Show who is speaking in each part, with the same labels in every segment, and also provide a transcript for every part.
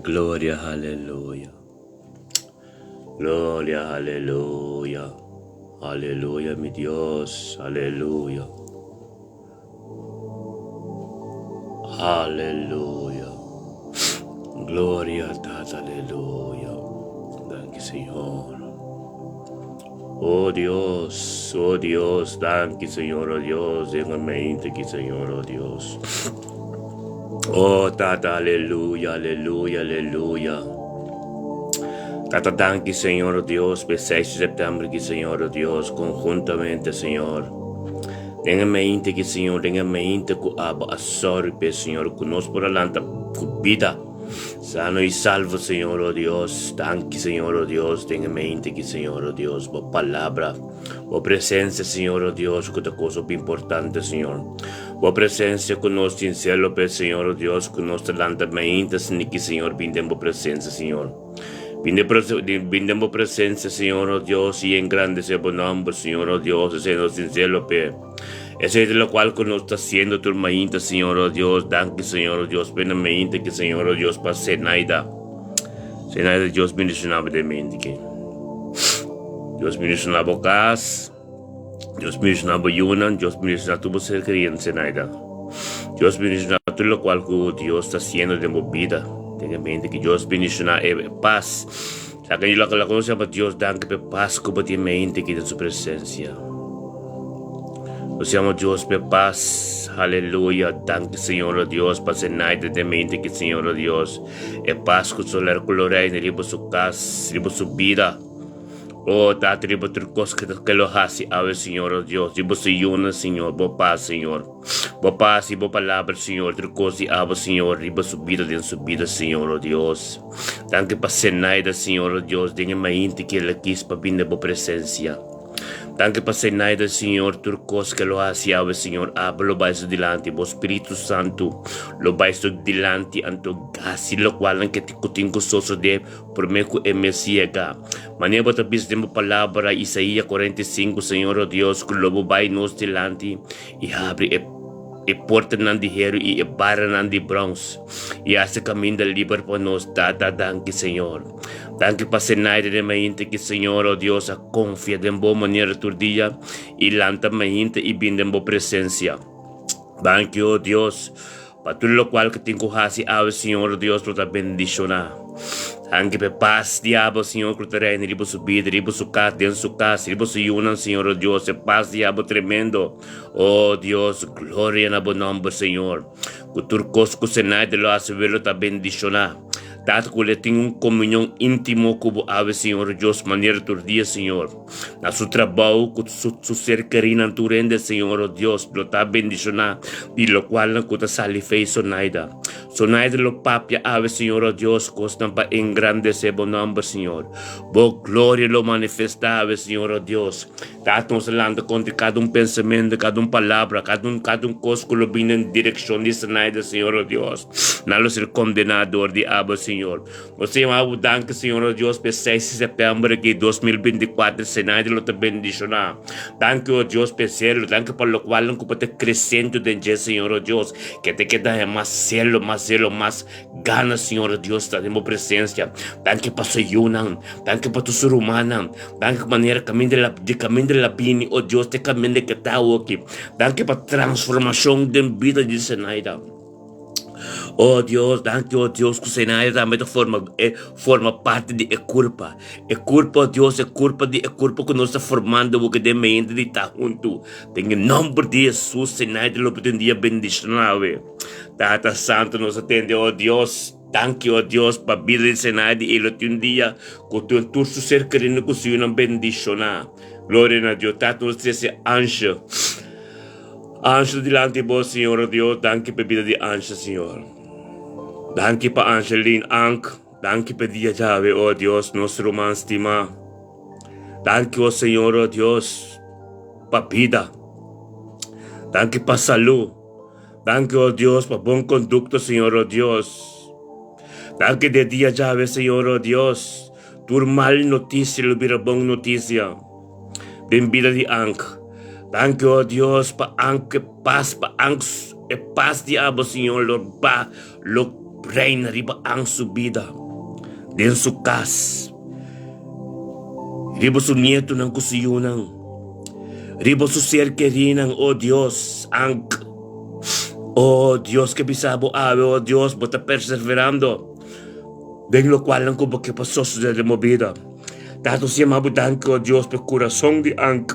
Speaker 1: Gloria aleluya. Gloria aleluya. Aleluya mi Dios. Aleluya. Aleluya. Gloria Tata aleluya. Danki Señor. Oh Dios, oh Dios, danki Señor, oh Dios, den e mente ki Señor, oh Dios. Oh Tata, aleluya, aleluya, aleluya. Tata, danki Señor, oh Dios, pe 6 di september ki Señor, oh Dios, conjuntamente Señor. Den e mente ki Señor, den e mente ku abo a sorry pe Señor, ku nos por a lanta ku bida. Sano y salvo, Señor, oh Dios. Danki, Señor, oh Dios, den e mente ki, Señor, oh Dios, bo palabra, bo presencia, Señor, oh Dios, ku ta cosa hopi importante, Señor. Bo presencia ku nos tin celo p'e, Señor, oh Dios, ku nos ta lanta mainta sniki, Señor, bin den bo presencia, Señor. Bin den bin den bo presencia, Señor, oh Dios, y engrandece bo nomber, Señor, oh Dios, esei nos tin celo p'e. Esei ta lokual ku nos ta hasiendo tur mainta, Señor, oh Dios. Danki, Señor, oh Dios, p'e na mainta ki, Señor, oh Dios, pa Zenaida. Zenaida, Dios bendiciona bo den mainta ki. Dios bendiciona bo kas. Dios bendiciona bo yunan. Dios bendiciona tur bo ser kerido, Zenaida. Dios bendiciona tur lokual ku Dios ta hasiendo den bo bida. Den e mainta ki Dios bendiciona e pas. Sa ke loke lo konosé pa Dios danki p'e pas ku bo tin mente ki den su presensia. Nos yama Dios p'e pas, aleluya, danki Señor o Dios pa Zenaida den mente ki Señor o Dios e pas ku soler ku lo reina riba su kas, riba su bida. O Tata riba tur kos ke lo hasi awe Señor o Dios, riba su yunan Señor, bo pas Señor. Bo pas i bo palabra, Señor, tur kos di abo, Señor, riba su bida, den su bida, Señor, o Dios. Danki pa Zenaida, Señor, o Dios, den e mainti ki el a kis pa bin den bo presensia. Danki pa Zenaida, Señor, tur kos ke lo hasi awe, Señor, abo lo bai su dilanti, bo Spiritu Santu lo bai su dilanti, anto hasi lokualnan ke ku tin ku sosodé promé ku e mes yega. Manera bo ta bisa den bo palabra, Isaías 45, Señor, o Dios, ku lo bo bai nos dilanti i habri e e portanan di heru i e baranan di brons, i hasi kaminda liber pa nos. Tata, danki, Señor. Danki pa Zenaida den mainta ki Señor, o Dios, a konfia den bo manera tur dia i lanta mainta i bin den bo presensia. Danki, o Dios, pa tur lokual ku tin ku hasi awe, Señor, o Dios, lo ta bendishoná. Danki pa e pas di abo, Señor, ku ta reina riba su bida, riba su kas, den su kas, riba su yunan, Señor, o Dios, e pas di abo tremendo. O Dios, gloria na bo nòmber, Señor. Ku tur kos ku Zenaida lo hasi lo ta bendishoná. Tata, ku el tin un komunion íntimo ku bo awe, Señor, o Dios, manera tur dia, Señor. Na su trabou ku su su ser kerinan tur hende, Señor, o Dios, lo ta bendishoná di lokualnan ku ta sali fei Sonaida. Sonaida lo papia awe, Señor, o Dios, kosnan pa engrandesé bo nòmber, Señor. Bo gloria lo manifestá awe, Señor, o Dios. Tata, nos ta lanta kontra kada un pensamentu, kada un palabra, kada un kada un kos ku lo bini den direkshon di Sonaida, Señor, o Dios. Nan lo ser kondená dor di abo, Señor. Nos ta yama bo danki, Señor o Dios, pa e seis di sèptèmber aki, 2024, Senaida lo ta bendishoná. Danki, o Dios, pa e selo. Danki pa lokualnan ku bo ta kresiendo den dje, Señor o Dios, ke ta keda haña mas selo, mas zelo, mas gana, Señor o Dios, ta den bo presensia. Danki pa su yunan. Danki pa tur su rumannan. Danki manera kaminda el a, di kaminda el a bini, o Dios, te kaminda ke ta awoki. Danki pa transformashon den bida di Senaida. Oh Dios, danki oh Dios ku Senaida tambe ta forma e forma parti di e kurpa. E kurpa, oh Dios, e kurpa di e kurpa ku nos ta formando bo den mente di ta huntu. Den e nomber di Jesus, Senaida lo por un dia bendishoná awe. Tata Santo, nos a tende, oh Dios, danki oh Dios pa bida di Senaida i lo tin un dia ku tur tur su ser kerido ku su yunan bendishoná. Gloria na Dios. Tata, nos trese Ansha. Ansha dilanti bo, Señor, oh Dios, danki pa e bida di Ansha, Señor. Danki pa Angeline, Ank, danki pa e dia djawe, oh Dios, nos ruman stimá. Danki, oh Señor, oh Dios, pa bida. Danki pa salú. Danki, oh Dios, pa bon kondukto, Señor, oh Dios. Danki di e dia djawe, Señor, oh Dios, tur mal notisia lo bira bon notisia. Den bida di Ank. Danki, oh Dios, pa Ank e pas, pa Ank e pas di abo, Señor, lo ba, lo reina riba Ang su bida, den su kas, riba su nietonan ku su yunan, riba su ser kerinan, o Dios, Ang. O Dios ke bisa bo awe, o Dios, bo ta perseverando den lokualnan ku bo ke pa sosodé den bo bida. Tata, nos yama bo danki, o Dios, pa e kurason di Ang.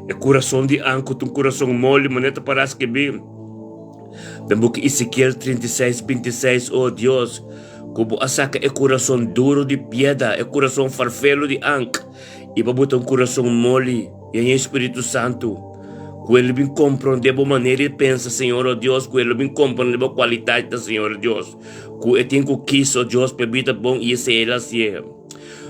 Speaker 1: E kurason di Ang ku ta un kurason moli, manera ta para skibí den buki Ezekiel 36, 26, O Dios, ku bo a saka e kurason duru di piedra, e kurason farfelu di Ang, i bo a buta un kurason moli, yen e Spiritu Santu, ku e lo bin komprondé bo manera di pensa, Señor, o Dios, ku e lo bin komprondé bo kualidatnan, Señor, o Dios, ku e tin ku kis, o Dios, pa e bida bon i esei el hasié.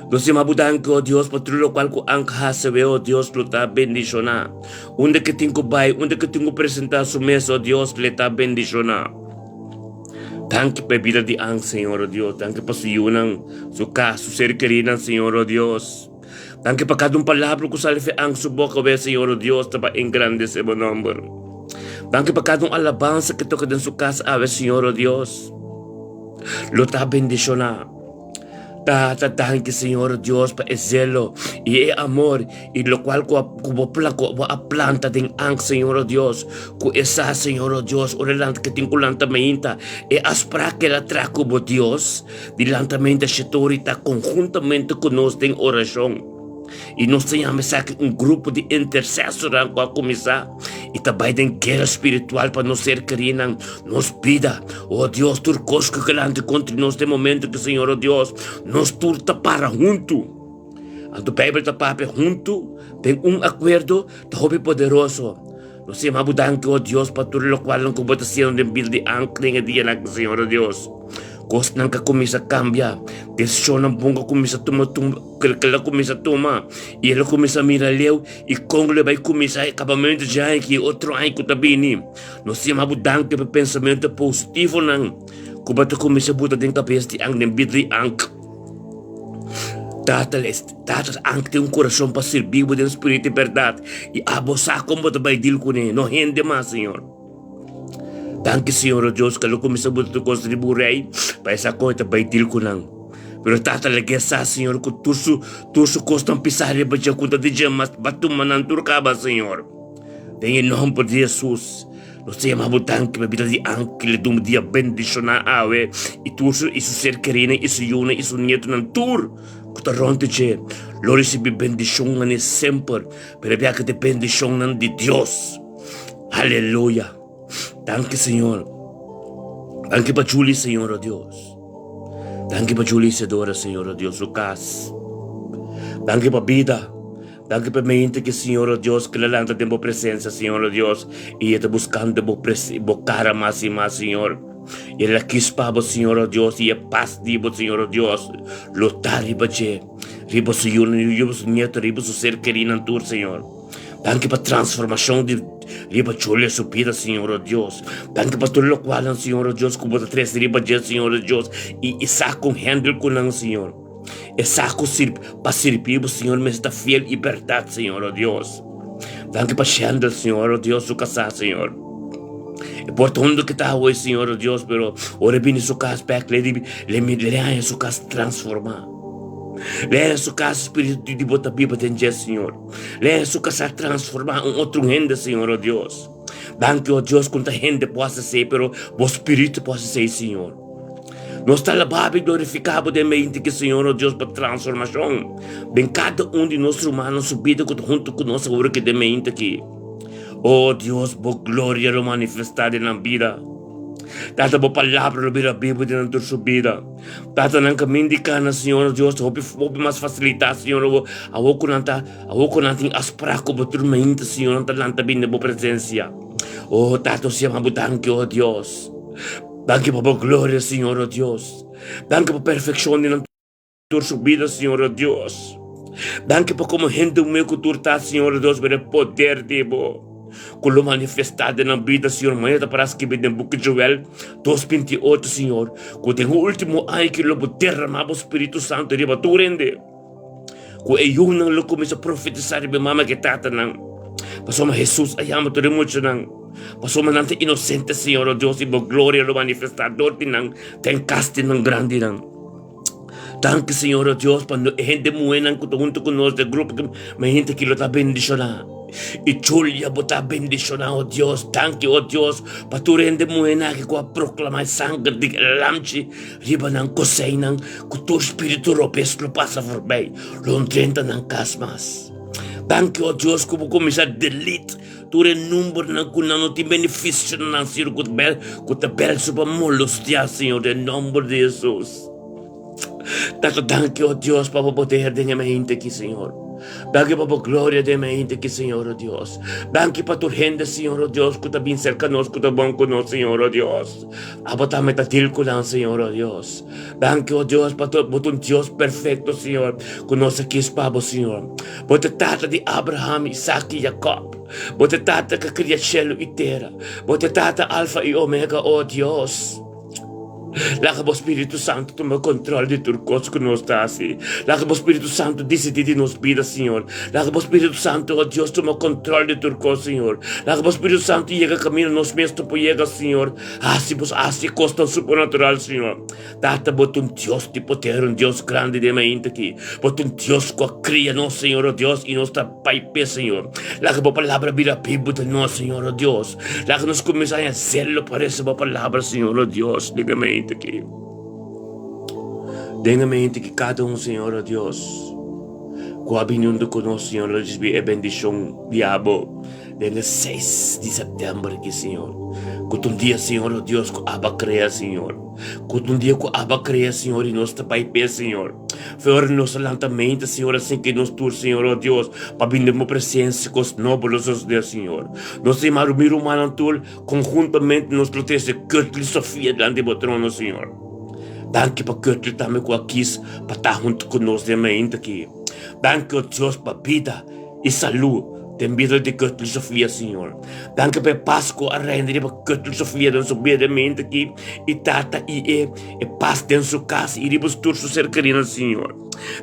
Speaker 1: Nos yama bo danki, o Dios, pa tur lokual ku Ank hasi awe, o Dios, lo ta bendishoná. Unda ke tin ku bai, unda ke tin ku presentá su mes, o Dios, le ta bendishoná. Danki pa e bida di Ank, Señor, o Dios. Danki pa su yunan, su kas, su ser kerinan, Señor, o Dios. Danki pa kada un palabra ku sali fi Ank su boka awe, Señor, o Dios, ta pa engrandesé bo nòmber. Danki pa kada un alabansa ke toka den su kas awe, Señor, o Dios. Lo ta bendishoná. Tata, danki Señor Dios pa e zelo i e amor i lokual ku ku bo pla ku bo a planta den ang Señor Dios ku e sa Señor Dios ora e lanta ke tin ku lanta mainta e a spra ke el a traha ku bo Dios di lanta mainta shetori ta konhuntamente ku nos den orashon. I nos ta yama esaki un grupo di intersesornan ku a kuminsá i ta bai den guera spiritual pa nos ser kerinan, nos bida. O Dios, tur kos ku kelante kontra nos den momento ku Señor, o Dios, nos tur ta para huntu. Anto Beibel ta papia huntu den un akuerdo ta hopi poderoso. Nos ta yama bo danki, o Dios, pa tur lokualnan ku bo ta hasiendo den bida di Ank den e dianan aki, Señor, o Dios. Kosnan ka kuminsá kambia, desishonnan bon ka kuminsá tuma tuma. Kel kel a kuminsá tuma i el a kuminsá mira leu i kon lo e bai kuminsá e kabamentu dje aña aki i otro aña ku ta bini. Nos ta yama bo danki pa e pensamentu positivonan ku bo ta kuminsá buta den kabes di Ank, den bida di Ank. Tata, Tata, Ank tin un kurason pa sirbi bo den spiritu i bèrdat i abo sa kon bo ta bai dil kuné, no hende mas, Señor. Danki Señor o Dios ke lo kuminsá buta tur kos riba un rei pa e sa kon e ta bai dil ku nan. Pero Tata lag'é sa Señor ku tur su tur su kosnan pisá riba dje ku ta di dje mas ba tuma nan tur kaba Señor. Den e nòmber di Hesus nos ta yama bo danki pa bida di Anki le dun dia bendishoná awe i tur su i su ser kerinan i su yunan i su nietonan tur ku ta rònt di dje lo risibí bendishonnan e semper pero e biaha ta e bendishonnan di Dios. Aleluya. Danki Señor. Danki pa Julie, Señor, oh Dios. Danki pa Julie Isidora, Señor, oh Dios, su cas. Danki pa bida. Danki pa mente que, Señor, oh Dios, que la lanta den bo presencia, Señor, oh Dios, y e ta buscando bo, bo cara mas y mas, Señor. Y el a kis pa bo, Señor, oh Dios, y e paz di bo, Señor, oh Dios, lo ta riba dje, riba su yunan, riba su nieto, riba su ser kerinan tur, Señor. Danki pa transformashon di riba Julia su bida, Señor o Dios. Danki pa tur lokualnan, Señor o Dios, ku bo ta trese riba dje, Señor o Dios, i e sa kon handle ku nan, Señor. E sa ku sirbi pa sirbi bo, Señor, mester ta fiel i bèrdat, Señor o Dios. Danki pa Shendel, Señor o Dios, su kasá, Señor. E por ta hundu ki ta awe, Señor o Dios, pero ora e bini su kas bèk, le le le haña su kas transformá. Le haña su kas spiritu di bo ta biba den dje, Señor. Lea su kasá transformá un otro hende, Señor, oh Dios. Danki, oh Dios, ku ta hende por hasi esei, pero bo Spiritu por hasi esei, Señor. Nos ta alabá bo i glorifiká bo den mente ki, Señor, oh Dios, pa transformashon den kada un di nos rumannan su bida ku ta huntu ku nos awor aki den mente aki. Oh Dios, bo gloria lo manifestá den nan bida. Tata, bo palabra lo bira bibu den nan tur su bida. Tata, nan kamin di kana, Señor Dios, ta hopi, hopi mas fasilitá, Señor, awor, awor ku nan ta, awor ku nan tin aspra ku bo tur mainta, Señor, nan ta lanta bini den bo presensia. Oh, Tata, nos yama bo danki, oh Dios. Danki pa bo gloria, Señor, oh Dios. Danki pa perfekshon di nan tur su bida, Señor, oh Dios. Danki pa komo hende humilde ku tur ta, Señor, oh Dios, mira e poder di bo ku lo manifestá den nan bida, Señor. Mañana ta para skibi den buki Joel dos 28, Señor, ku den e último aña ki lo bo derramá bo Spiritu Santu riba tur hende, ku e yunan lo kuminsá profetisá riba e mama ku e tatanan. Pasobra Hesus a yama tur e muchanan. Pasobra nan ta inosente, Señor, o Dios, i bo gloria lo manifestá dor di nan den kas di nan grandinan. Danki, Señor, o Dios, pa e hende muhénan ku ta huntu ku nos den grupo ku mi hende aki lo ta bendishoná. I Julia bo ta bendishoná, o Dios. Danki, o Dios, pa tur hende muhénan aki ku a proklamá e sanger di e Lamchi riba nan koseinan, ku tur spiritu robes lo pasa forbei, lo no drenta nan kas mas. Danki, o Dios, ku bo kuminsá delete tur e numbernan ku nan no tin benefisio na nan, Señor, ku ta bel, ku ta bel so pa molostiá, Señor, den nomber di Hesus. Tata, danki, o Dios, pa bo poder den e mente aki, Señor. Danki pa bo gloria den e mente aki, Señor, o Dios. Danki pa tur hende, Señor, o Dios, ku ta bin serka nos, ku ta bon ku nos, Señor, o Dios. Abo tambe ta dil ku nan, Señor, o Dios. Danki, o Dios, pa bo ta un Dios perfekto, Señor, ku nos a kis pa bo, Señor. Bo ta Tata di Abraham, Isaac i Jacob. Bo ta Tata ku a kria shelu i tera. Bo ta Tata Alfa i Omega, o Dios. Laga bo Spiritu Santu tuma kontrol di tur kos ku nos ta hasi. Laga bo Spiritu Santu disidí di nos bida, Señor. Laga bo Spiritu Santu, o Dios, tuma kontrol di tur kos, Señor. Laga bo Spiritu Santu yega kaminda nos mes no por yega, Señor. Hasi bo hasi kosnan supernatural, Señor. Tata, bo ta un Dios di poder, un Dios grandi den mainta aki. Bo ta un Dios ku a kria nos, Señor, o Dios, i nos ta bai p'e, Señor. Laga bo palabra bira bibu den nos, Señor, o Dios. Laga nos kuminsá haña zelo pa resa bo palabra, Señor, o Dios, den e mainta aki. Den e mainta aki kada un, Señor, o Dios, ku a bini huntu ku nos, Señor, lo risibí e bendishon di abo den e seis di sèptèmber aki, Señor. Ku ta un dia, Señor, o Dios, ku abo a krea, Señor. Ku ta un dia ku abo a krea, Señor, i nos ta bai p'e, Señor. Fe ora nos a lanta mente, Señor, asin ki nos tur, Señor, oh Dios, pa bini den bo presencia, cos nobo lo sosode, Señor. Nos ta yama mi rumannan tur, conhuntamente nos lo trece Curtly Sofia dilanti bo trono, Señor. Danki pa Curtly tambe cu a kis pa ta hunto cu nos den mainta aki. Danki, oh Dios, pa bida i salú den bida di Curtly Sofia, Señor. Danki pa e pas cu a reina riba Curtly Sofia den su bida den mainta aki, i tata i e E pas den su kas i riba tur su serkerinan, Señor.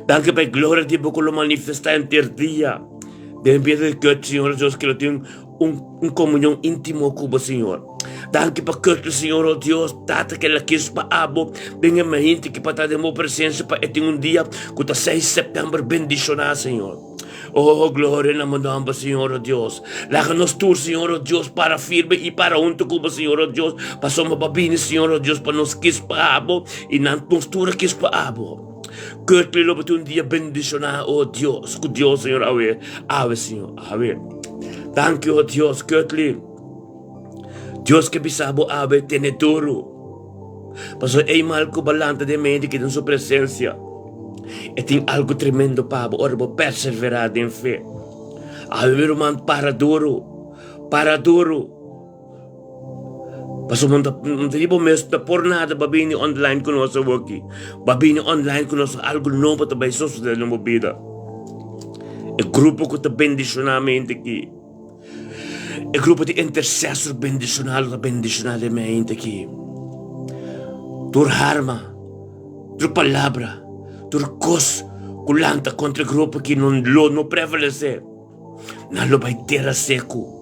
Speaker 1: Danki pa e gloria di Bo ku lo manifestá henter dia den bida di Kurt, Señor Dios, ku lo tin un un komunion íntimo ku Bo, Señor. Danki pa Kurt, Señor, o Dios, Tata, ku el a kis pa Abo den e mainti ki pa ta den Bo presensia pa e tin un dia ku ta seis sèptèmber bendishoná, Señor. Oh, gloria na bo nomber, Señor, oh Dios. Laga nos tur, Señor, oh Dios, para firme i para hunto ku bo, Señor, oh Dios, pasobra bo a bini, Señor, oh Dios, pa nos kis pa abo i nan nos tur a kis pa abo. Kurtly lo bo tin un dia bendishoná, oh Dios, ku Dios, Señor, awe, awe, Señor, awe. Danki, oh Dios, Kurtly. Dios ke bisa bo awe, tene duru. Pasobra ei mal ku bo a lanta den medio ki den su presensia. E tin algu tremendo pa bo ora bo perseverá den fe. Awe mi ruman, para duru, para duru. Pasobra bo no ta di bo mes ta por nada bo a bini online ku nos awoki. Bo a bini online ku nos algu nobo ta bai sosodé den bo bida. E grupo ku ta bendishoná mente aki. E grupo di intersesor bendishoná lo ta bendishoná den mi hende aki. Tur harma, tur palabra, tur kos ku lanta kontra e grupo aki no lo no prevalesé. Nan lo bai tera seku.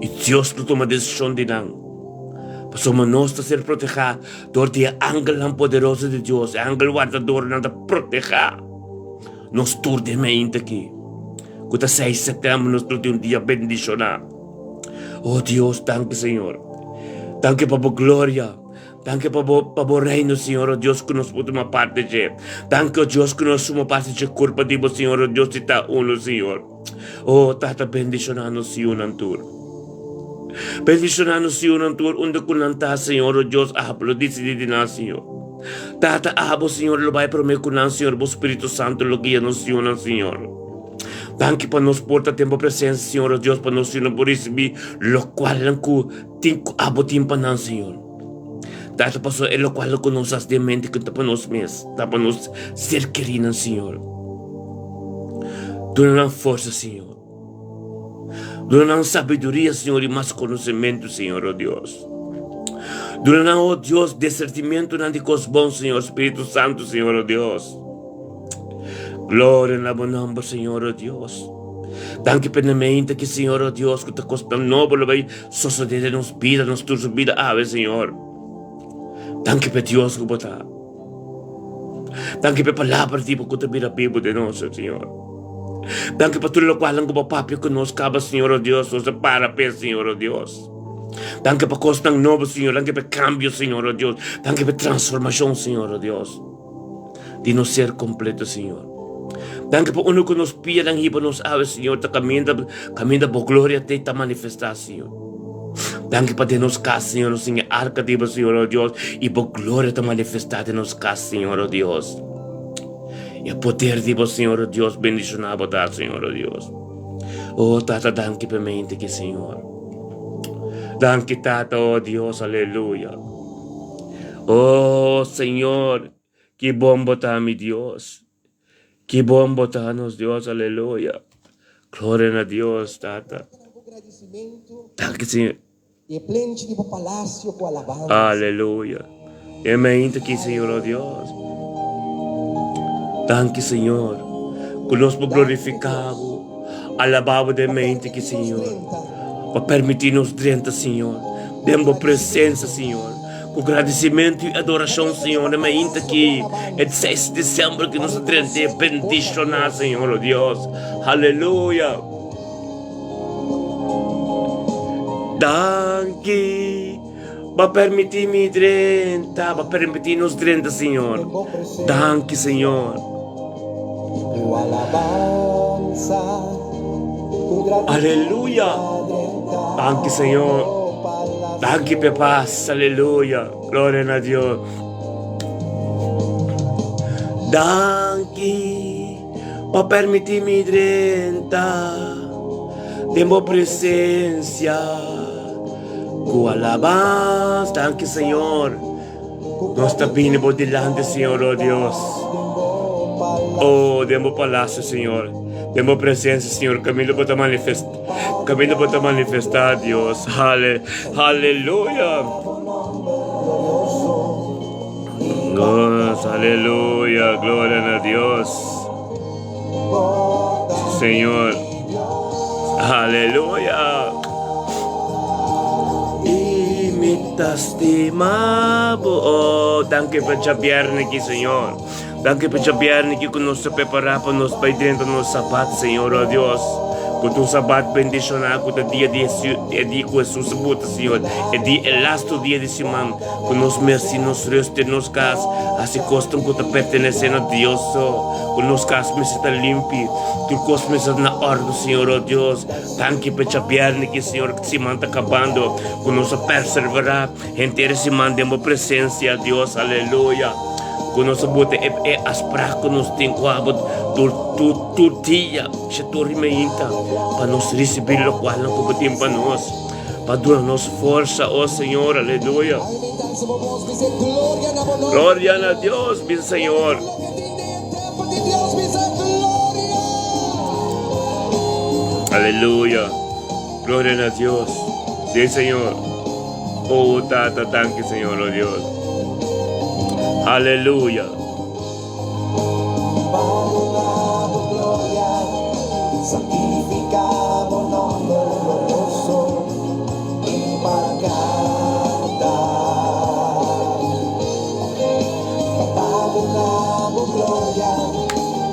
Speaker 1: I Dios lo tuma desishon di nan. Pasobra nos ta ser protehá dor di e angelnan poderoso di Dios, e angel wardadornan ta protehá nos tur den mi hende aki. Ku ta seis sèptèmber nos lo tin un dia bendishoná. Oh Dios, danki Señor. Danki pa bo gloria. Danki pa bo pa bo reino, Señor, oh Dios, ku nos por tuma parti dje. Danki, oh Dios, ku nos suma parti dje kurpa di bo, Señor, oh Dios, di ta uno, Señor. Oh Tata, bendishoná nos yunan tur. Bendishoná nos yunan tur unda ku nan ta, Señor, oh Dios, abo lo disidí di nan, Señor. Tata, abo, Señor, lo bai promé ku nan, Señor, bo Spiritu Santu lo guia nos yunan, Señor. Danki pa nos por ta den bo presensia, Señor, oh Dios, pa nos yunan por risibí lokualnan ku tin ku abo tin pa nan, Señor. Tata, pasobra e lokual ku nos hasi den mente ku ta pa nos mes, ta pa nos ser kerínan, Señor. Duna nan forsa, Señor. Duna nan sabiduria, Señor, i mas konosementu, Señor, oh Dios. Duna nan, oh Dios, desertimentunan di kos bon, Señor, Spiritu Santu, Señor, oh Dios. Gloria na bo nomber, Señor, oh Dios. Danki pa e meinta aki, Señor, oh Dios, ku ta kosnan nobo lo bai sosodé den nos bida, nos tur su bida awe, Señor. Danki pa e Dios ku bo ta. Danki pa e palabra di bo ku ta bira bibu den nos, Señor. Danki pa tur lokualnan ku bo papia ku nos kaba, Señor, oh Dios, nos ta para p'e, Señor, oh Dios. Danki pa kosnan nobo, Señor. Danki pa e kambio, Señor, oh Dios. Danki pa e transformashon, Señor, oh Dios. Di nos ser kompleto, Señor. Danki pa unda ku nos pianan hiba nos awe, Señor, ta kaminda, kaminda bo gloria te ta manifestá, Señor. Danki pa den nos kas, Señor, nos tin e arka di bo, Señor, oh Dios, i bo gloria ta manifestá den nos kas, Señor, oh Dios. E poder di bo, Señor, oh Dios, bendishoná bo ta, Señor, oh Dios. Oh, Tata, danki pa e mente aki, Señor. Danki, Tata, oh Dios, aleluya. Oh, Señor, ki bon bo ta, mi Dios. Ki bon bo ta, nos Dios, aleluya. Gloria na Dios, Tata. Danki, Señor. Aleluya. E mainta aki, Señor, oh Dios. Danki, Señor, ku nos por glorifiká bo, alabá bo den mainta aki, Señor. Pa permití nos drenta, Señor, den bo presensia, Señor. Ku gradisimentu i adorashon, Señor, den mainta aki, e seis di desèmber ku nos a drenta e bendishoná, Señor, oh Dios. Aleluya. Danki. Bo permití mi drenta, bo permití nos drenta, Señor. Danki, Señor. Aleluya. Danki, Señor. Danki p'e pas. Aleluya. Gloria na Dios. Danki. Bo permití mi drenta den bo presencia ku alabansa. Danki, Señor. Nos ta bini bo dilanti, Señor, oh Dios. Oh, den bo palacio, Señor. Den bo presencia, Señor. Kaminda bo ta manifest, kaminda bo ta manifestá, Dios. Hale, haleluya. Dios, aleluya, gloria na Dios. Señor, aleluya. Y mi ta stima bo. Oh, danki pa djabièrnè aki, Señor. Danki pa djabièrnè aki ku nos ta prepará pa nos bai drenta nos sabat, Señor, oh Dios. Ku ta un sabat bendishoná, ku ta dia di e dia ku Hesus a buta, Señor. E dia, e lastu dia di siman. Ku nos mersi nos rust den nos kas, hasi kosnan ku ta pertenesé na Dios so. Ku nos kas mester ta limpi, tur kos mester ta na òrdu, Señor, o Dios. Danki pa e djabièrnè ki, Señor, siman ta kabando, ku nos a perseverá henter e siman den bo presensia, Dios. Aleluya. Ku nos a bota e e afsprak ku nos tin ku abo tur tur tur dia, shetor i meinta, pa nos risibí lokualnan ku bo tin pa nos. Pa duna nos forsa, oh Señor, aleluya. Gloria na Dios, bisa Señor. Aleluya. Gloria na Dios. Sí, Señor. Oh, Tata, danki, Señor, oh Dios. Aleluya.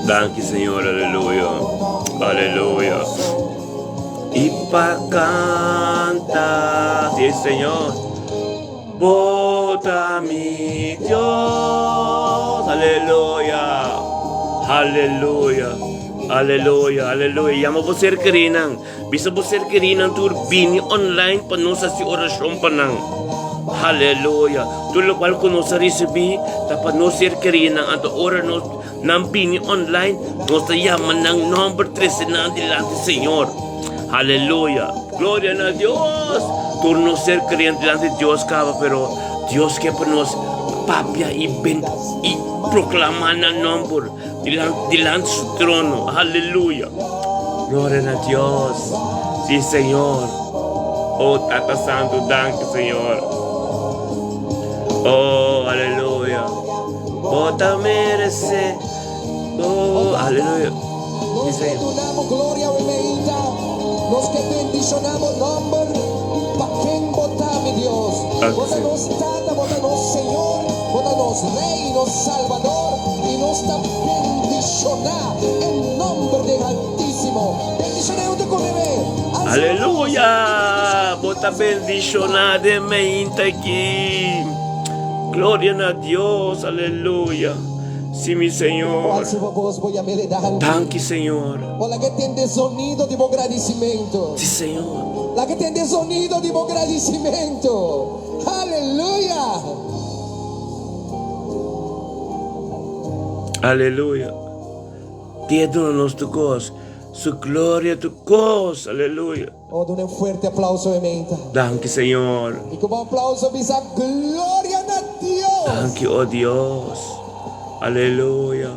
Speaker 1: Danki Señor, aleluya, aleluya. Y pa canta, sí Señor. Bo ta mi Dios. Aleluya. Aleluya. Aleluya. Aleluya. Yama bo ser kerinan. Bisa bo ser kerinan tur bini online pa nos hasi orashon pa nan. Aleluya. Tur lokual ku nos a risibí ta pa nos ser kerinan. Anto ora nos nan bini online, nos ta yama nan nòmber trese nan dilanti Señor. Aleluya. Gloria na Dios. Tur nos ser creyente dilanti Dios caba, pero Dios ke pa nos papia y ben y proclama na nomber dilanti, dilanti su trono. Aleluya. Gloria na Dios. Sí, Señor. Oh, Tata Santo, danki, Señor. Oh, aleluya. Bo ta merece. Oh, aleluya.
Speaker 2: Nos ke duna bo gloria awe meinta. Nos ke bendiciona bo nomber. Pa ken bo ta, mi Dios? Bo ta nos Tata, bo ta nos Señor, bo ta nos Rey, nos Salvador, y nos ta bendiciona e nomber den Altisimo. Bendiciona hunto cu mi, mi. Alza bo voz y
Speaker 1: Aleluya!
Speaker 2: bendiciona
Speaker 1: Bo ta
Speaker 2: Dios.
Speaker 1: bendiciona den meinta aki. Gloria na Dios, aleluya. Sí, mi Señor.
Speaker 2: Alza bo voz, bo yam'El e danki.
Speaker 1: Danki, Señor.
Speaker 2: O laga e tende zonido di bo gradicimento.
Speaker 1: Sí, Señor.
Speaker 2: Laga e tende zonido di bo gradicimento. Aleluya!
Speaker 1: Aleluya. Dia duna nos tur cos. Su gloria tur cos. Aleluya.
Speaker 2: O duna un fuerte aplauso e menta.
Speaker 1: Danki, Señor.
Speaker 2: Y cu bo aplauso bisa gloria na Dios.
Speaker 1: Danki, o Dios. Aleluya.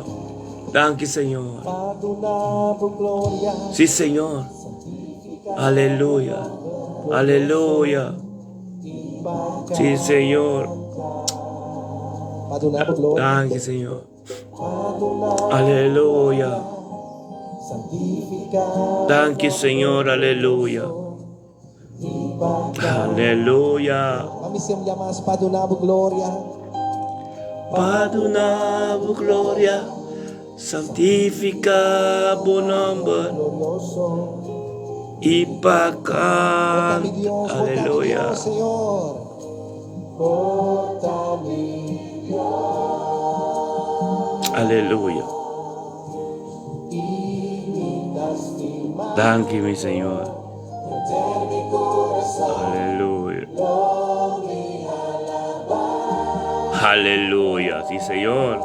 Speaker 1: Danki, Señor.
Speaker 2: Pa duna bo gloria.
Speaker 1: Sí, Señor. Aleluya. Aleluya. Sí, Señor.
Speaker 2: Pa duna bo gloria.
Speaker 1: Danki, Señor. Aleluya. Danki, Señor. Aleluya. Aleluya.
Speaker 2: Pa duna bo gloria.
Speaker 1: Pa duna bo gloria. Santifica bo nomber. Y pa canta. Aleluya. Aleluya. Danki, mi Señor. Aleluya. Aleluya. Sí, Señor.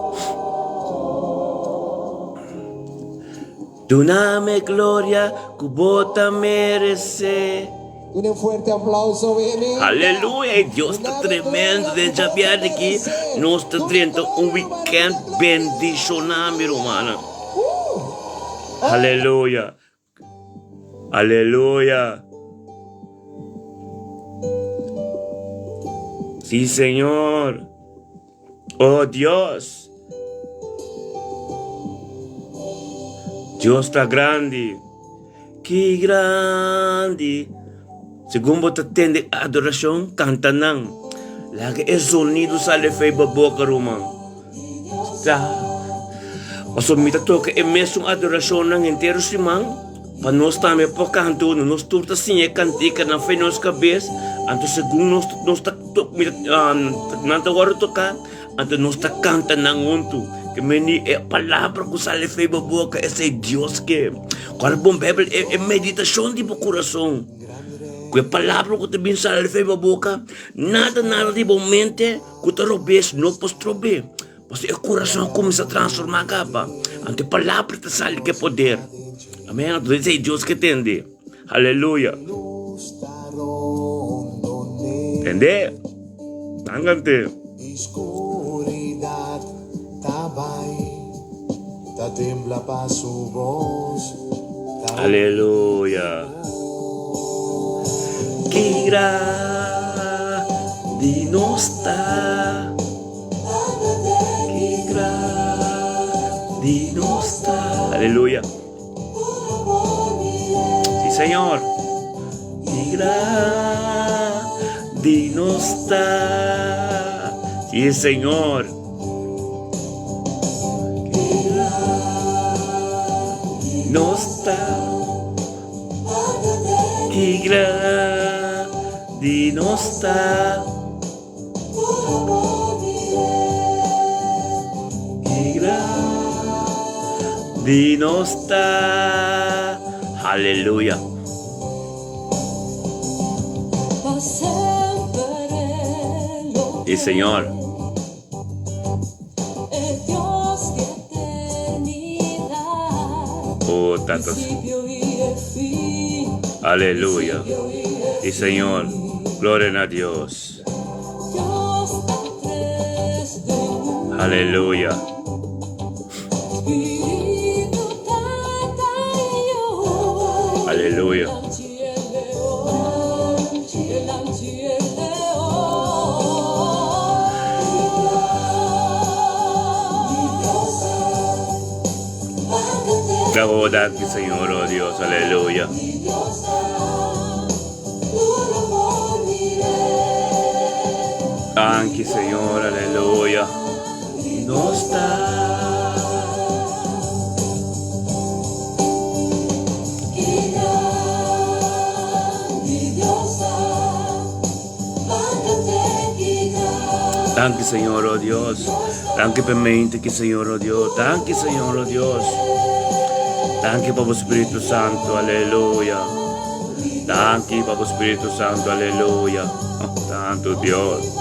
Speaker 1: Dunami gloria ku bo ta meresé.
Speaker 2: Duna un fuerte aplauso, baby.
Speaker 1: Aleluya, Dios ta tremendo. Den djabièrnè aki nos ta drenta un weekend bendishoná, mi rumannan. Aleluya. Aleluya. Sí, Señor. Oh Dios. Dios ta grandi. Ki grandi. Segun bo ta tende adorashon, kanta nan. Laga e zonido sali fei bo boka, ruman. Ta. Pasobra mi ta toka e mesun adorashonnan henter siman, pa nos tambe por kanta unu. Nos tur ta siña e kantikanan fei nos kabes, anto segun nos nos ta nan ta wòrdu toká, anto nos ta kanta nan huntu. Ke meni e palabra ku sali fei bo boka, esei Dios ke. Kòrda bon Beibel e meditashon di bo kurason. Ku e palabra ku ta bin sali fei bo boka, nada nada di bo mente ku ta robes no por strob'é. Pasobra e kurason a kuminsá transformá kaba. Anto e palabra ta sali ku e poder. Amèn. Anto esei Dios ke tende. Aleluya. Tende? Tangante. Aleluya. Ki grandi nos ta. Ki grandi nos ta. Aleluya. Sí, Señor. Ki grandi nos ta. Sí, Señor. Ki grandi nos ta. Ki grandi nos ta. Ki grandi nos ta. Aleluya. Sí, Señor. Oh, Tata. Aleluya. Sí, Señor. Gloria na Dios. Aleluya. Aleluya. Oh, danki, Señor, oh Dios, aleluya. Danki, Señor, aleluya. Nos ta. Danki, Señor, oh Dios. Danki pa mente ki, Señor, oh Dios. Danki, Señor, oh Dios. Danki pa bo Spiritu Santo, aleluya. Danki pa bo Spiritu Santo, aleluya. Oh, Santo Dios.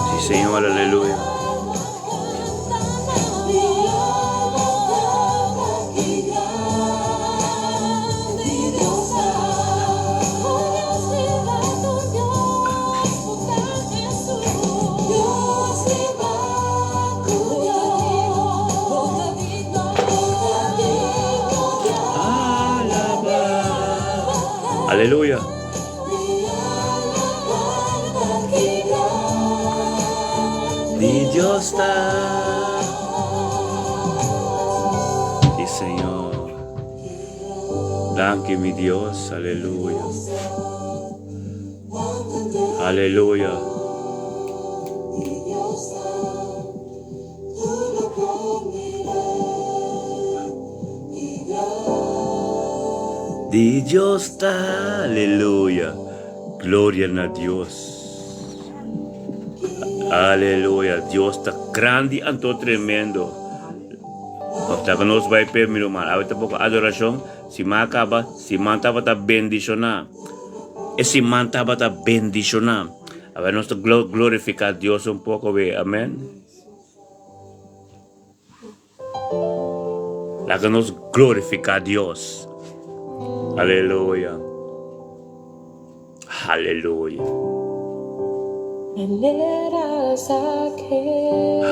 Speaker 1: Sí, Señor, aleluya. Aleluya. Mi Dios ta. Sí, Señor. Danki, mi Dios. Aleluya. Aleluya. Di Dios ta, aleluya. Gloria na Dios. Aleluya. Dios ta grandi anto tremendo. Of ta nos bai pe mi ruman. Awe ta poko adorashon. Siman a kaba, siman tabata bendishoná. E siman tabata bendishoná. Awe nos ta glorifiká Dios un poko be. Amen. Laga nos glorifiká Dios. Aleluya. Aleluya.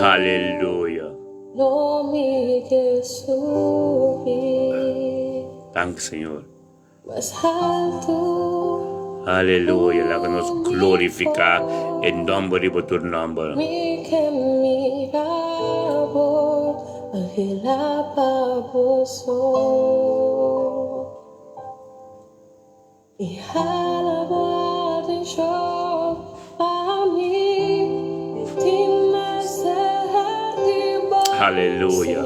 Speaker 1: Aleluya. Danki, Señor. Aleluya, laga nos glorifiká e nòmber riba tur nòmber. Aleluya.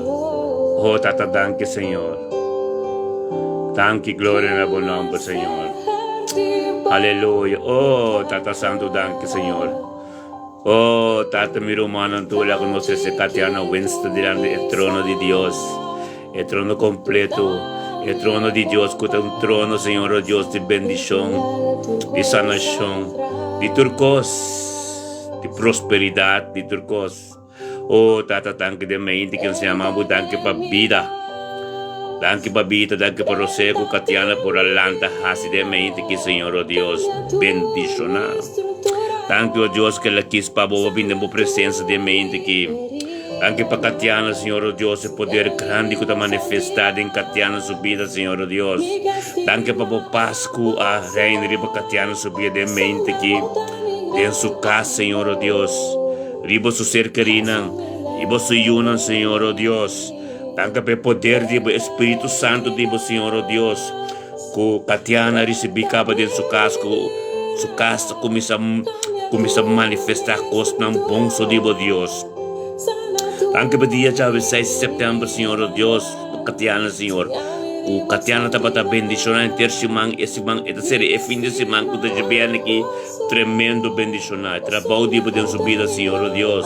Speaker 1: Oh, Tata, danki, Señor. Danki, gloria na bo nomber, Señor. Aleluya. Oh, Tata Santo, danki, Señor. Oh, Tata, mi rumannan tur, laga nos trese Katiana Winston dilanti e trono di Dios. E trono completo, e trono di Dios cu ta un trono, Señor, oh Dios, di bendicion, di sanacion, di tur cos, di prosperidad, di tur cos. Oh, Tata, danki den mente cu nos yama bo, danki pa bida. Danki pa bida, danki pa Rosé cu Katiana por a lanta haci den mente ki, Señor, oh Dios, bendiciona. Danki, oh Dios, cu el a kis pa bo, bo bin den bo presencia den mente ki. Danki pa Katiana, Señor o Dios, e poder grandi ku ta manifestá den Katiana su bida, Señor o Dios. Danki pa bo pas ku a reina riba Katiana su bida den mente aki, den su kas, Señor o Dios, riba su ser kerinan, riba su yunan, Señor o Dios. Danki pa e poder di bo Espíritu Santo di bo, Señor o Dios, ku Katiana a risibí kaba den su kas, ku su kas ta kuminsá kuminsá manifestá kosnan bon so di bo, Dios. Danki pa dia djawe seis di sèptèmber, Señor o Dios, pa Katiana, Señor. Ku Katiana tabata bendishoná henter siman, e siman e ta seri e fin di siman ku ta djabièrnè aki, tremendo bendishoná. E trabou di bo den su bida, Señor o Dios.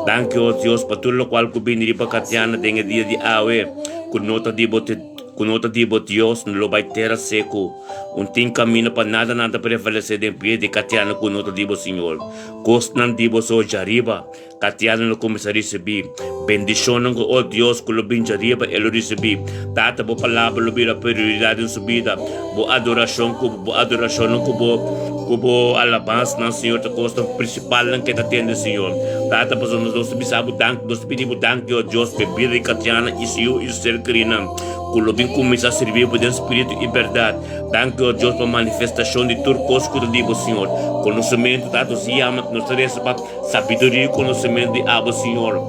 Speaker 1: Danki, o Dios, pa tur lokual ku bini riba Katiana den e dia di awe, ku no ta di bo te, ku no ta di bo, Dios, no lo bai tera seku. Un tin kamino pa nada nan ta prevalesé den pie di Katiana ku no ta di bo, Señor. Kosnan di bo so djariba. Katiana lo kuminsá risibí bendishonnan ku, o Dios, ku lo bin djariba e lo risibí. Tata, bo Palabra lo bira prioridat den su bida. Bo adorashon ku bo adorashonnan ku bo Ku bo alabansanan, Señor, ta kosnan prinsipalnan ke ta tende, Señor. Tata, pasobra nos ta bisa bo danki, nos ta pidi bo danki, o Dios, p'e bida di Katiana i su yu i su ser kerinan, ku lo bin kuminsá sirbi bo den spiritu i bèrdat. Danki, o Dios, pa manifestashon di tur kos ku ta di bo, Señor. Konosementu, Tata, nos yama, nos ta resa pa sabiduria i konosementu di abo, Señor,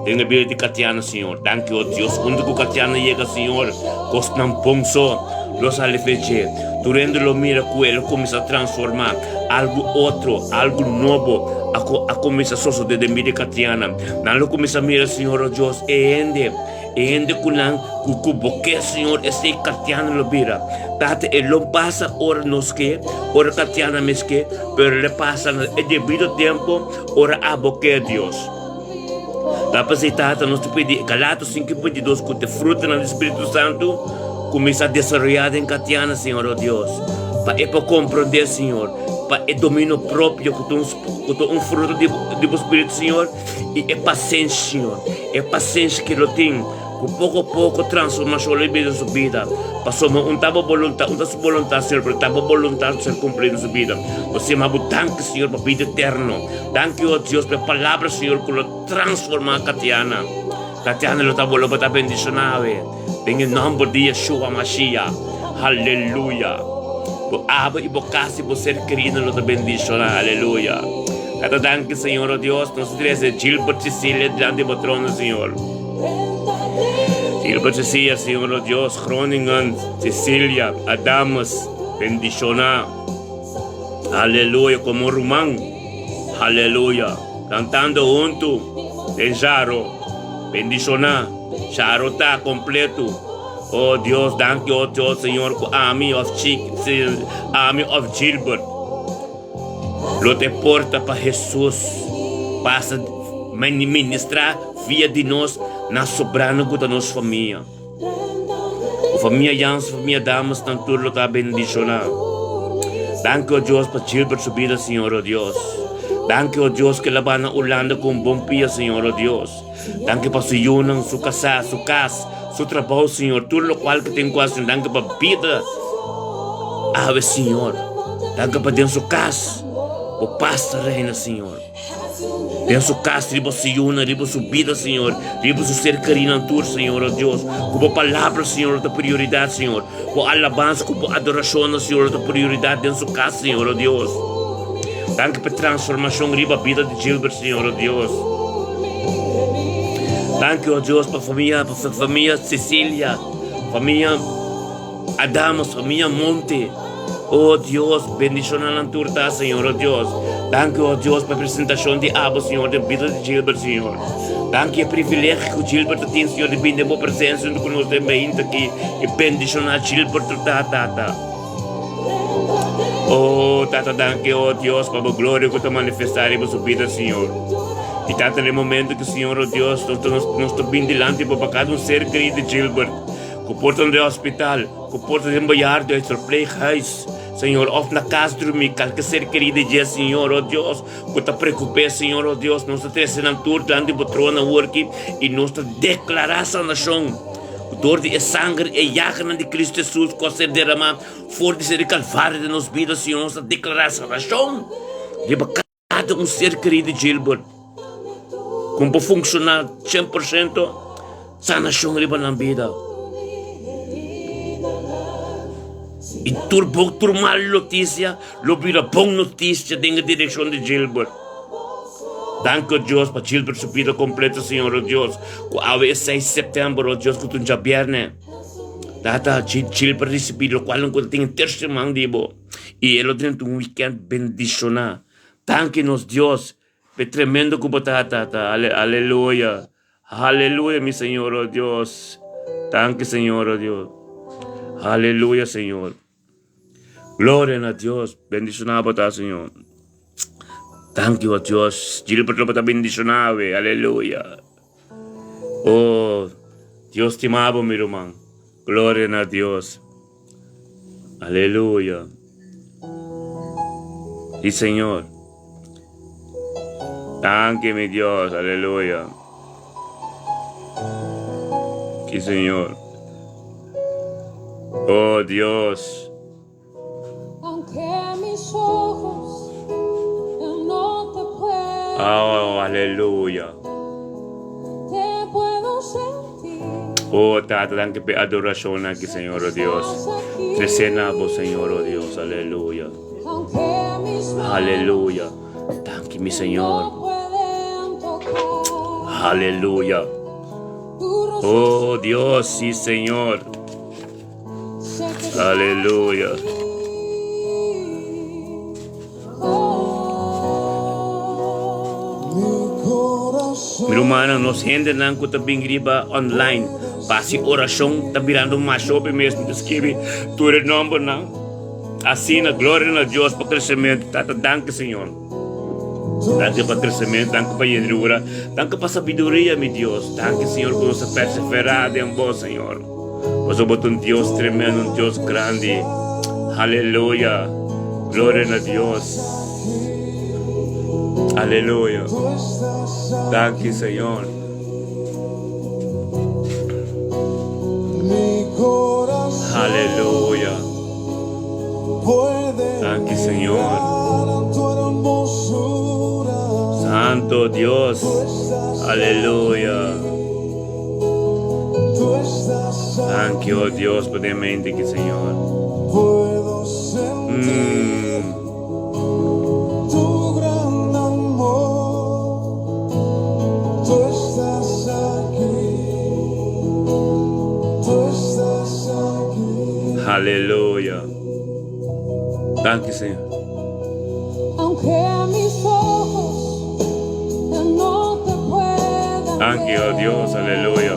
Speaker 1: den e bida di Katiana, Señor. Danki, o Dios, unda ku Katiana yega, Señor, kosnan bon so. Lo sali fe dje. Tur hende lo mira ku el a kuminsá transformá. Algu otro, algu nobo a a kuminsá sosodé den bida di Katiana. Nan lo kuminsá mira, Señor, o Dios, e hende, e hende ku nan ku ku bo ke, Señor, esei Katiana lo bira. Tata, e lo pasa ora nos ke, ora Katiana mes ke, pero el a pasa na e debido tempu ora abo ke, Dios. Ta p'esei, Tata, nos ta pidi Galatos 5:22 ku te frutanan di Spiritu Santu kuminsá desaroyá den Katiana, Señor, o Dios, pa e por komprondé, Señor, pa e dominio propio ku ta un ku ta un fruta di di bo Spiritu, Señor, i e pasenshi, Señor, e pasenshi ku lo tin ku poko poko transformashon lo bini den su bida, pasobra un ta bo boluntat, un ta su boluntat, Señor, pero ta bo boluntat ser kumplí den su bida. Nos yama bo danki, Señor, pa bida eterno. Danki o Dios pa e palabra Señor ku lo transforma Katiana. Katiana lo ta bolo pa ta bendiciona awe den e nomber di Yeshua Mashiach. Haleluya. Bo abo y bo casa y bo ser querido lo ta bendiciona. Aleluya. Tata danki Señor o Dios nos ta trece Gilbert Cecilia dilanti bo trono Señor. Gilbert Cecilia Señor o Dios Groningen Cecilia Adamus bendiciona. Aleluya como ruman. Aleluya. Cantando huntu den Sharo. Bendiciona. Sharo ta completo. Oh Dios, danki oh Dios, Señor, cu ami of Chick, ami of Gilbert lo te porta pa Jesus pasa ministra via di nos na sobrano cu ta nos famia. Bo famia Jans, famia Damas, nan tur lo ta bendiciona. Danki, o Dios, pa Gilbert su bida, Señor, o Dios. Danki, o Dios, ke el a ba na Hulanda ku un bon pia, Señor, o Dios. Danki pa su yunan, su kasá, su kas, su trabou, Señor, tur lokual ke tin ku hasi. Danki pa bida awe, Señor. Danki pa den su kas, bo pas ta reina, Señor. Den su kas, riba su yunan, riba su bida, Señor, riba su ser kerinan tur, Señor, oh Dios. Ku bo palabra, Señor, ta prioridat, Señor. Bo alabansa ku bo adorashonnan, Señor, ta prioridat den su kas, Señor, oh Dios. Danki pa e transformashon riba bida di Gilbert, Señor, oh Dios. Danki, oh Dios, pa famia, pa famia Cecilia, famia Adamus, famia Monte. Oh Dios, bendiciona nan tur ta, Señor, oh Dios. Danki, oh Dios, pa presentacion di abo, Señor, den bida di Gilbert, Señor. Danki e privilegio cu Gilbert ta tin, Señor, di bini den bo presencia hunto cu nos den mainta aki y bendiciona Gilbert tur ta, Tata. Oh, Tata, danki, oh Dios, pa bo gloria cu ta manifesta riba su bida, Señor. Y Tata, den e momento cu, Señor, oh Dios, nos ta, nos ta bini dilanti bo pa cada un ser querido di Gilbert, cu por ta den hospital, Ku por ta den bejaardenhuis, verpleeghuis, Señor, òf na kas drumí, kalke ser kerí di dje, Señor, o Dios, ku ta preokup'é, Señor, o Dios, nos ta trese nan tur dilanti bo trono awor aki i nos ta deklará sanashon dor di e sanger i e yaganan di Kristu Hesus ku a ser deramá for di ser di Kalvario den nos bida, Señor, nos ta deklará sanashon riba kada un ser kerí di Gilbert ku por funshoná 100% sanashon riba nan bida. I tur bon, tur mal notisia lo bira bon notisia den e direkshon di Gilbert. Danki, o Dios, pa Gilbert su bida kompleto, Señor, o Dios, ku awe e 6 sèptèmber, o Dios, ku ta un djabièrnè. Tata, Gilbert risibí lokual nan ku ta tin e terser siman di bo. I e lo drenta un weekend bendishoná. Danki nos Dios p'e tremendo ku bo ta, Tata. Aleluya. Aleluya, mi Señor, oh Dios. Danki, Señor, oh Dios. Aleluya, Señor. Gloria na Dios. Bendishoná bo ta, Señor. Danki, oh Dios. Gilbert lo bo ta bendishoná awe. Aleluya. Oh, Dios stima bo, mi ruman. Gloria na Dios. Aleluya. Sí, Señor. Danki, mi Dios. Aleluya. Sí, Señor. Oh, Dios.
Speaker 2: Aunque mis ojos.
Speaker 1: Oh, aleluya. Oh, Tata, danki pa e adorashon aki, Señor, oh Dios. Trese na bo, Señor, oh Dios. Aleluya. Aleluya. Danki, mi Señor. Aleluya. Oh, Dios, sí, Señor. Aleluya. Mi rumannan, nos hendenan ku ta bin riba online pa hasi orashon ta birando mas hopi mes. Mi ta skibi tur e nòmbernan. Asina, gloria na Dios pa kresementu. Tata, danki Señor. Danki pa kresementu, danki pa yenura, danki pa sabiduria, mi Dios. Danki Señor ku nos ta perseverá den bo, Señor. Pasobra bo ta un Dios tremendo, un Dios grandi. Aleluya. Gloria na Dios. Aleluya. Danki, Señor. Aleluya. Danki, Señor. Santo Dios. Aleluya. Danki, oh Dios, pa den mente aki, Señor. Mm. Aleluya. Danki, Señor. Danki, oh Dios, aleluya.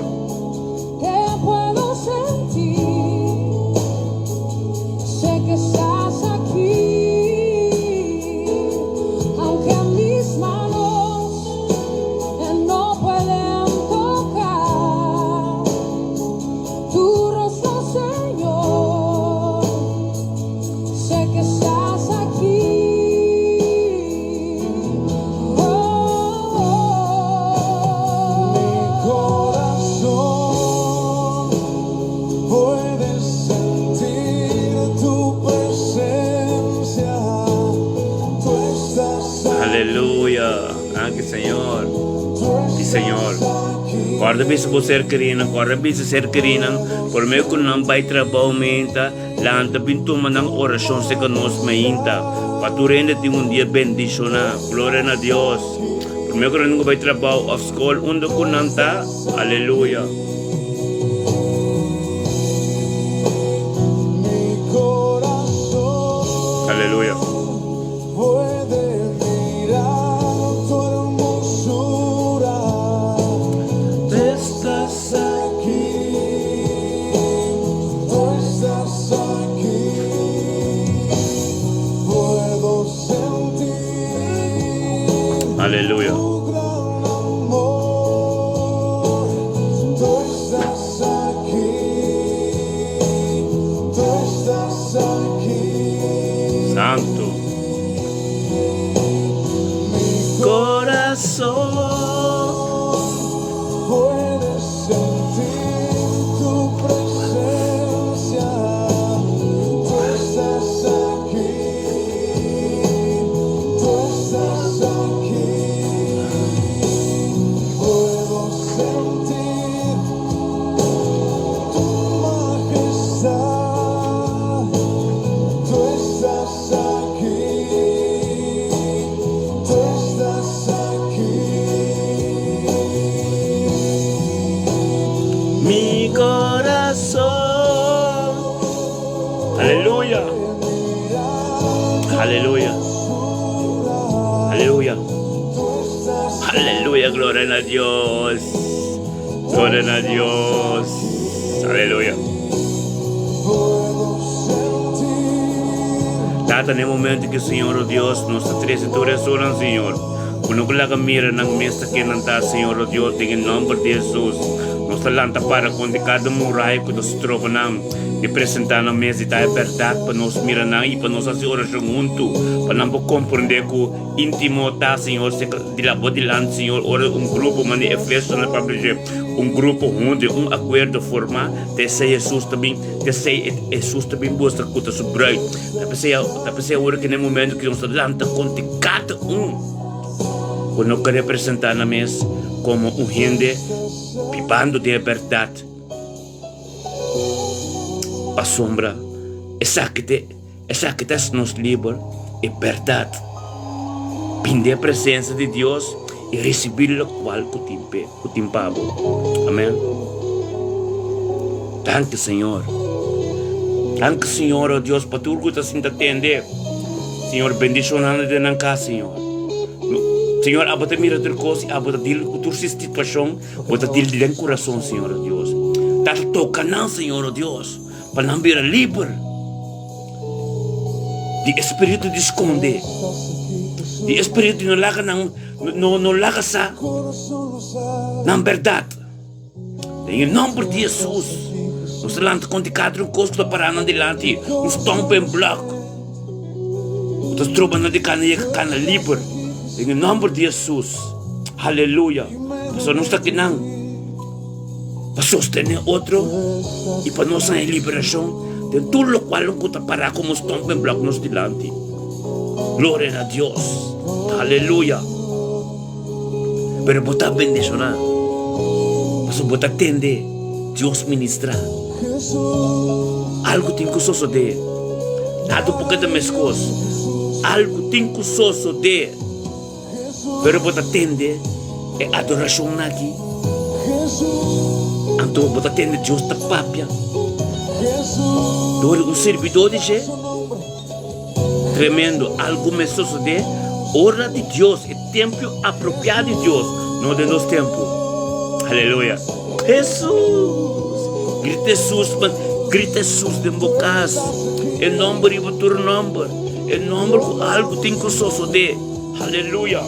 Speaker 1: Aleluya! Danki Señor. Sí Señor. Kòrda bisa bo ser kerinan, kòrda bisa ser kerinan, promé ku nan bai trabou meinta, lanta bin tuma nan orashon serka nos meinta, pa tur hende tin un dia bendishoná. Gloria na Dios. Promé ku nan bai trabou òf skol, unda ku nan ta, aleluya. Aleluya. Aleluya. Santo. Corazón. Mi corazón. Aleluya. Aleluya. Aleluya. Aleluya, gloria na Dios. Gloria na Dios. Aleluya. Tata, na e momento ki Señor, oh Dios, nos ta trese tur esunnan, Señor, ku no ku laga mira nan mes ta ken nan ta, Señor, oh Dios, den e nomber di Jesus, nos ta lanta para kontra kada muraya ku ta stroba nan di presentá nan mes di ta e bèrdat pa nos mira nan i pa nos hasi orashon huntu, pa nan por komprendé ku Intimo ta, Señor, se di la bo dilanti, Señor, ora un grupo, manda Efesonan papia dje, un grupo huntu den un akuerdo formá, ta esei Hesus ta bin, ta esei Hesus ta bin buska ku ta su bruid. Ta p'esei, ta p'esei awor ku na e momento ku nos ta lanta kontra kada un. Ku no ke representá nan mes komo un hende bibando den e bèrdat. Pasobra esaki ta esaki ta hasi nos liber, e bèrdat. Bin den e presensia di Dios i risibí lokual ku tin p'e, ku tin pa bo. Amèn. Danki Señor. Danki Señor, o Dios, pa tur ku ta sinta tende. Señor, bendishoná nan den nan kas, Señor. Señor, abo ta mira tur kos i abo ta dil ku tur situashon, bo ta dil den kurason, Señor, o Dios. Tata, toka nan, Señor, o Dios, pa nan bira liber di e spiritu di skonde, di e spiritu di no laga nan, no, no laga sa nan bèrdat. Den e nòmber di Hesus, nos ta lanta kontra kada un kos ku ta pará nan dilanti, un stumbling block ku ta stroba nan di kana yega kana liber. Den e nòmber di Hesus, aleluya! Pasobra nos ta kinan pa sostené otro i pa nos haña liberashon den tur lokual ku ta pará komo stumbling block nos dilanti. Gloria na Dios! Aleluya! Pero bo ta bendishoná pasobra bo ta tende Dios ministrá. Algu tin ku sosodé. Nada por keda meskos. Algu tin ku sosodé. Pero bo ta tende e adorashon aki. Anto bo ta tende Dios ta papia dor di un sirbidó di dje. Tremendo, algu mes sosodé ora di Dios, e tempio apropiá di Dios, no den nos tempu. Aleluya. Hesus! Grita Hesus, man, grita Hesus den bo kas. E nomber riba tur nomber, e nomber ku algu tin ku sosodé. Aleluya.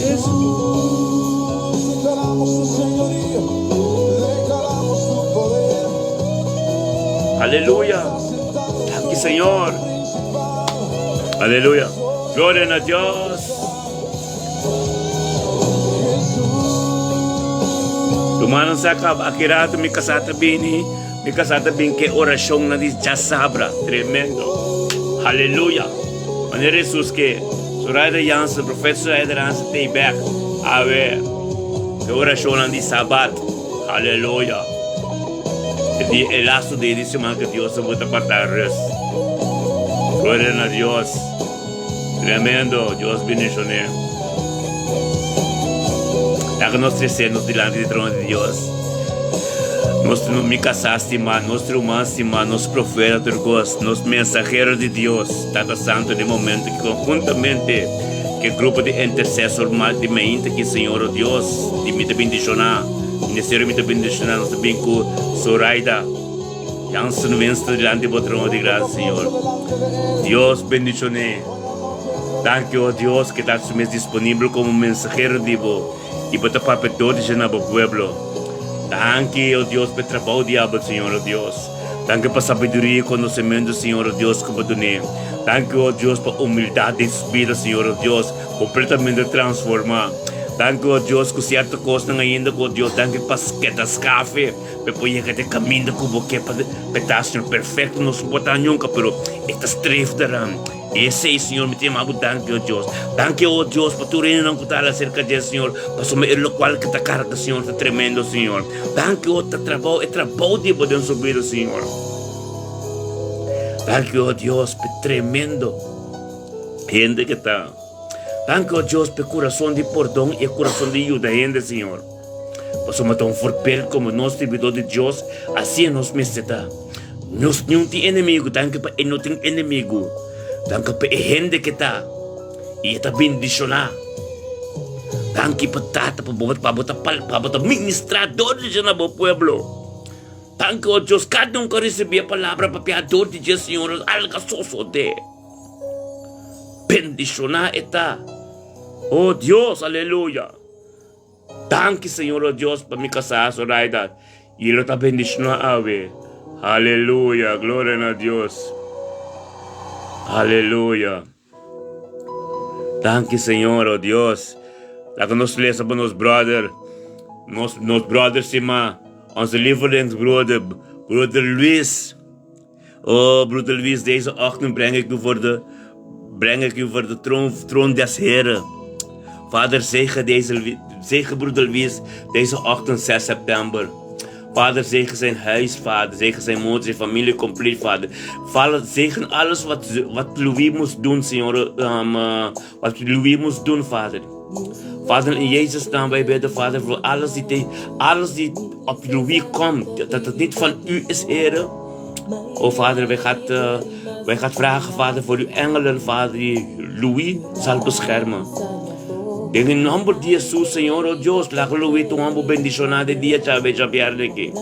Speaker 2: Hesus, declaramos tu señorío, declaramos tu poder.
Speaker 1: Aleluya. Danki Señor. Aleluya. Gloria na Dios. Rumannan sa kaba aki rato mi kasá ta bini, mi kasá ta bin ke orashonnan di djasabra. Tremendo. Aleluya. Manera Hesus ke Zoraida Jansen, Profeta Zoraida Jansen t'ei bek awe ke orashonnan di sabat. Aleluya. E dia, e lastu dia di siman ke Dios a bota apartá rus. Gloria na Dios. Tremendo. Dios bendishoné. Laga nos trese nos dilanti di trono di Dios. Nos, mi kasá stimá, nos ruman stimá, nos profeta tur kos, nos mensahero di Dios, Tata Santo, den momento ki konhuntamente ke grupo di intersesor di mainta ki Señor o Dios di mi ta bendishoná. Ministerio mi ta bendishoná, nos ta bin ku Zoraida Jansen Winston dilanti bo trono di grasia, Señor. Dios bendishoné. Danki, o Dios, ke ta su mes disponibel komo mensahero di bo i bo ta papia dor di dje na bo pueblo. Danki, o Dios, pa e trabou di abo, Señor, o Dios. Danki pa sabiduria i konosementu, Señor, o Dios, ku bo dun'é. Danki, o Dios, pa humildat den su bida, Señor, o Dios, kompletamente transformá. Danki, o Dios, ku sierto kosnan ainda ku, o Dios, danki pa keda skafe, pa e por yega te kaminda ku bo ke pa e ta, Señor. Perfekto nos no por ta nunka, pero e ta streef daran. I esei, Señor, mi ta yama bo danki, o Dios. Danki, o Dios, pa tur hendenan ku ta hala serka dje, Señor, pasobra e lokual ku ta karga, Señor, ta tremendo, Señor. Danki, o ta trabou, e trabou di bo den su bida, Señor. Danki, o Dios, pa e tremendo hende ku ta. Danki, o Dios, pa e kurason di pordon i e kurason di yuda hende, Señor. Pasobra ta un voorbeeld komo nos sirbidó di Dios, asina nos mester ta. Nos niun tin enemigu, danki pa e no tin enemigu. Danki pa e hende ke ta i e ta bendishoná. Danki pa Tata pa bo pa bo ta pa bo ta ministrá dor di dje na bo pueblo. Danki, o Dios, kada un ku a risibí e palabra papiá dor di dje, Señor, alga sosodé. Bendishoná e ta. O Dios, aleluya. Danki Señor o Dios pa mi kasá Zoraida y lo ta bendiciona awe. Aleluya, gloria na Dios. Aleluya. Danki Señor o Dios. Laga nos lesa pa nos brother, nos nos brother stima, onze lievelingsbroeder, broeder Luis. Oh, broeder Luis, deze ochtend breng ik u voor de, breng ik u voor de troon, troon des Heren. Vader, zegen deze, zegen broeder Luis deze ochtend 6 september. Vader, zegen zijn huis, Vader. Zegen zijn moeder, zijn familie compleet, Vader. Vader, zegen alles wat, wat Louis moest doen, Señor. Um, uh, wat Louis moest doen, Vader. Vader, in Jezus naam, wij bidden, Vader, voor alles die, alles die op Louis komt, dat het niet van u is, Heer. Oh, Vader, wij gaat, uh, wij gaat vragen, Vader, voor uw engelen, Vader, die Louis zal beschermen. Den e nomber di Hesus, Señor, oh Dios, laga Louis ta un homber bendiciona den dia djawe djabierne aki.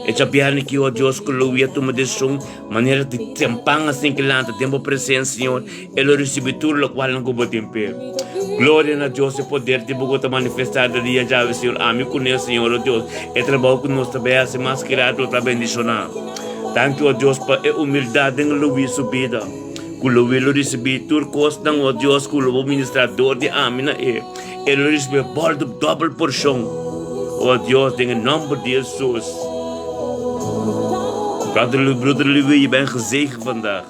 Speaker 1: E djabierne aki, oh Dios, cu Louis a tuma decision manera di tempan asin ki lanta den bo presencia, Señor, e lo ricibi tur locual nan cu bo tin p'e. Gloria na Dios, e poder di bo cu ta manifesta den dia djawe, Señor. Ami cune, Señor, oh Dios, e trabao cu nos ta bay haci mas ki rato lo ta bendiciona. Danki, oh Dios, pa e humildad den Louis su bida. Ku lo lo risibí tur kosnan, o Dios, ku lo bo ministrá dor di ami na e, e lo risibí bòldu dòbel porshon, o Dios, den e nòmber di Hesus. Brother, broeder Louis, je bent gezegend vandaag,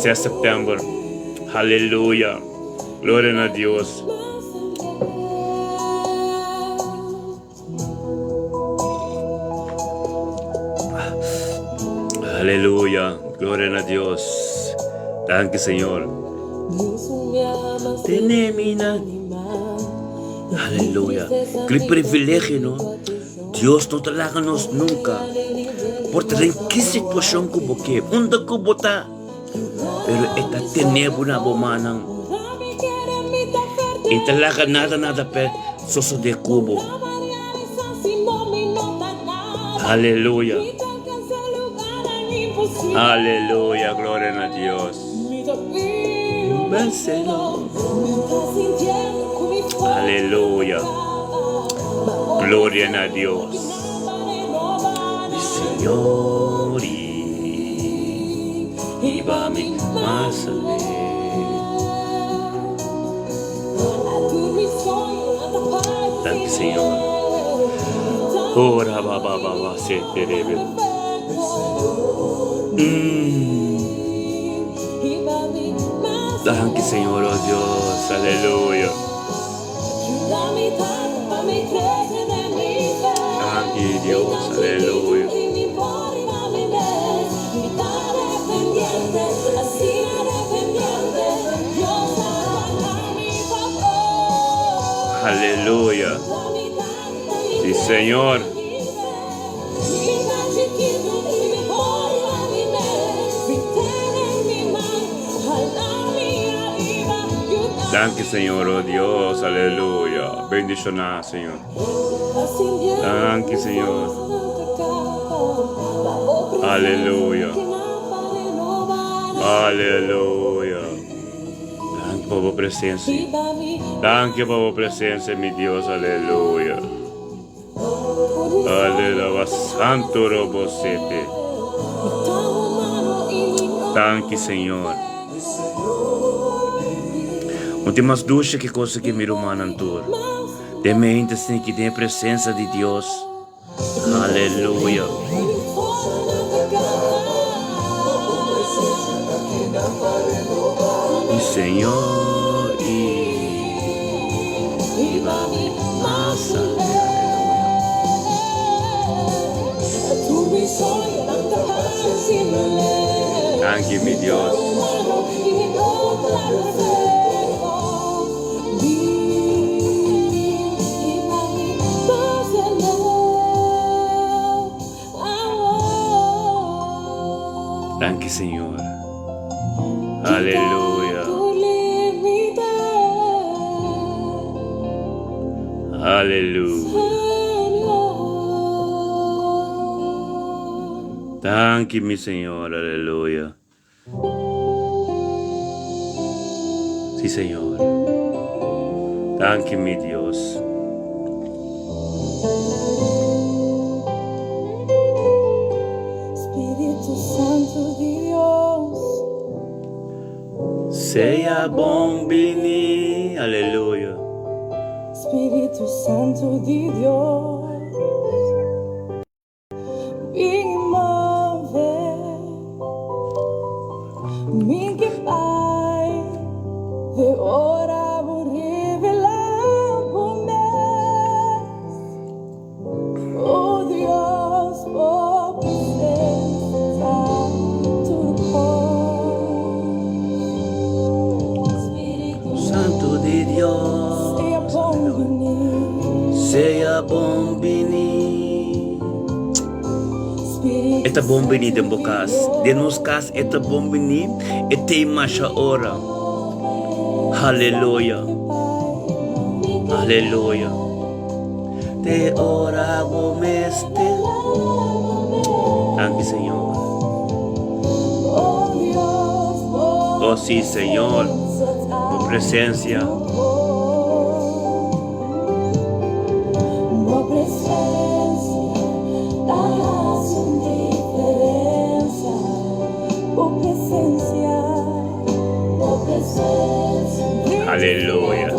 Speaker 1: 6 september. Halleluja. Gloria na Dios. Aleluya, gloria na Dios. Danki, Señor. Aleluya. Ki privilegio, no? Dios no ta laga nos nunca. Por ta den ki situacion ku bo ke, unda ku bo ta, pero e ta tene bo na bo mannan. E ta laga nada nada pe sosode ku bo. Aleluya. Aleluya, gloria na Dios. Aleluya. Gloria na Dios. Mi Señor y ba mi mas Danki Señor. Ora ba ba ba ba se terebe. Mm. Danki Señor, oh Dios, aleluya. Danki Dios, aleluya. Aleluya. Sí, Señor. Danki, Señor, oh Dios, aleluya. Bendiciona, Señor. Danki, Señor. Aleluya. Aleluya. Danki pa bo presencia. Danki pa bo presencia, mi Dios. Aleluya. Aleluya. Santo robo sete. Danki, Señor. No tin mas dulce que cosa que mi rumannan tur. Den mente sinti den e presencia di Dios. Aleluya. Mi Señor y hiba mi mas Aleluya. Danki mi Dios. Danki Señor. Aleluya. Aleluya. Danki mi Señor. Aleluya. Sí, Señor. Danki mi Dios.
Speaker 3: Spiritu Santu di Dios.
Speaker 1: Sea bon bini. Aleluya.
Speaker 3: Spiritu Santu di Dios. Bin move mi ke bai te ora bo revelá.
Speaker 1: ta bon bini den bo kas. Den nos kas e ta bon bini, e tei masha ora. Haleluya. Haleluya. Te ora bo mester. Danki Señor. Oh sí, Señor, bo presencia. Aleluya.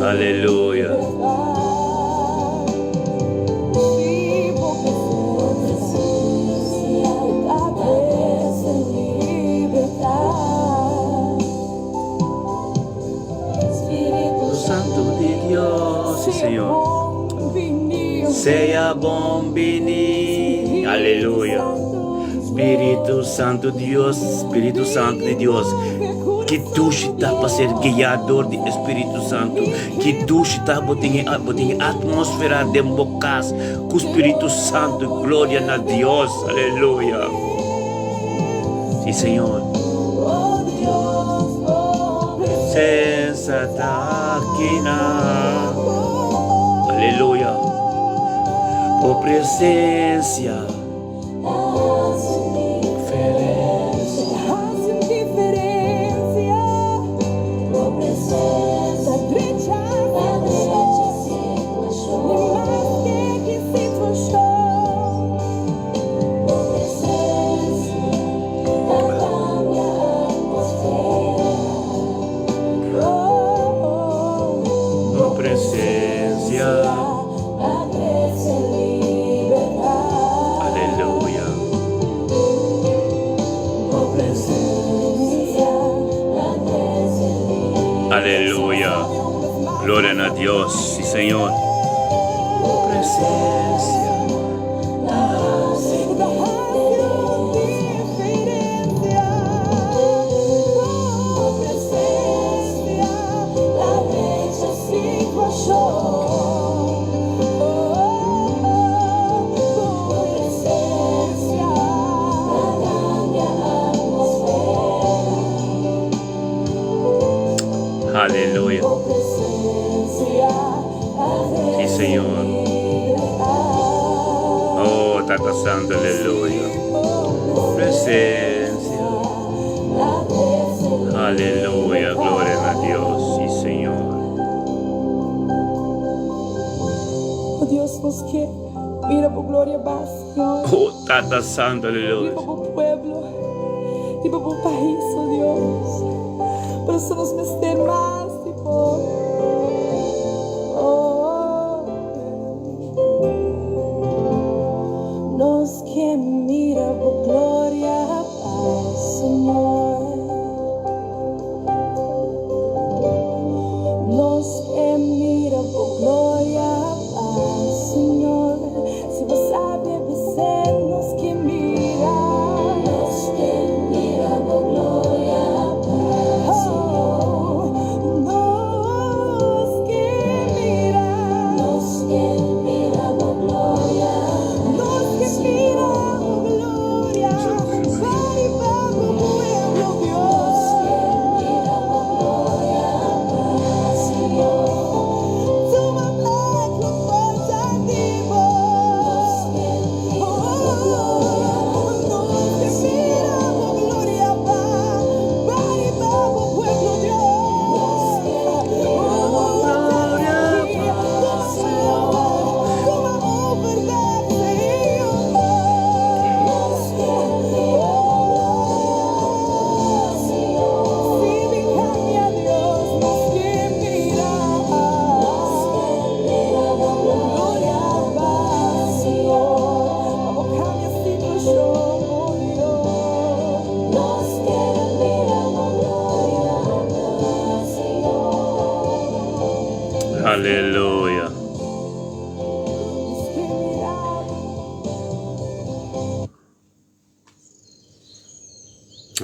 Speaker 1: Aleluya. Santo di Dios, sí Señor. Sea bon bini. Aleluya. Spiritu Santo Dios, Spiritu Santo di Dios. Ki dushi ta pa ser guiá dor di e Spiritu Santu. Ki dushi ta bo tin e bo tin e atmosfera den bo kas ku Spiritu Santu. Gloria na Dios. Aleluya. Si Señor. Presensa ta aki na. Aleluya. Bo presencia. Bo presencia. Aleluya. Aleluya. Gloria na Dios. Sí, Señor. Bo presencia. Aleluya. Sí, Señor. Oh, Tata Santo, aleluya. Presencia. Aleluya, gloria a Dios, sí, Señor.
Speaker 3: Oh Dios, nos ke mira bo gloria bas, Señor.
Speaker 1: Oh, Tata Santo, aleluya.
Speaker 3: Riba bo pueblo, riba bo pais, oh Dios. Por eso nos mester mas di bo. Oh. Nos ke mira bo gloria bas, Señor. Nos ke mira bo gloria bas, Señor. Si bo sabi bis'é, nos ke mira. Nos ke mira bo gloria bas, Señor. Nos ke mira. Nos ke mira bo gloria. Nos ke mira bo gloria.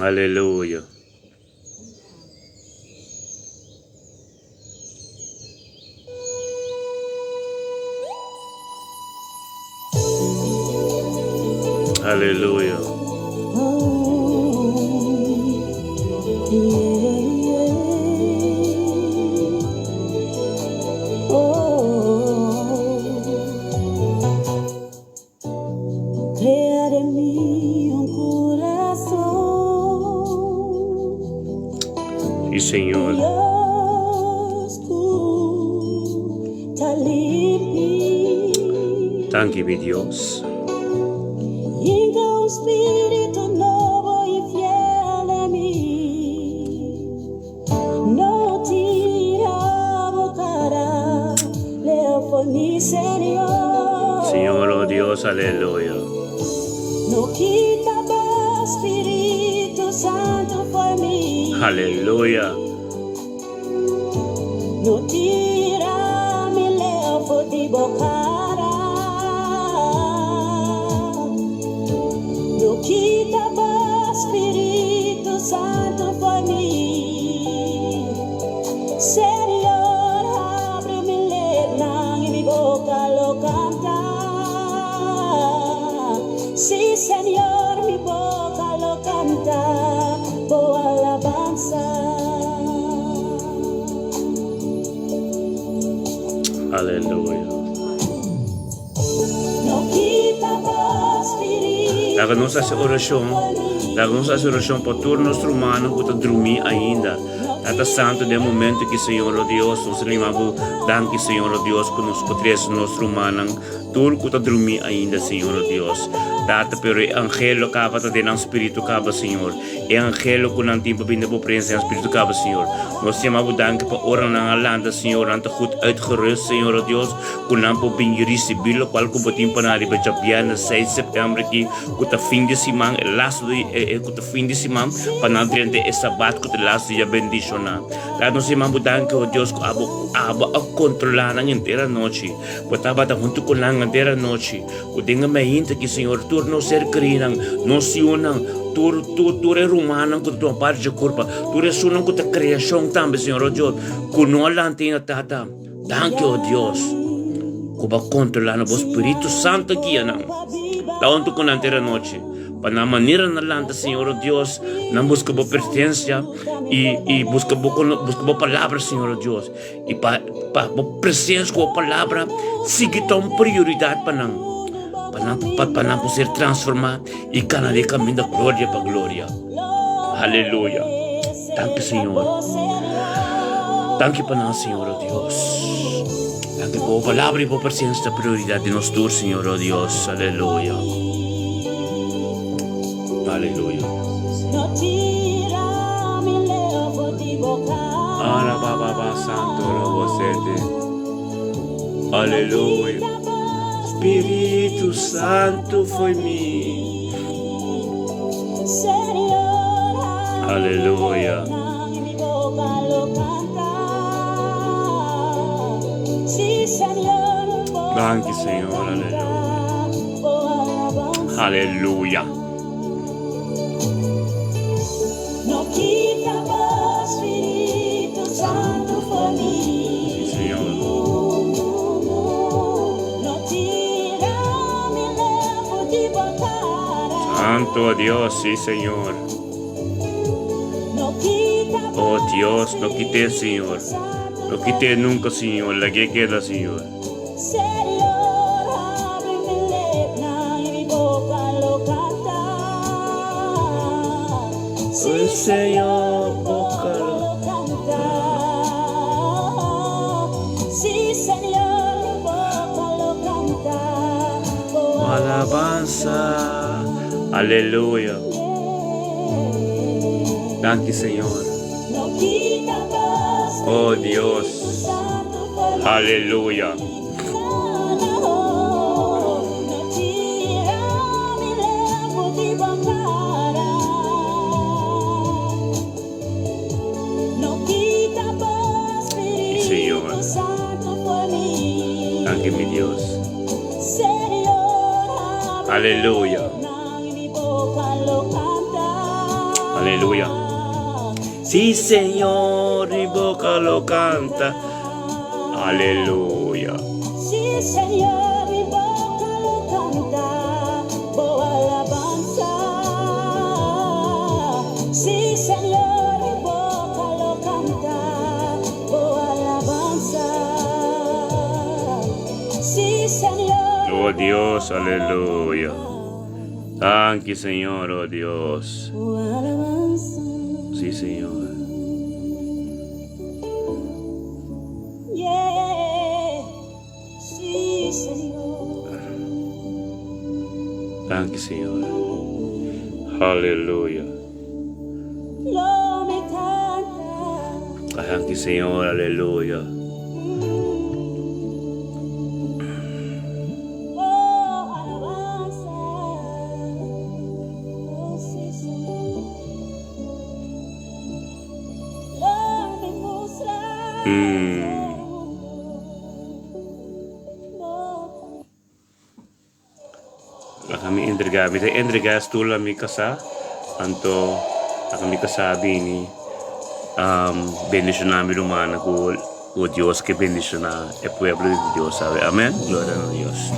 Speaker 1: Aleluya. Aleluya.
Speaker 3: Crea den mi un curason.
Speaker 1: Sí, Señor.
Speaker 3: Dios cu ta limpi.
Speaker 1: Danki, mi Dios.
Speaker 3: Hinca un spirito nobo y fiel den mi. No tira bo cara leu for mi, Señor.
Speaker 1: Señor, oh Dios, aleluya.
Speaker 3: No kita bo Spirito Santo for mi.
Speaker 1: Aleluya.
Speaker 3: No tira mi leu for di bo cara. No kita bo Spirito Santo for mi. Señor, habri mi lepnan y mi boca lo canta. Sí, Señor, mi boca lo canta, bo alabanza.
Speaker 1: Aleluya.
Speaker 3: No kita bo Spirito
Speaker 1: Laga nos hasi orashon. Laga nos hasi orashon pa tur nos rumannan ku ta drumí ainda. Tata Santu, den momento aki, Señor, o Dios, nos ta yama Bo danki, Señor, o Dios, ku nos por trese nos rumannan tur ku ta drumí ainda, Señor, o Dios. Tata, pero e angelo kaba ta den nan spiritu kaba, Señor. E angelo ku nan tin pa bini den Bo presensia, nan spiritu kaba, Señor. Nos ta yama Bo danki pa ora nan a lanta, Señor, nan ta goed uitgerust, Señor, o Dios, ku nan por bin risibí lokual ku Bo tin pa nan riba djabièrnè seis sèptèmber aki, ku ta fin di siman, e lastu di e ku ta fin di siman, pa nan drenta e sabat ku ta lastu dia bendishoná. Laat nos yama Bo danki, o Dios, ku abo abo a kontrolá nan henter anochi. Bo tabata huntu ku nan henter anochi. Ku den e mainta aki, Señor, tur nos ser kerínan, nos yunan, tur tur tur e rumannan ku ta tuma parti dje kurpa, tur esunnan ku ta kreashon tambe, Señor, o Dios, ku no a lanta ainda, Tata. Danki, o Dios, ku bo a kontrolá nan, bo Spiritu Santu a guia nan. Ta huntu ku nan henter anochi. Pa nan manera nan lanta, Señor, o Dios, nan buska bo presencia i i buska bo buska bo palabra, Señor, o Dios. I pa pa bo presencia ku bo palabra sigui ta un prioridat pa nan, pa nan pa pa nan por ser transformá i kana den kaminda gloria pa gloria. Aleluya. Danki, Señor. Danki pa nan, Señor, o Dios. Danki pa bo palabra i bo presencia ta prioridat di nos tur, Señor, o Dios. Aleluya. Aleluya. Ala ba ba ba santo robo sete. Aleluya. Spiritu Santo foi mi. Aleluya. Danki Señor, aleluya. Aleluya. Sí, Señor. Santo Dios, sí, Señor. Oh Dios, no quite, Señor. No quite nunca, Señor. La que queda, Señor. Oh, Señor, boca lo Alabanza. Aleluya. Danki, Señor. Oh Dios. Aleluya. Señor. Danki, mi Dios. Aleluya. Aleluya. Sí, Señor, mi boca lo canta. Aleluya.
Speaker 4: Sí, Señor, mi boca lo canta, bo alabansa. Sí, Señor, mi boca lo canta, bo alabansa. Sí, Señor,
Speaker 1: Oh
Speaker 4: mi
Speaker 1: Dios,
Speaker 4: boca lo
Speaker 1: aleluya.
Speaker 4: canta,
Speaker 1: Danki, Señor, oh Dios.
Speaker 4: bo alabansa.
Speaker 1: Sí, Señor.
Speaker 4: Yeah, sí, Señor.
Speaker 1: Danki, Señor. Aleluya.
Speaker 4: Lo mi canta.
Speaker 1: Danki, Señor, aleluya.
Speaker 4: Oh, alabanza. Oh, sí, Señor. Lo mi mustra
Speaker 1: Laga mi entregá, mi ta entregá stoel na mi kasá, anto laga mi kasá bini bendishoná mi rumannan ku ku Dios ke bendishoná e pueblo di Dios awe. Amèn. Gloria na Dios.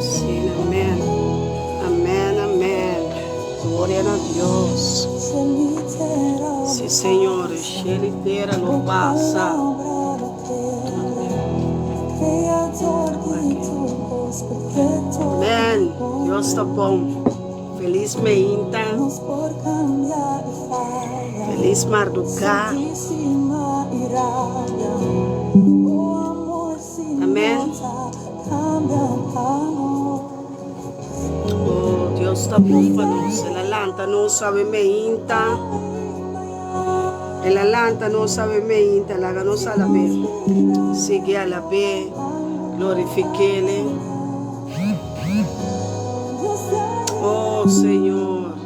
Speaker 5: Sí, amén. Amén, amén. Gloria na Dios. Sí, Señor, cielo y tierra lo pasa. Amén. Dios ta bon. Feliz meinta. Feliz marduká. Amén. Oh, Dios ta bon pa nos. El a lanta nos awe meinta. El a lanta nos awe meinta. Laga nos alab'é. Sigui alab'é. Glorifik'Ele. Oh, Señor.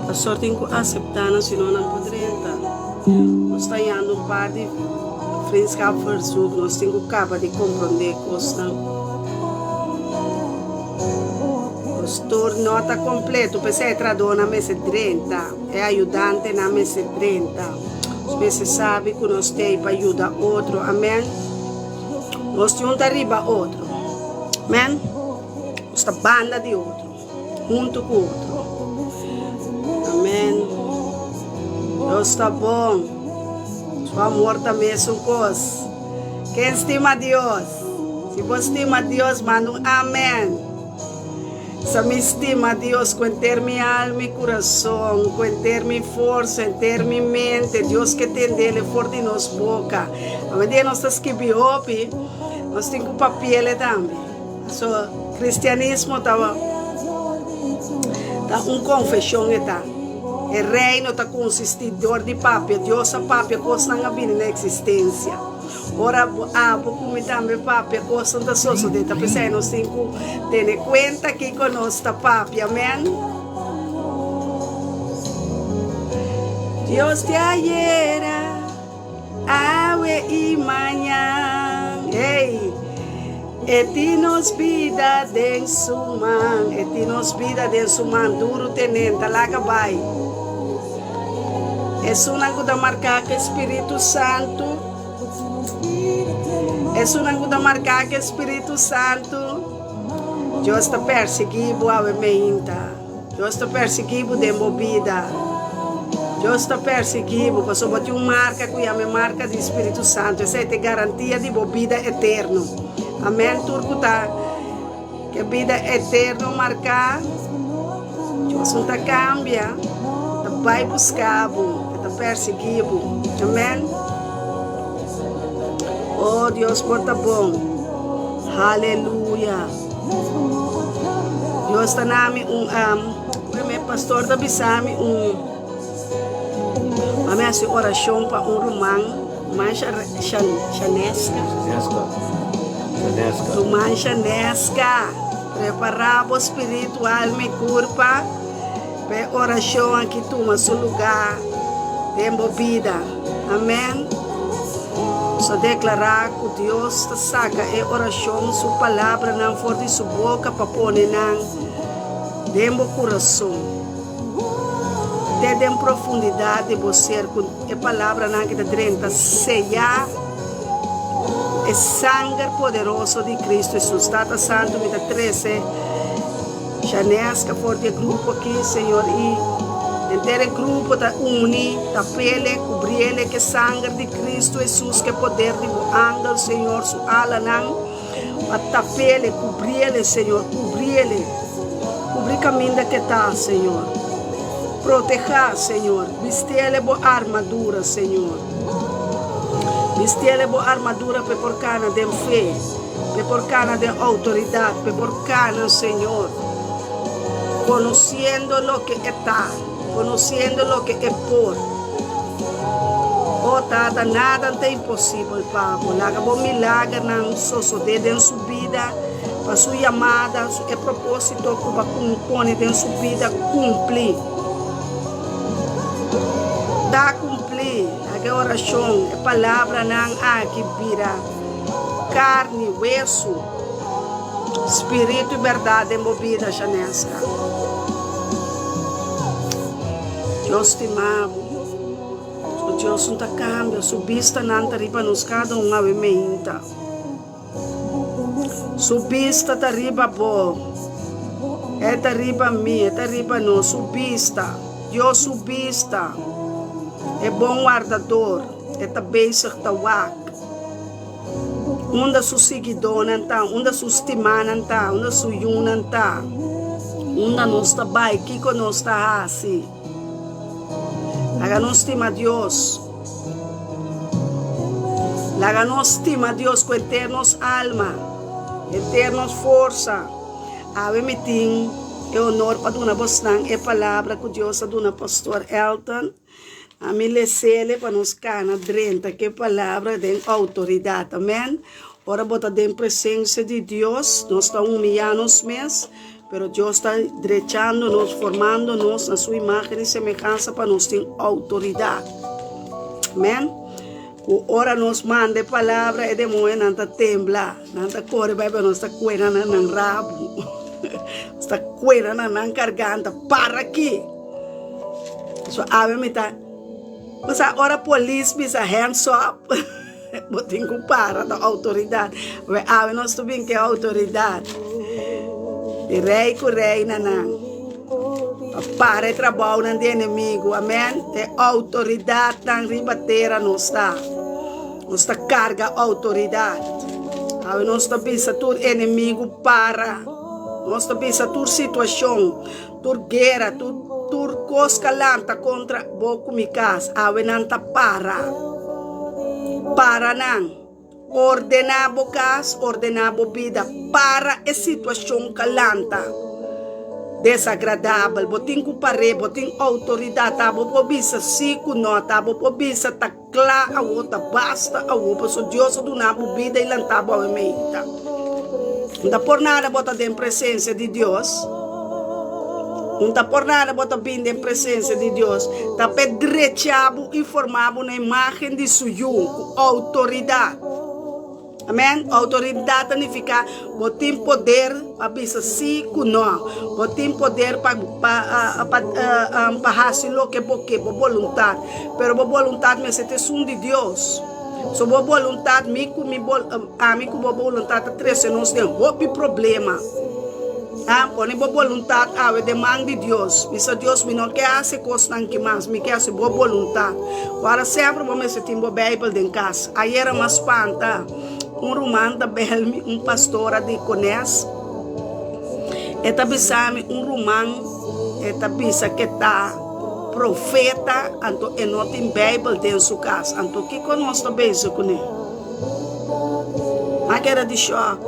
Speaker 5: Pastor tin cu acepta nan si no nan por drenta. Nos ta yanda un par di vriendschapverzoek, nos tin cu caba di comprende cosnan. Pastor no ta completo, p'esey e tradornan mester drenta, e ayudantenan mester drenta. Nos mester sabi cu nos t'ey pa yuda otro, amen. Nos tin un ta riba otro, amen. Nos ta banda di otro, hunto cu otro. Amen. Dios ta bon. Su amor ta mesun cos. Ken stima Dios? Si bo stima Dios, manda un amen. Sa mi stima Dios cu enter mi alma y curason, cu enter mi forsa, enter mi mente. Dios ke tendele for di nos boca. Awendia nos ta skibi hopi, nos tin cu papiele tambe. So, cristianismo ta ta un confesion e ta. E reino ta consisti dor di papia. Dios a papia, cosnan a bini na existencia. Ora bo abo ku mi tambe papia kosnan ta sosodé, ta p'esei nos tin ku tene kuenta kiko nos ta papia. Amèn. Dios di ayera, awe i mañan, hey, e tin nos bida den su man, e tin nos bida den su man, duru tenen, ta laga bai. Esunnan ku ta marká ku e Spiritu Santu, esunnan ku ta marká ku e Spiritu Santu, Dios ta persiguí bo awe meinta. Dios ta persiguí bo den bo bida. Dios ta persiguí bo pasobra bo tin un marka ku yama e marka di Spiritu Santu. Esei ta e garantia di bo bida eterno. Amèn. Tur ku ta ku e bida eterno marká. Dios no ta cambia, ta bai busca bo, e ta persigui bo. Amen. Oh Dios bo ta bon. Haleluya. Dios ta nami un um, mi pastor ta bisa mi un, mami hasi oracion pa un ruman. Ruman Shaneska.
Speaker 1: Shaneska.
Speaker 5: Ruman Shaneska, prepará bo spiritu, alma i kurpa pa e orashon aki tuma su lugá den bo bida. Amèn. Nos ta deklará ku Dios ta saka e orashon, su palabranan for di su boka pa pone nan den bo kurason. Te den profundidat di bo ser ku e palabranan ki ta drenta seyá ku e sanger poderoso di Kristu Hesus. Tata Santu, mi ta trese Shaneska for di e grupo aki, Señor, i henter e grupo ta uni, ta pele, kubriele ku e sanger di Kristu Hesus, ku e poder di bo angel, Señor, su alanan. Pa tapele, kubriele, Señor, kubriele. Kubri kaminda ke ta, Señor. Protehá, Señor. Bistiele bo armadura, Señor. Bistiele bo armadura p'e por kana den fe, p'e por kana den outoridat, p'e por kana, Señor, konosiendo loke e ta. Conociendo loke e por. O Tata, nada ta imposibel pa bo. Laga bo milagernan sosode den su bida, pa su yamada, e proposito cu bo a pone den su bida cumpli. Ta cumpli. Laga e oracion, e palabranan aki bira carni, wesu. Spiritu y berdad den bo bida, Shaneska. Dios stima bo. Su Dios no ta cambia, su bistanan ta riba nos cada un awe meinta. Su bista ta riba bo. E ta riba mi, e ta riba nos. Su bista, Dios su bista. E bon wardador, e ta bezig ta wak. Unda su siguidónan ta? Unda su stimánan ta? Unda su yunan ta? Unda nos ta bai? Kiko nos ta hasi? Laga nos stima Dios. Laga nos stima Dios ku henter nos alma, henter nos forsa. Awe mi tin e honor pa duna bosnan e palabra ku Dios a duna Pastor Elton. Ami lesele pa nos kana drenta ke palabra den outoridat. Amen. Ora bo ta den presensia di Dios, nos ta humiyá nos mes, pero Dios ta drechando nos, formando nos na su imagen i semehansa pa nos tin outoridat. Amen. Ku ora nos manda e palabra, e demoñonan ta tembla, nan ta kore bai, pero nos ta kuena na nan rabu. Nos ta kuena na nan karganta. Para aki! So awe mi ta bo sa ora polis bisa hands up bo tin ku para ta outoridat. We awe nos ta bin ke outoridat di rei ku reinanan pa para e trabounan di enemigu. Amen. E outoridatnan riba tera nos ta. Nos ta karga outoridat. Awe nos ta bisa tur enemigu para. Nos ta bisa tur situashon. Tur guera, tur tur kos ka lanta kontra bo ku mi kas, awe nan ta para. Para nan. Ordená bo kas, ordená bo bida. Para e situashon ka lanta desagradabel. Bo tin ku par'é, bo tin outoridat. Abo por bisa sí ku no, abo por bisa ta kla awo, ta basta awo, pasobra Dios a duna bo bida i lanta bo awe meinta. No ta por nada bo ta den presensia di Dios. No ta por nada bo ta bin den presensia di Dios. Ta p'e drecha bo i forma bo na imagen di su Yu, ku outoridat. Amen. Outoridat ta nifiká bo tin poder pa bisa sí ku no. Bo tin poder pa pa pa pa hasi loke bo ke, bo boluntat. Pero bo boluntat mester ta esun di Dios. So bo boluntat, mi ku mi bol ami ku bo boluntat ta trese nos den hopi problema. A pone bo boluntat awe den man di Dios. Bisa Dios, mi no ke hasi kosnan ki mas, mi ke hasi bo boluntat. Ora semper bo mester tin bo Beibel den kas. Ayera mi a spanta, un ruman ta bel mi, un pastora di Kones. E ta bisa mi un ruman, e ta bisa ke ta profeta, anto e no tin Beibel den su kas. Anto kiko nos ta bezig kuné? Mi a keda di shòk.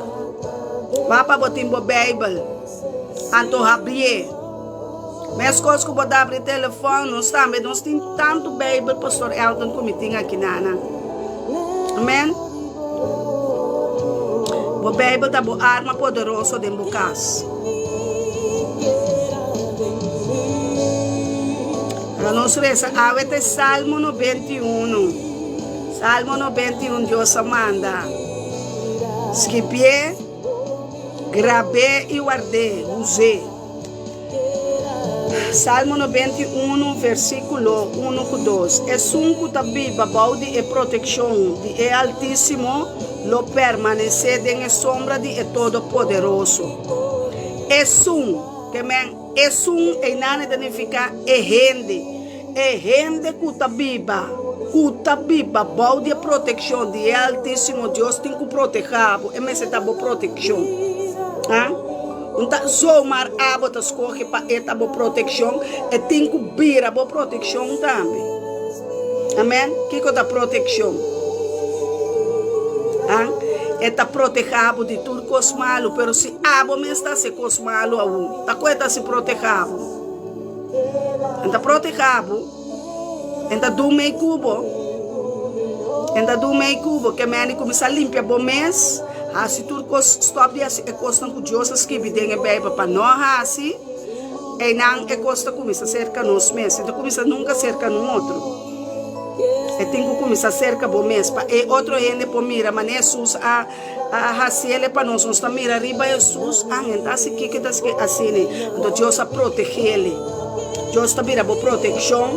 Speaker 5: Papa bo tin bo Bijbel, anto habrié. Meskos ku bo ta habri telefòn, nos tambe nos tin tantu Bijbel, Pastor Elton, ku mi tin aki nanan. Amen. Bo Bijbel ta bo arma poderoso den bo cas. Laga nos resa awe ta e Salmo 91. Salmo 91 Dios a manda. Skibié, grab'é i ward'é, us'é. Salmo 91, versíkulo 1 ku 2, Esun ku ta biba bou di e protekshon di e Altísimo lo permanesé den e sombra di e Todopoderoso. Esun, ke men, esun einan e ta nifiká e hende, e hende ku ta biba, ku ta biba bou di e protekshon di e Altísimo, Dios tin ku protehá bo, e mester ta bo protekshon. Ha? Un ta zomaar abo ta skohe pa e ta bo protekshon, e tin ku bira bo protekshon tambe. Amen. Kiko ta protekshon? Ha? E ta protehá bo di tur kos malu, pero si abo mes ta hasi kos malu awo, ta ku e ta hasi protehá bo? E ta protehá bo, e ta dun mei ku bo, e ta dun mei ku bo. Ke meni kuminsá limpia bo mes, hasi tur kos, stòp di hasi e kosnan ku Dios a skibi den e Beibel pa no hasi, einan e kos ta kuminsá serka nos mes, e ta kuminsá nunka serka nun otro. E tin ku kuminsá serka bo mes pa e otro hende por mira manera Hesus a A hasi el e pa nos. Nos ta mira riba Hesus, an ta hasi kiko, e ta hasi kiko, asina. Anto Dios a protege el. Dios ta bira bo protekshon.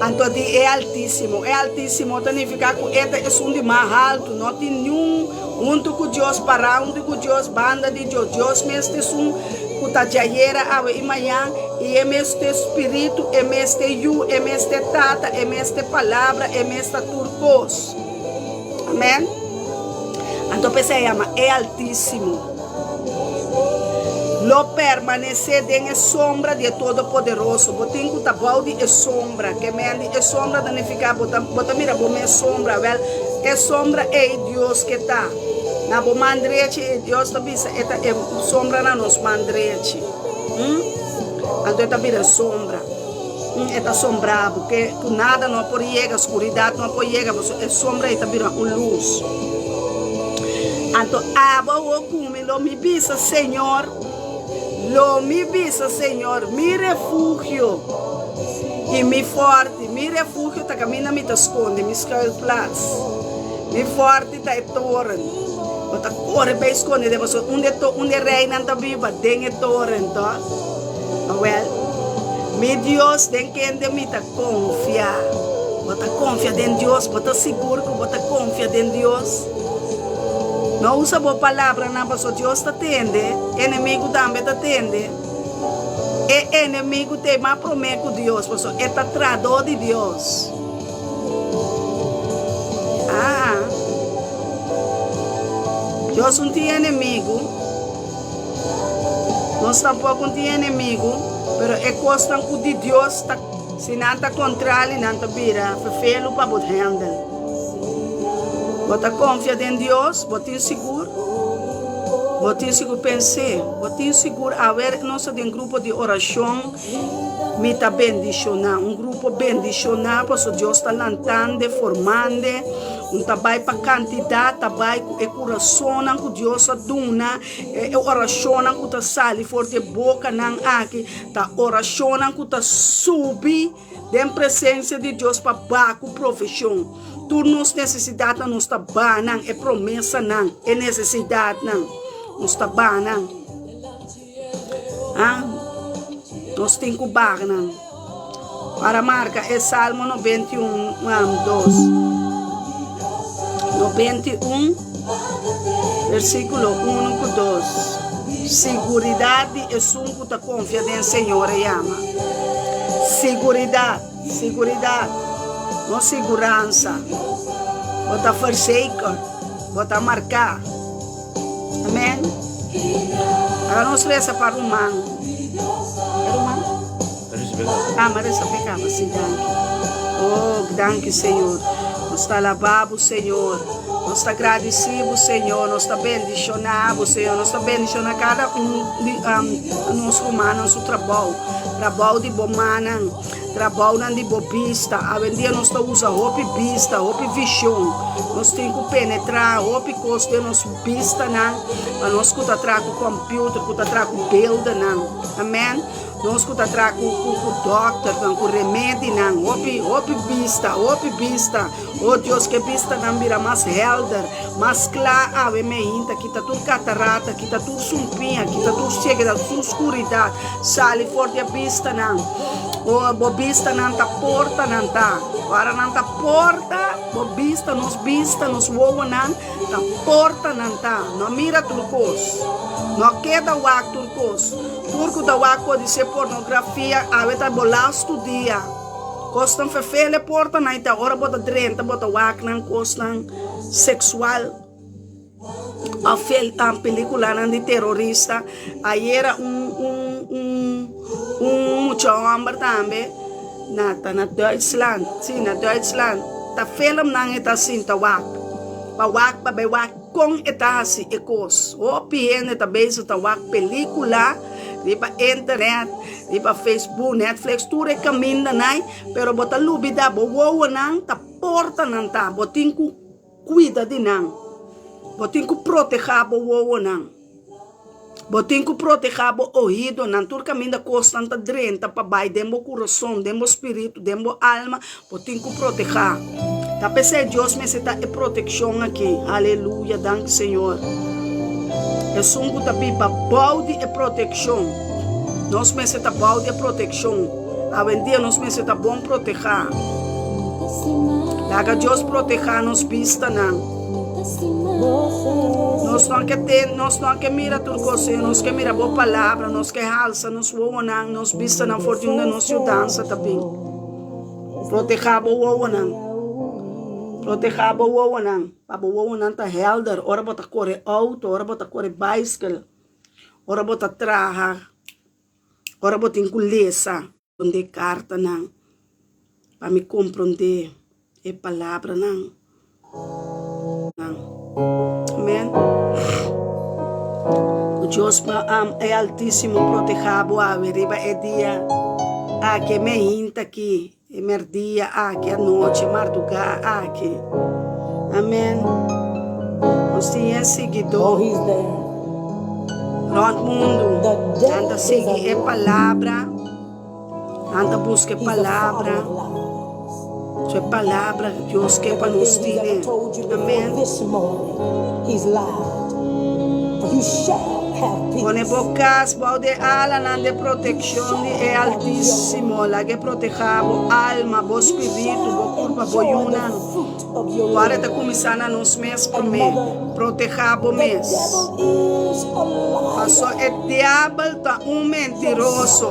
Speaker 5: Anto di e Altísimo. E Altísimo ta nifiká ku e ta esun di mas haltu. No tin niun huntu ku Dios, pará huntu ku Dios, banda di Dios. Dios mes ta esun ku ta djayera, awe i mañan. I e mes ta e Spiritu, e mes ta e Yu, e mes ta e Tata, e mes ta e Palabra, e mes ta tur kos. Amèn. Anto p'esei a yama e Altísimo. Lo permanesé den e sombra di e Todopoderoso. Bo tin ku ta bou di e sombra. Ke men di e sombra ta nifiká bo ta bo ta mira bo mes sombra. Wèl, e sombra ei Dios ke ta na bo man drechi i Dios ta bisa e ta e sombra na nos man drechi. Hm? Anto e ta bira sombra. E ta sombra bo ke ku nada no por yega, skuridat no por yega, pasobra e sombra ei ta bira un lus. Anto abo awor ku mi lo mi bisa Señor, lo mi bisa Señor, mi refugio i mi fòrti, mi refugio ta kaminda mi ta skonde, mi skuilplats, mi fòrti ta e toren. Bo ta kore bai skonde den, pasobra unda e to, unda e reinan ta biba, den e toren, tòg? Awel, mi Dios den kende mi ta konfia. Bo ta konfia den Dios? Bo ta sigur ku bo ta konfia den Dios? No usa bo palabranan pasobra Dios ta tende, enemigu tambe ta tende. E enemigu ta e mas promé ku Dios pasobra e ta tradó di Dios. Aa, Dios un tin enemigu. Nos tampoco no tin enemigo, pero e cosnan cu di Dios ta, si nan ta contrali, nan ta bira ferfelu pa bo handle. Bo ta confia den Dios? Bo tin sigur? Bo tin sigur? Pens'é. Bo tin sigur? Awer nos ta den grupo di oracion, mi ta bendiciona. Un grupo bendiciona, pasobra Dios ta lantande, formande. Un ta bai pa kantidat, ta bai ku e kurasonnan ku Dios a duna, e orashonnan ku ta sali for di e bokanan aki, ta orashonnan ku ta subi den presensia di Dios pa baha ku provishon. Tur nos nesesidatnan nos ta baha nan, e promesanan, e nesesidatnan, nos ta baha nan. Ah, nos tin ku baha nan. Para marka e Salmo 91, 2. 91, versíkulo 1 ku 2. Siguridat di esun ku ta konfia den Señor e yama. Siguridat, siguridat, no siguransa. Bo ta verzeker, bo ta marká. Amen. Ahora nos reza pa ruman. E ruman? Ah, ma reza pa caba. Sí, danki. Oh, danki, Señor. Nos ta alabá bo, Señor. Nos ta gradisí bo, Señor. Nos ta bendishoná bo, Señor. Nos ta bendishoná kada un di um, nos rumannan su trabou. Trabou di bo mannan, trabounan di bo bista. Awendia nos ta usa hopi bista, hopi vishon. Nos tin ku penetrá hopi kos den nos bistanan pa nos ku ta traha ku kòmpiuter, ku ta traha ku beeldennan. Amen. Nos ku ta traha ku ku ku dòkternan, ku remedinan. Hopi, hopi bista, hopi bista. O Dios, ke bistanan bira mas hèlder, mas kla awe meinta. Kita tur katarata, kita tur sumpiña, kita tur sieguedad, tur skuridat. Sali for di e bistanan. O, bo bistanan ta portanan ta. Ora nan ta porta, bo bista, nos bista, nos wowonan ta portanan ta. No mira tur kos. No keda wak tur kos. Tur ku ta wak podisé pornografia, awe ta bo lastu dia. Kosnan fefel e portanan i ta ora bo ta drenta bo ta wak nan kosnan seksual. Of peliculanan di terorista. Ayera un un un un mucha homber tambe na ta na Duitsland, si na Duitsland ta filmnan e ta sinta wak pa wak pa bay wak con e ta haci e cos. Hopi hende ta bezig ta wak pelicula riba internet, riba Facebook, Netflix, tur e camindanan pero bo ta lubida bo wowonan ta portanan ta bo tin cu. Kuida di nan. Bo tin ku protehá bo wowonan. Bo tin ku protehá bo oídonan. Tur kaminda kosnan ta drenta pa bai den bo kurason, den bo spiritu, den bo alma, bo tin ku protehá. Ta p'esei Dios mester ta e protekshon aki. Aleluya! Danki Señor. Esun ku ta biba bou di e protekshon. Nos mester ta bou di e protekshon. Awendia nos mester ta bon protehá. Laga Dios protehá nos bistanan. Nos no ke ten, nos no ke mira tur kos, Señor. Nos ke mira bo palabra, nos ke halsa nos wowonan, nos bistanan for di unda nos yudansa ta bin. Protehá bo wowonan. Protehá bo wowonan, pa bo wowonan ta helder ora bo ta kore outo, ora bo ta kore baiskel, ora bo ta traha. Ora bo tin ku lesa. Komprondé kartanan pa mi komprondé e palabranan. Amen. Ku Dios e Altísimo protehá bo awe riba e dia aki, e meinta aki, e merdia aki, anochi, mardugá aki. Amen. Nos tin e siguidó rònt mundu. Nan ta sigui e palabra. Nan ta buska e palabra. So e palabra Dios ke pa nos tine. Amen. Pone bo kas bou di e alanan di protekshon di e Altísimo. Laga e protehá bo alma, bo spiritu, bo kurpa, bo yunan. Ora ta kuminsá na nos mes promé. Protehá bo mes. Paso e diabel ta un mentiroso.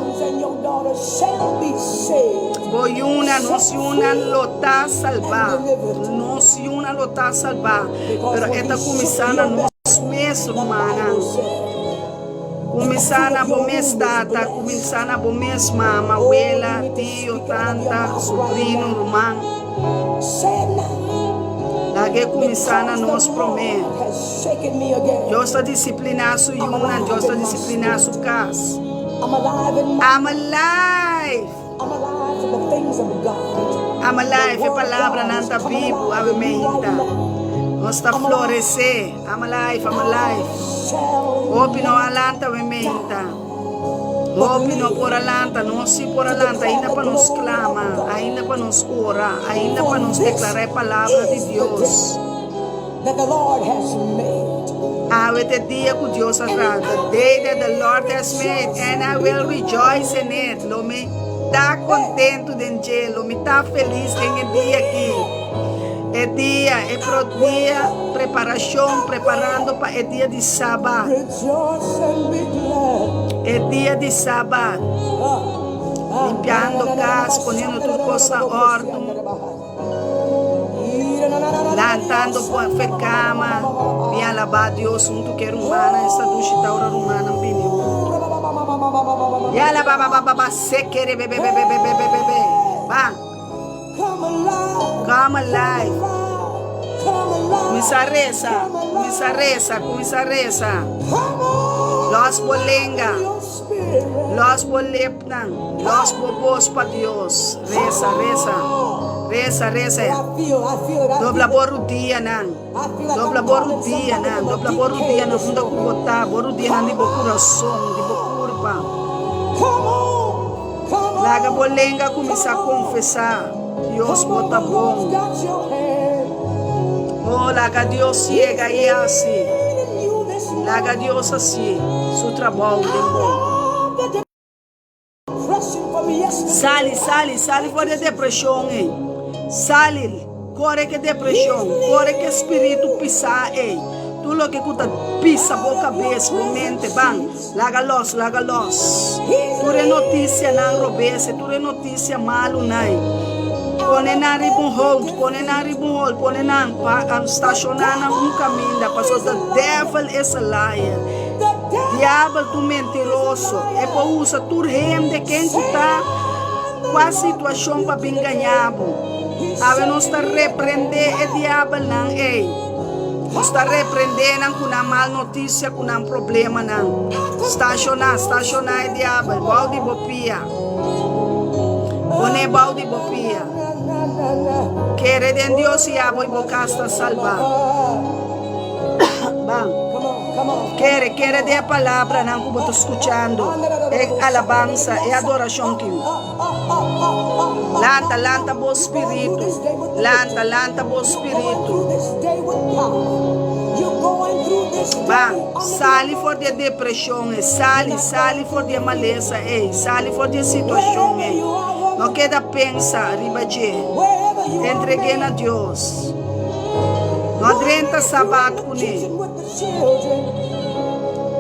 Speaker 5: Bo yunan, nos yunan lo ta salbá. Nos yunan lo ta salbá. Pero e ta kuminsá na nos mes, rumannan. Kuminsá na bo mes tata, kuminsá na bo mes mama, wela, tio, tanta, subrino, ruman. Laga e kuminsá na nos promé. Dios ta disipliná su yunan, Dios ta disipliná su kas. I'm alive! I'm alive, e palabranan ta bibu awe meinta. Nos ta floresé. I'm alive, I'm alive. Hopi no a lanta awe meinta. Hopi no por a lanta, nos sí por a lanta ainda pa nos clama, ainda pa nos ora, ainda pa nos declara e palabra di Dios. Awe ta e dia ku Dios a traha, the day that the Lord has made, and I will rejoice in it. Lo mi ta kontentu den dje, lo mi ta felis den e dia aki. E dia, e pro dia, preparashon, preparando pa e dia di Sabat. E dia di Sabat. Limpiando kas, poniendo tur kos na òrdu. Lantando for cama, mi alaba Dios hunto cu e rumannan, esta dushi ta ora rumannan bini hunto. Yala ba ba ba ba ba sekere be be be be be be be be be. Ban. Come alive. Cuminsa reza, cuminsa reza, cuminsa reza. Lòs bo lenga, lòs bo lepnan, lòs bo bos pa Dios. Resa, resa, resa, resa. Dobla bo rudianan, dobla bo rudianan, dobla bo rudianan unda ku bo ta, bo rudianan di bo kurason, di bo kurpa. Laga bo lenga kuminsá konfesá, Dios bo ta bon. Oh, laga Dios yega i hasi. Laga Dios hasi su trabou den bo. Sali, sali, sali for di e depreshon ei. Sali, kore ku e depreshon, kore ku e spiritu pisá ei. Tur loke ku ta pisa bo kabes, bo mente, ban. Laga los, laga los. Tur e notisianan robes, tur e notisia malunan. Pone nan riba un hold, pone nan riba un hold, pone nan pa stashoná nan un kaminda, pasobra the devil is a liar. Diabel ta un mentiroso. E por usa tur hende ken ku ta kua situashon pa bin gaña bo. Awe nos ta reprendé e diabelnan ei. Nos ta reprendé nan ku nan mal notisia, ku nan problemanan. Stashoná, stashoná e diabel bou di bo pia. Pon'é bou di bo pia. Kere den Dios i abo i bo kas ta salbá. Ban. Kere, kere den e palabranan ku bo ta skuchando, e alabansa, e adorashon ki. Lanta, lanta bo spiritu. Lanta, lanta bo spiritu. Ban, sali for di e depreshon ei. Sali, sali for di e malesa ei. Sali for di e situashon ei. No keda pensa riba dje. Entreg'é na Dios. No drenta sabat kuné.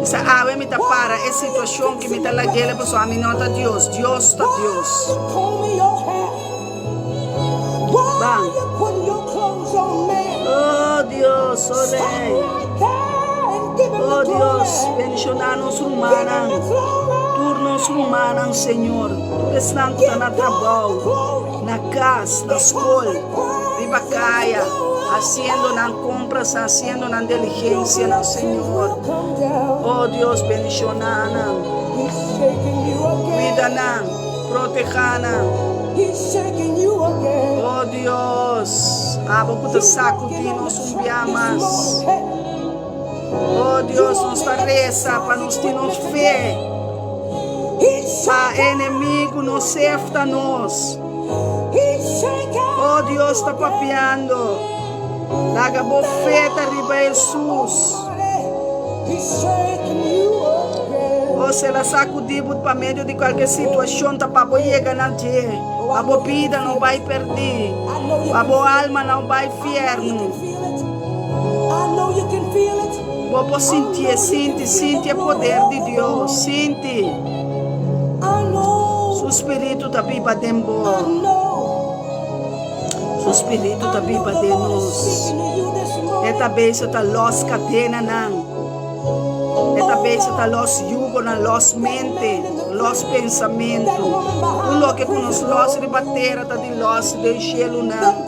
Speaker 5: Bisa awe mi ta para e situacion ki mi ta lagele pasobra ami no ta Dios, Dios ta Dios. Ban. Oh Dios, oh Rey. Oh Dios, bendiciona nos rumannan, tur nos rumannan, Señor, tur esnan cu ta na trabao, na cas, na scol, riba caya, haciendo nan compras, haciendo nan diligencianan, Señor. Oh Dios, bendiciona nan, cuida nan, proteha nan. Oh Dios, abo cu ta sacudi nos un bia mas. Oh Dios, nos ta reza pa nos tin nos fe, pa enemigo no sefta nos. Oh Dios ta papiando. Laga bo fe ta riba Hesus. Oh si el a sacudi bo pa medio di cualkier situacion ta pa bo yega na dje, pa bo bida no bay perdi, pa bo alma no bay fierno. Bo por sintié, sinti, sinti e poder di Dios, sinti. Su spiritu ta biba den bo. Su spiritu ta biba den nos. E ta bezig ta los kadenanan. E ta bezig ta los yugonan, los mente, los pensamentu. Tur loke ku nos los riba tera ta di los den shelunan.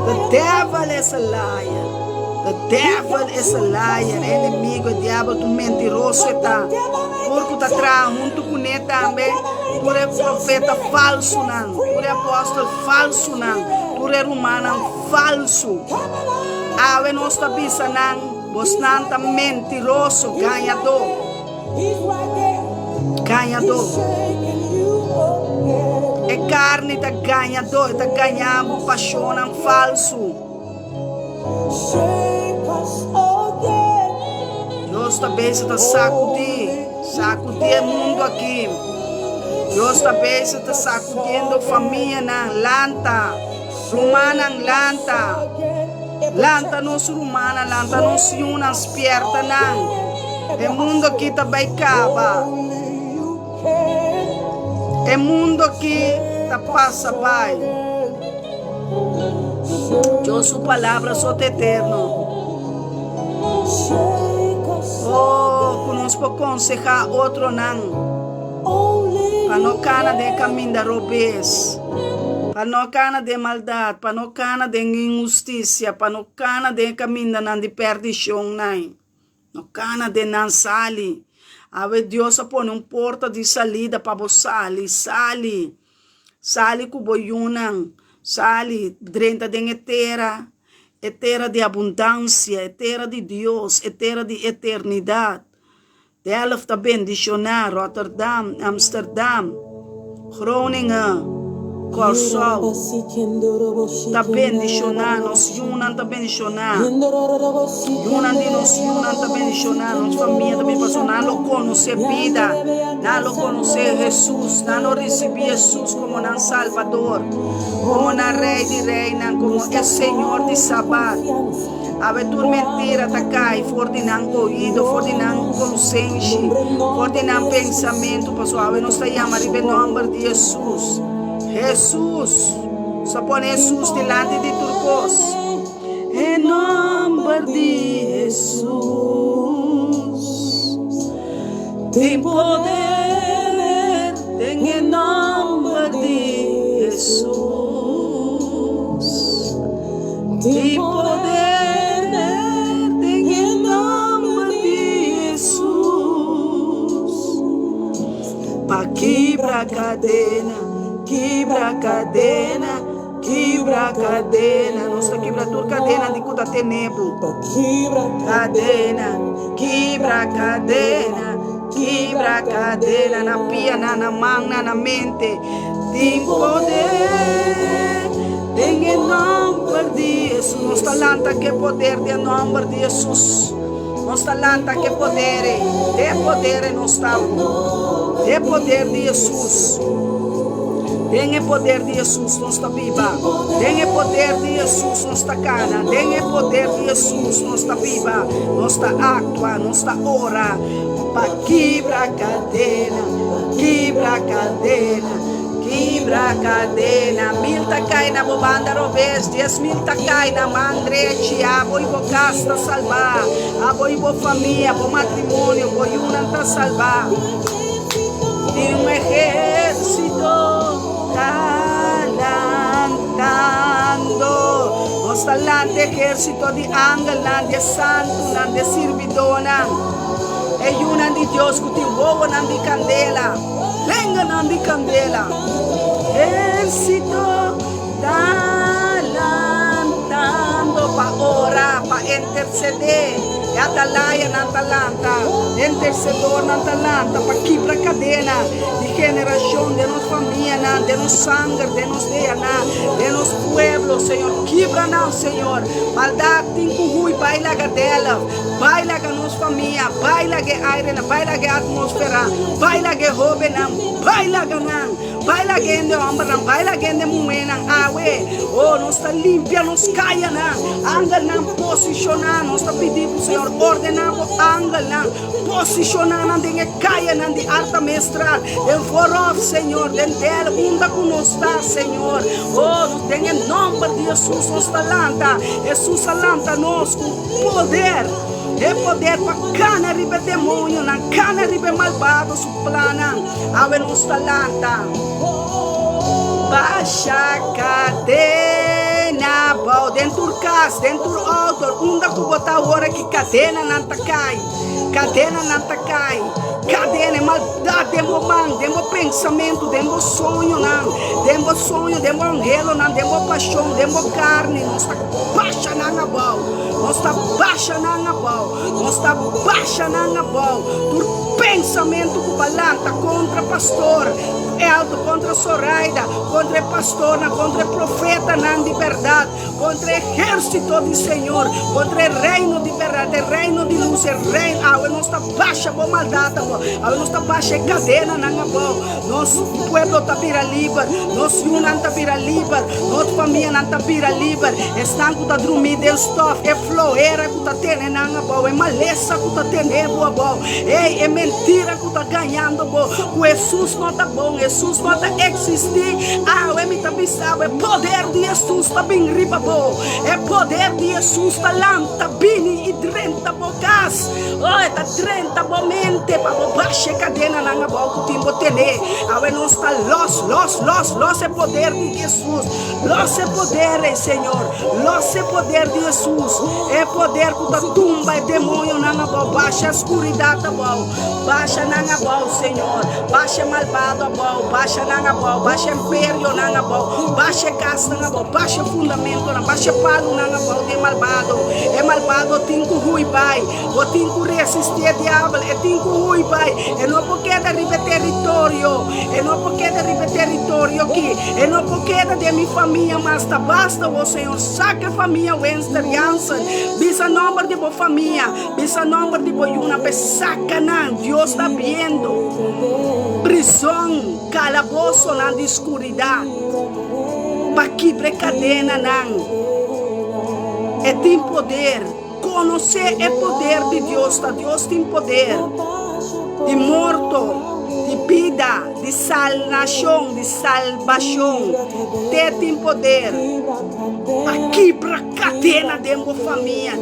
Speaker 5: The devil is a liar. The devil is a liar. E enemigo, e diabel ta un mentiroso e ta. Tur ku ta traha huntu kuné tambe, tur e profeta falsunan, tur e apòstel falsunan, tur e rumannan falsu. Awe nos ta bisa nan, bosnan ta mentiroso, gañadó. Gañadó. E karni ta gañadó, e ta gañá bo pashonnan falsu. Dios ta bezig ta sakudí, sakudí e mundu aki. Dios ta bezig ta sakudiendo famianan, lanta, rumannan lanta. Lanta nos rumannan, lanta nos yunan, spierta nan. E mundu aki ta bai kaba. E mundu aki ta pasa bai. Dios su palabra so ta eterno. Oh, ku nos por konsehá otronan pa no kana den kaminda robes, pa no kana den maldat, pa no kana den inhustisia, pa no kana den e kamindanan di perdishon. Nai, no kana den nan sali. Awe Dios a pone un porta di salida pa bo sali. Sali. Sali ku bo yunan. Sali, drenta den e tera, e tera di abundansia, e tera di Dios, e tera di eternidat. Delft ta bendishoná, Rotterdam, Amsterdam, Groningen, Kòrsou ta bendishoná, nos yunan ta bendishoná, yunan di nos yunan ta bendishoná, nos famia ta bendishoná, pasobra nan lo konosé bida, nan lo konosé Hesus, nan lo risibí Hesus komo nan Salbador, komo nan Rei di reinan, komo e Señor di Sabat. Awe tur mentira ta kai for di nan oido, for di nan konsenshi, for di nan pensamentu, pasobra awe nos ta yama riba e nòmber di Hesus. Hesus! Nos ta pone Hesus dilanti di tur kos. E nòmber di Hesus tin poder, den e nòmber di Hesus. Tin poder den e nomber di Hesus pa kibra kadena, kibra kadena, kibra kadena. Nos ta kibra tur kadena di ku ta tene bo. Kadena, kibra kadena, kibra kadena na pianan, na mannan, na mente. Tin poder den e nomber di Hesus. Nos ta lanta ku e poder di e nomber di Hesus. Nos ta lanta ku e poder ei. Den e poder ei nos ta. Den e poder di Hesus. Den e poder di Hesus nos ta biba. Den e poder di Hesus nos ta kana. Den e poder di Hesus nos ta biba. Nos ta aktua. Nos ta ora. Pa kibra kadena, kibra kadena, kibra kadena. Mil ta kai na bo banda robes, 10,000 ta kai na man drechi. Abo i bo kas ta salbá, abo i bo famia, bo matrimonio, bo yunan ta salbá. Tin un ehérsito ta lantando. Nos ta lanta ehérsito di angelnan, di e santunan, di e sirbidónan. E yunan di Dios ku tin wowonan di kandela, lenganan di kandela. Ehérsito ta lantando pa ora, pa intersedé. E atalayanan ta lanta, e intersedornan ta lanta pa kibra kadena di generashon den nos famianan, den nos sanger, den nos DNA, den nos pueblo, Señor. Kibra nan, Señor. Maldat tin ku hui bai laga Delft. Bai laga nos famia, bai laga e airenan, bai laga e atmosfera, bai laga e hobennan, bai laga nan, bai laga hende hombernan, bai laga hende muhénan awe. Oh, nos ta limpia nos kayanan, angelnan posishoná, nos ta pidi bo, Señor, ordená bo angelnan, posishoná nan den e kayanan di Artamestraat, den Voorhof, Señor, den Del, unda ku nos ta, Señor. Oh, nos den e nomber di Hesus nos ta lanta. Hesus a lanta nos ku. Poder, e poder pa kana riba e demonionan, kana riba e malbado su plannan. Awe nos ta lanta. Basha kadena bou den tur kas, den tur outo, unda ku bo ta ora ki kadenanan ta kai, kadenanan ta kai, kadena, e maldat den bo man, den bo pensamentu, den bo soñonan, den bo soño, den bo anhelonan, den bo pashon, den bo karni, nos ta. Basha nan abou, nos ta basha nan abou, nos ta basha nan abou. Tur pensamentu ku balanta kontra pastor Eldo, kontra Soraida, kontra e pastornan, kontra e profetanan di bèrdat, kontra e ehérsito di Señor, kontra e reino di bèrdat, e reino di lus, e reino, awe nos ta basha bo maldat abou, awe nos ta basha e kadenanan abou. Nos pueblo ta bira liber, nos yunan ta bira liber, nos famianan ta bira liber. Esnan ku ta drumí den stòf, e flohera ku ta tene nan abou, e malesa ku ta tene bo abou, ey, e mentira ku ta gañando bo, ku Hesus no ta bon, Hesus no ta eksistí, awe mi ta bisa bo, e poder di Hesus ta bin riba bo, e poder di Hesus ta lanta bini i drenta bo kas. Oh, e ta. ta drenta bo mente pa bo basha e kadenanan abou ku tin bo tene. Awe nos ta los, los, los, los e poder di Hesus. Los e poder ei, Señor. Los e poder di Hesus. E poder ku ta tumba e demoñonan abou, basha e skuridat abou. Basha nan abou, Señor. Basha e malbado abou, basha nan abou, basha e imperionan abou, basha e kasnan abou, basha e fundamentonan, basha e palunan abou di e malbado. E malbado tin ku hui bai. Bo tin ku resistí e diabel. E tin ku hui bai. E no por keda riba e teritorio. E no por keda riba e teritorio aki. E no por keda den mi famia mas. Ta basta wo, Señor. Saka e famia Wenster Jansen. Bisa nomber di bo famia. Bisa nomber di bo yunan pa e saka nan. Dios ta biendo. Prizon, kalabosonan di skuridat, pa kibra e kadenanan. E tin poder. Konosé e poder di Dios. Ta Dios tin poder di morto, di bida, di salnashon, di salbashon. Te tin poder pa kibra. Kadena den bo famia,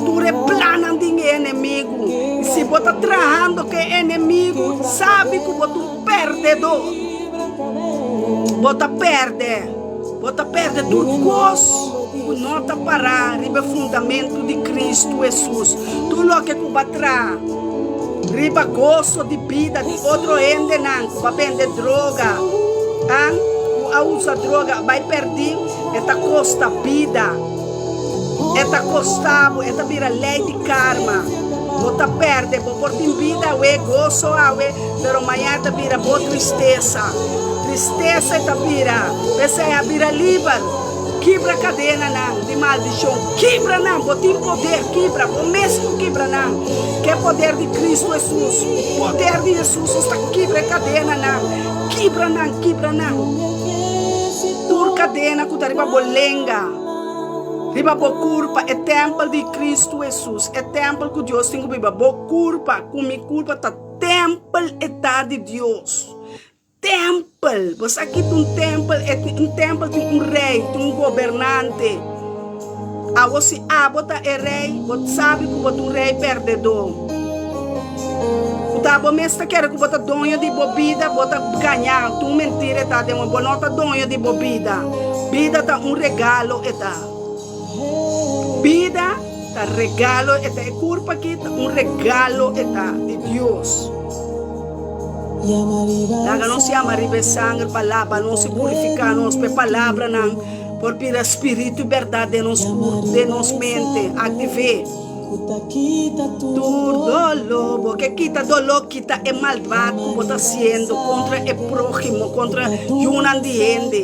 Speaker 5: tur e plannan den e enemigu. I si bo ta trahando ku e enemigu, sabi ku bo ta un pèrdedó. Bo ta pèrdè. Bo ta pèrdè tur kos ku no ta pará riba e fundamentu di Kristu Hesus. Tur loke ku bo a traha riba goso di bida di otro hendenan ku a bende droga, ku a usa droga, a bai pèrdí. E ta kosta bida. E ta kosta bo, e ta bira lei di karma. Bo ta pèrdè, bo por tin bida awe, goso awe, pero maña e ta bira bo tristesa. Tristesa e ta bira. P'esei a bira liber. Kibra kadenanan di maldishon. Kibra nan! Bo tin poder, kibra. Bo mes por kibra nan. Ku e poder di Kristu Hesus. Poder di Hesus nos ta kibra e kadenanan. Kibra nan, kibra nan. Tur kadena ku ta riba bo lenga, riba bo kurpa, e tèmpel di Kristu Hesus, e tèmpel ku Dios tin ku biba, bo kurpa ku mi kurpa ta tèmpel e ta di Dios. Tèmpel! Bo sa ki ta un tèmpel? Un tèmpel tin un rei, tin un gobernante. Awor si abo ta e rei, bo sabi ku bo ta un rei pèrdedó. Ku ta bo mes ta kere ku bo ta doño di bo bida, bo ta gañá. Tur mentira e ta den bo. Bo no ta doño di bo bida. Bida ta un regalo e ta. Bida ta regalo e ta. E kurpa aki ta un regalo e ta di Dios. Laga nos yama riba e sanger pa laba nos i purifiká nos pa e palabranan por bira spiritu i bèrdat den nos kur, den nos mente. Aktiv'é. Tur doló, bo ke kita doló, kita e maldat ku bo ta hasiendo kontra e próhimo, kontra yunan di hende.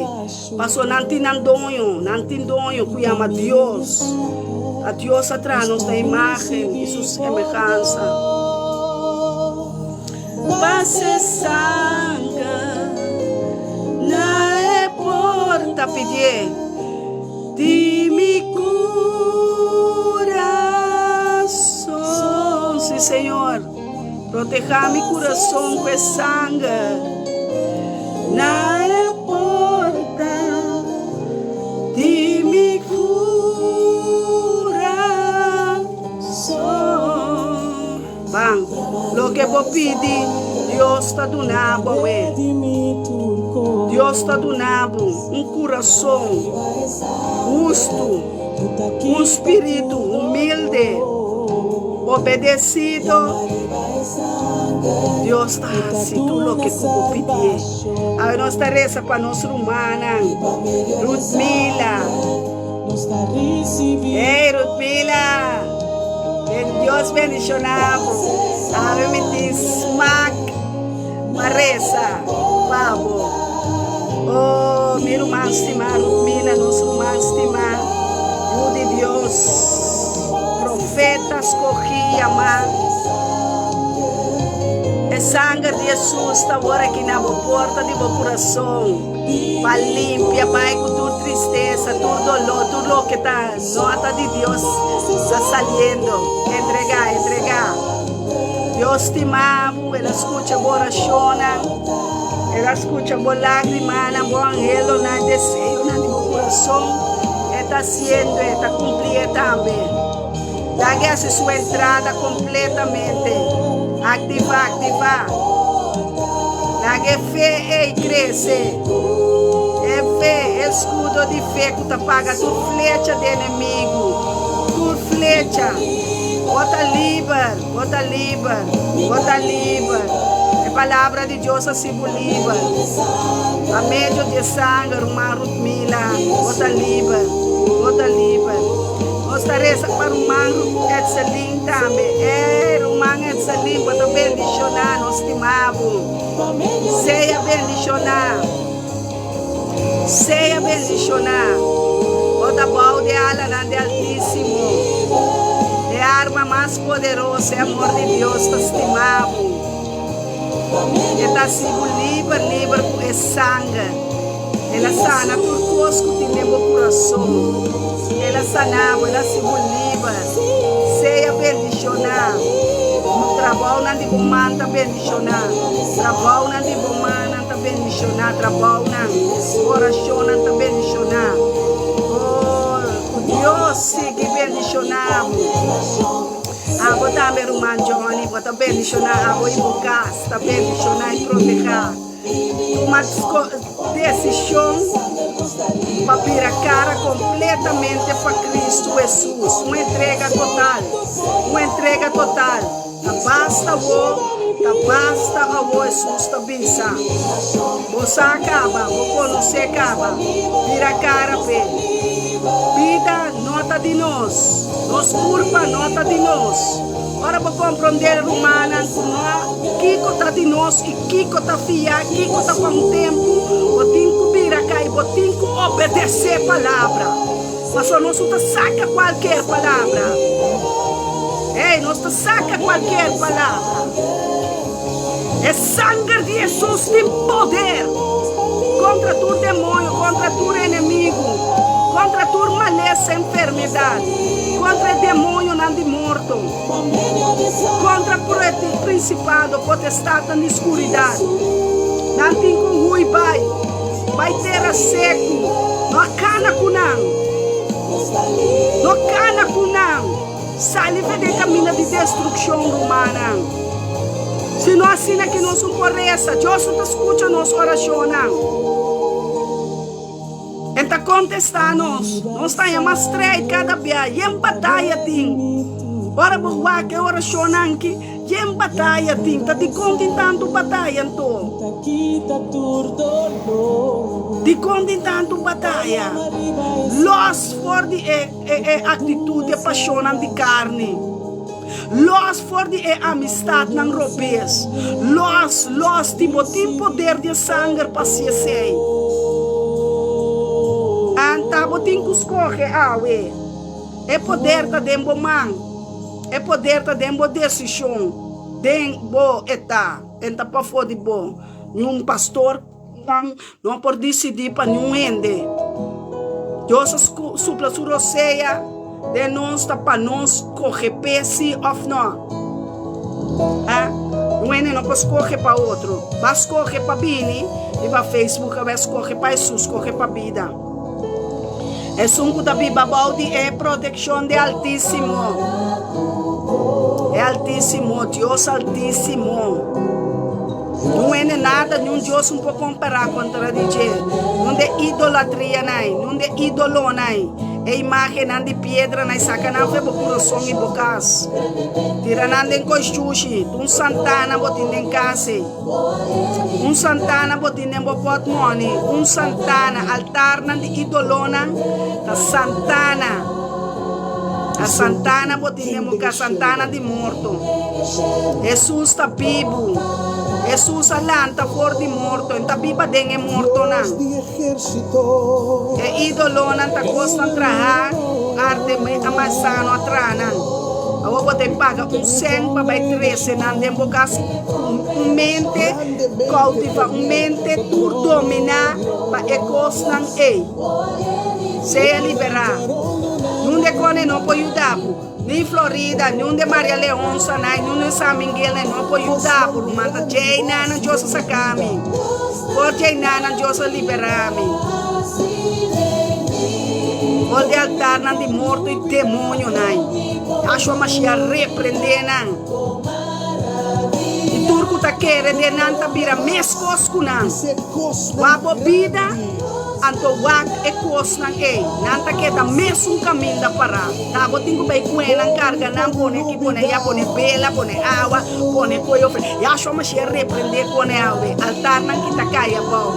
Speaker 5: Pasobra nan tin nan doño, nan tin doño ku yama Dios. Ta Dios a traha nos na imágen i su semehansa. Pasa e sanger na e porta, pidié di mi kurason. Sí, Señor, proteha mi kurason ku e sanger na e porta di mi kurason. Ban, loke bo pidi, Dios ta duna bo awe. Dios ta duna bo un kurason hustu, un spiritu humilde, obedesido. Dios ta hasi tur loke ku bo pidié. Awe nos ta resa pa nos rumannan, Rutmila. Hey Rutmila, Dios bendiciona bo. Awe mi tin smak pa resa pa bo. Oh, mi ruman stima Rutmila, nos ruman stima, yu di Dios, profeta scogi yama. E sanger di Jesus ta wor aki na bo porta di bo curason. Pa limpia bai ku tur tristesa, tur doló, tur loke ta no ta di Dios ta saliendo. Entregá, entregá. Dios stima bo, El a skucha bo orashonnan, El a skucha bo lágrimanan, bo anhelonan, deseonan di bo kurason. E ta hasiendo, E ta kumplié tambe. Lag'e hasi su entrada kompletamente. Aktivá, aktivá. Laga e fe ei krese. E fe, e eskudo di fe ku ta paga tur flecha di enemigu. Tur flecha. Bo ta liber, bo ta liber, bo ta liber. E palabra di Dios hasi bo liber. Pa medio di e sanger, ruman Ruthmila, bo ta liber, bo ta liber. Nos ta resa pa ruman Etselin tambe. Ey, ruman Etselin, bo ta bendishoná, nos stima bo. Sea bendishoná. Sea bendishoná. Bo ta bou di e alanan di Altísimo. E arma mas poderoso, e amor di Dios, ta stima bo. E ta hasi bo liber, liber ku e sanger. El a sana tur kos ku tin den bo kurason. El a sana bo, el a hasi bo liber. Sea bendishoná. Trabounan di bo man ta bendishoná. Trabounan di bo mannan ta bendishoná. Trabounan, orashonnan ta bendishoná. Oh, ku Dios sigui bendishoná bo. Abo tambe, ruman Johnny, bo ta bendishoná abo i bo kas ta bendishoná i protehá. Tuma desishon pa bira kara kompletamente pa Kristu Hesus, un entrega total, un entrega total. Ta basta awor, ta basta awor, Hesus ta bisa. Bo sa kaba, bo konosé kaba, bira kara p'e. Bida no ta di nos, nos kurpa no ta di nos. Ora bo komprondé, rumannan, ku no kiko ta di nos i kiko ta fiá, kiko ta pa un tempu, bo tin ku bira kai, bo tin ku obedesé palabra. Pasobra nos no ta saka kualker palabra. Ey, nos ta saka kualker palabra. E sanger di Hesus tin poder kontra tur demoño, kontra tur enemigu, kontra tur malesa, enfermedat, kontra e demoñonan di morto, kontra prinsipado, potestatnan di skuridat. Nan tin ku hui bai, bai tera seku. No a kana ku nan. No kana ku nan. Sali fe den kaminda di destrukshon, rumannan. Si no asina ki nos un por resa, Dios no ta skucha nos orashonnan. E ta kontestá nos. Nos ta haña mas strèit kada bia. Yen bataya tin. Ora bo wak e orashonnan ki, yen bataya tin. Ta dikon tin tantu bataya anto? Dikon tin tantu bataya? Lòs for di e. E e aktitut e pashonnan di karni. Lòs for di e amistatnan robes. Lòs, lòs, tin bo tin poder di e sanger pa hasi esei. Anta bo tin ku skohe awe. E poder ta den bo man. E poder ta den bo desishon. Den bo e ta. E ta pafó di bo. Niun pastor. Nan no por disidí pa niun hende. Dios a supla su rosea den nos ta pa nos skohe p'e sí òf nò. Ha? Un hende no por skohe pa otro. Ba skohe pa bini riba Facebook awe skohe pa Hesus, skohe pa bida. Esun ku ta biba bou di e protekshon di Altísimo. E Altísimo, Dios Altísimo. Nun hende nada, niun dios un por kompará kontra di dje. Nun de idolatrianai, nun de idolonai, e imágennan di piedranai, saka nan fe bo kurason i bo kas. Tira nan den koishushi, un santana bo tin den kas ei. Un santana bo tin den bo pòtmòni, un santana, altarnan di idolonan ta santana. Ta santana bo tin den bo kas, santana di morto. Hesus ta bibu. Hesus a lanta for di morto, en ta biba den e mortonan. E idolonan ta kosnan traha ku arte amasano a traha nan. Awor bo ta paga un sèn pa bai trese nan den bo kas ku un mente koutiva, un mente tur dominá pa e kosnan ei. Sea liberá. Nunde kone no por yuda bo. Ni Florida, niun de Maria Leonza nai, niun de San Miguel nai no por yuda bo ruman. Ta djei nanan Dios a saka mi. For djei nanan Dios a libera mi. Bol di altarnan di morto i demonionan. Yahshua Mashiach reprendé nan. I tur ku ta kere den nan ta bira meskos ku nan. Wak bo bida, anto wak e kosnan ei. Nan ta keda mesun kaminda pará. Ta bo tin ku bai kue nan, karga nan, pone aki, pone aya, pone bela, pone awa, pone koe ofrenda. Yahshua Mashiach reprendé kone awe. Altarnan ki ta kai abou,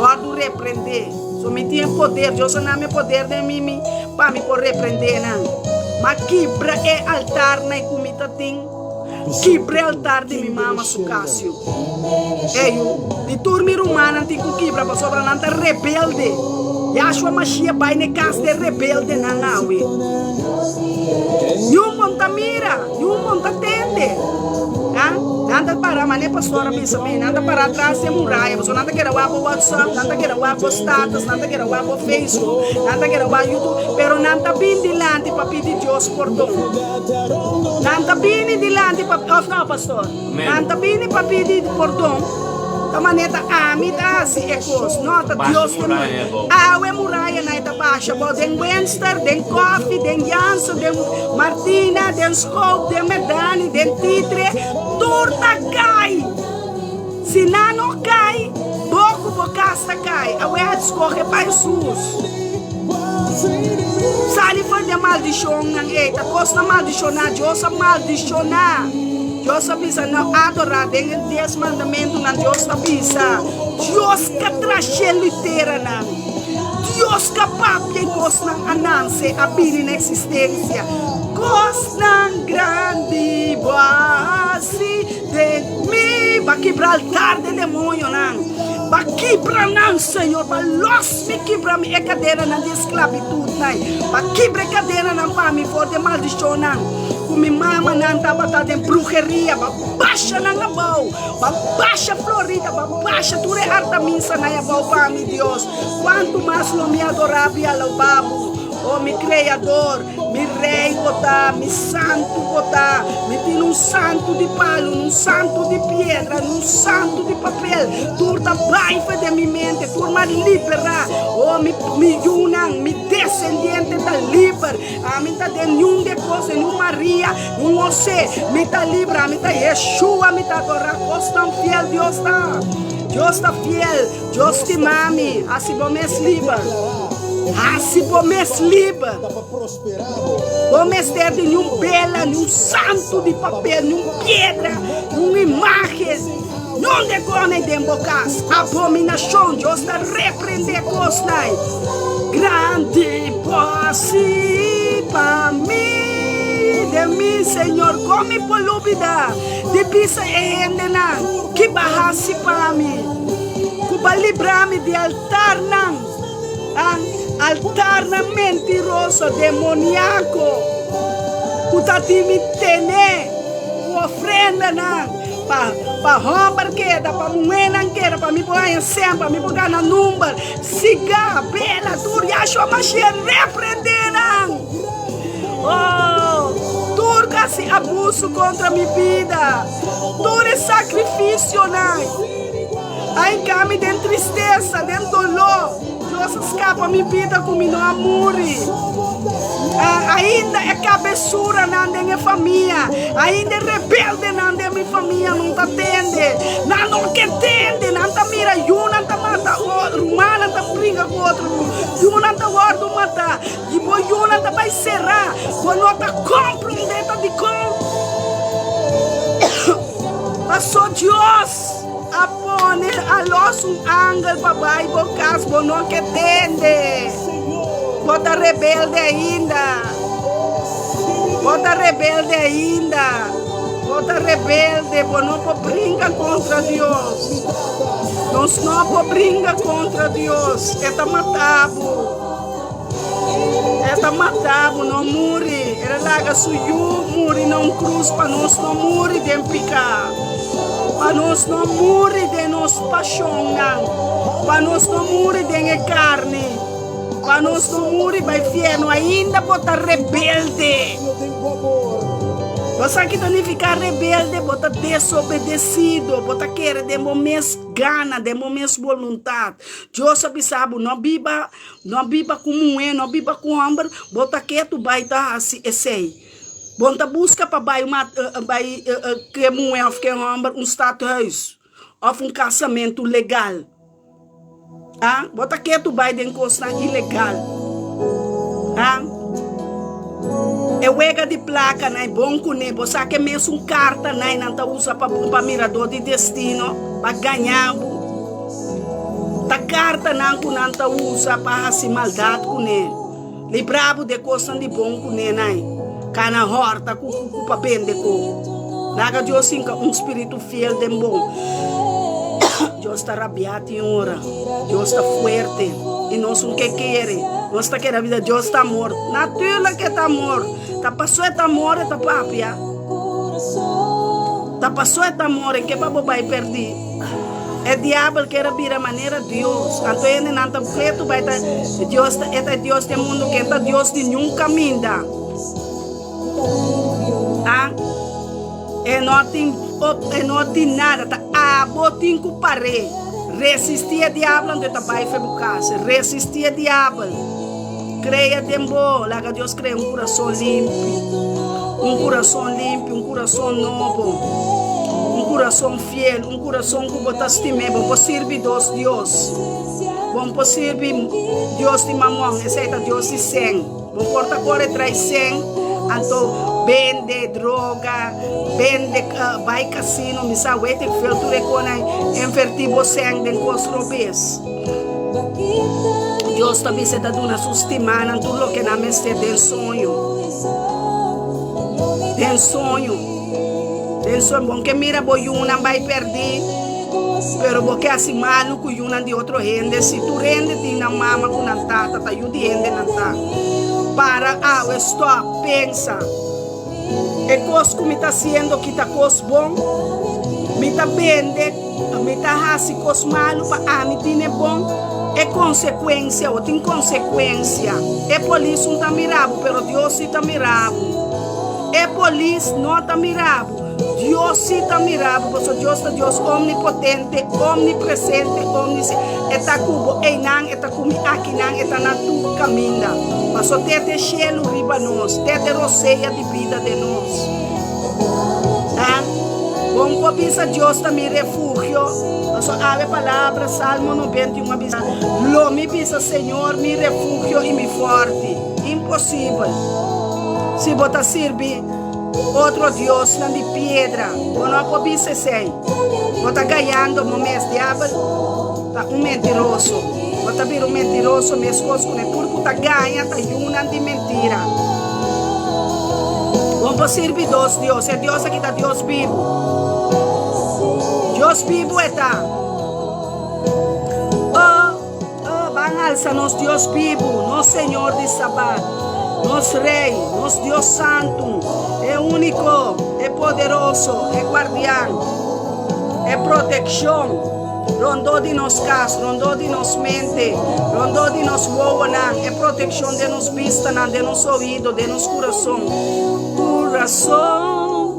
Speaker 5: wòrdu reprendé. So mi tin e poder, Dios a nami e poder den mi mi pa mi por reprendé nan. Ma kibra e altarnan ku mi ta tin, kibra e altar di mi mama su kas yu. E yu, di tur mi rumannan tin ku kibra pasobra nan ta rebelde. Yahshua Mashiach bai na e kas di e rebeldenan awe. Niun bon ta mira, niun bon ta tende. Nan ta para, manera pastor a bisa mi, nan ta para atras di e muraya, pasobra nan ta keda wak bo WhatsApp, nan ta keda wak bo status, nan ta keda wak bo Facebook, nan ta keda wak YouTube, pero nan ta bin dilanti pa pidi Dios pordon. Nan ta bini dilanti pa, of no pastor? Nan ta bini pa pidi pordon, ta manera ta ami ta hasi e kos, no ta Dios ta mi. Awe murayanan e ta basha bo den Wenster, den Koffie, den Jansen, den Martina, den Schoop, den Medani, den Titre, tur ta kai. Si nan no kai, bo ku bo kas ta kai. Awe a skohe pa Hesus. Sali for di e maldishonnan ei, ta kosnan maldishoná, Dios a maldishoná. Dios a bisa no adorá, den e dies mandamentunan Dios ta bisa, Dios ka tra shelu i teranan, Dios ka papia i kosnan a nanse, a bini na eksistensia. Kosnan grandi bo a hasi den mi, bo a kibra altar di demoñonan, bo a kibra nan, Señor, bo a lòs mi, kibra mi e kadenanan di esklabitutnan, bo a kibra e kadenanan pa mi for di e maldishonnan. Ku mi mamanan tabata den bruheria, ba basha nan abou, ba basha Florida, ba basha tur e artamisanan abou pa mi, Dios. Kuantu mas lo mi adorá bo i alabá bo, o mi Kreador, mi Rei bo ta, mi Santu bo ta. Mi tin un santu di palu, un santu di piedra, un santu di papel, tur ta bai for den mi mente, tur m'a liberá. O mi, mi yunan, mi desendiente ta liber. Ami ta den niun de kos, den niun Maria, niun Jose. Mi ta libre, ami ta Yeshua, mi ta adora kos tan fiel Dios ta. Dios ta fiel, Dios stima mi. Hasi bo mes liber. Hasi bo mes liber. Bo mester di niun bela, niun santu di papel, niun piedra, niun imagen. Niun de kos den bo kas. Abominashon, Dios ta reprende kosnan. Grandi bo hasi pa mi den mi Señor kon mi por lubida di bisa e hendenan ki bo a hasi pa mi ku bo a libra mi di altarnan altarnan mentiroso demoniako ku ta di mi tene ku ofrendanan pa pa homber keda pa muhénan keda pa mi por haña sèn pa mi por gana number. Siga, bela, tur Yahshua Mashiach reprende nan. Oh, tur ku hasi abuso kontra mi bida, tur e sakrifisionan a hinka mi den tristesa, den doló. Dios a skapa mi bida ku mi no a muri. Ainda e kabesuranan den e famia, ainda e rebeldenan den mi famia no ta tende. Nan no ke tende, nan ta mira yunan ta mata otro, rumannan ta bringa ku otro, yunan ta wòrdu matá, i bo yunan ta bai será. Bo no ta komprondé ta dikon. Paso Dios a pone a lòs un angel pa bai bo kas, bo no ke tende. Bo ta rebelde ainda. Bo ta rebelde ainda. Bo ta rebelde, bo no por bringa kontra Dios. Nos no por bringa kontra Dios. E ta mata bo. E ta mata bo, no muri. El a laga su yu muri na un krus pa nos no muri den piká. Pa nos no muri den nos pashonnan. Pa nos no muri den e karni. Pa nos no muri bai fierno. Ainda bo ta rebelde. Bo sa ki ta nifiká rebelde? Bo ta desobedesido, bo ta kere den bo mes gana, den bo mes boluntat. Dios a bisa bo, no biba, no biba ku muhé, no biba ku hòmber, bo ta ketu bai ta hasi esei. Bo no ta buska pa bai bai ke muhé òf ke hòmber un stadhuis òf un kasamentu legal. Ah, bo ta ketu bai den kosnan ilegal. Ah, e wega di plaka nan e bon kuné. Bo sa ke mesun karta nan nan ta usa pa pa miradó di destino pa gaña bo. Ta kartanan ku nan ta usa pa hasi maldat kuné. Libra bo de kosnan di bon kuné nan. Kana hòrta ku ku pa bende ko. Laga Dios hinka un spiritu fiel den bo. Dios ta rabiá tin ora. Dios ta fuerte i nos un ke kere. Nos ta kere bisa Dios ta amor. Natuurlijk e ta amor. Ta paso e ta amor e ta papia. Ta paso e ta amor en ke pa bo bai perdí. E diabel ker a bira manera Dios. Anto hendenan ta pretu bai ta Dios ta e ta e Dios di e mundu ken ta Dios di niun kaminda. Ah. E no tin op, e no tin nada, ta abo tin ku par'é. Resistí e diabel anto e ta bai fe bo kas. Resistí e diabel. Krea den bo, laga Dios krea un kurason limpi. Un kurason limpi, un kurason nobo. Un kurason fiel, un kurason ku bo ta stim'é. Bo por sirbi dos dios. Bo por sirbi dios di Mamon, esei ta dios di sèn. Bo por ta kore trai sèn, anto bende droga, bende bai kasino, mi sa weet ik veel tur e konan invertí bo sèn den kos robes. Dios ta bisa e ta duna su stimánan tur loke nan mester den soño. Den soño. Den soño. Bo ke mira bo yunan bai pèrdí, pero bo ke hasi malu ku yunan di otro hende. Si tur hende tin nan mama ku nan tata, ta yu di hende nan ta. Para awe, stòp, pensa. E kos ku mi ta hasiendo ki ta kos bon? Mi ta bende, mi ta hasi kos malu pa ami tine bon? E konsekuensia, o tin konsekuensia. E polis un ta mira bo, pero Dios si ta mira bo. E polis no ta mira bo. Dios sí ta mira bo, pasobra Dios ta Dios omnipotente, omnipresente, omnisciente. E ta ku bo einan, e ta ku mi akinan, e ta na tur kaminda. Pasobra te te shelu riba nos, te te rosea di bida den nos. Ha? Bon por bisa Dios ta mi refugio, pasobra awe palabra Salmo 91 a bisa, Lo mi bisa Señor mi refugio i mi fòrti. Imposibel. Si bo ta sirbi. Otro diosnan di piedra. Bo no por bisa esei. Bo ta gayando bo mes. Diabel ta un mentiroso. Bo ta bira un mentiroso meskos ku ne. Tur ku ta gaña ta yunan di mentira. Bo no por sirbi dos dios. E Dios aki ta Dios bibu. Dios bibu e ta. Oh. Oh, ban alsa nos Dios bibu, nos Señor di Sabat, nos Rey, nos Dios Santu, e Único, e Poderoso, e Guardian, e Proteccion rondó di nos cas, rondó di nos mente, rondó di nos wowonan, e proteccion den nos bistanan, den nos oido, den nos curason. Curason.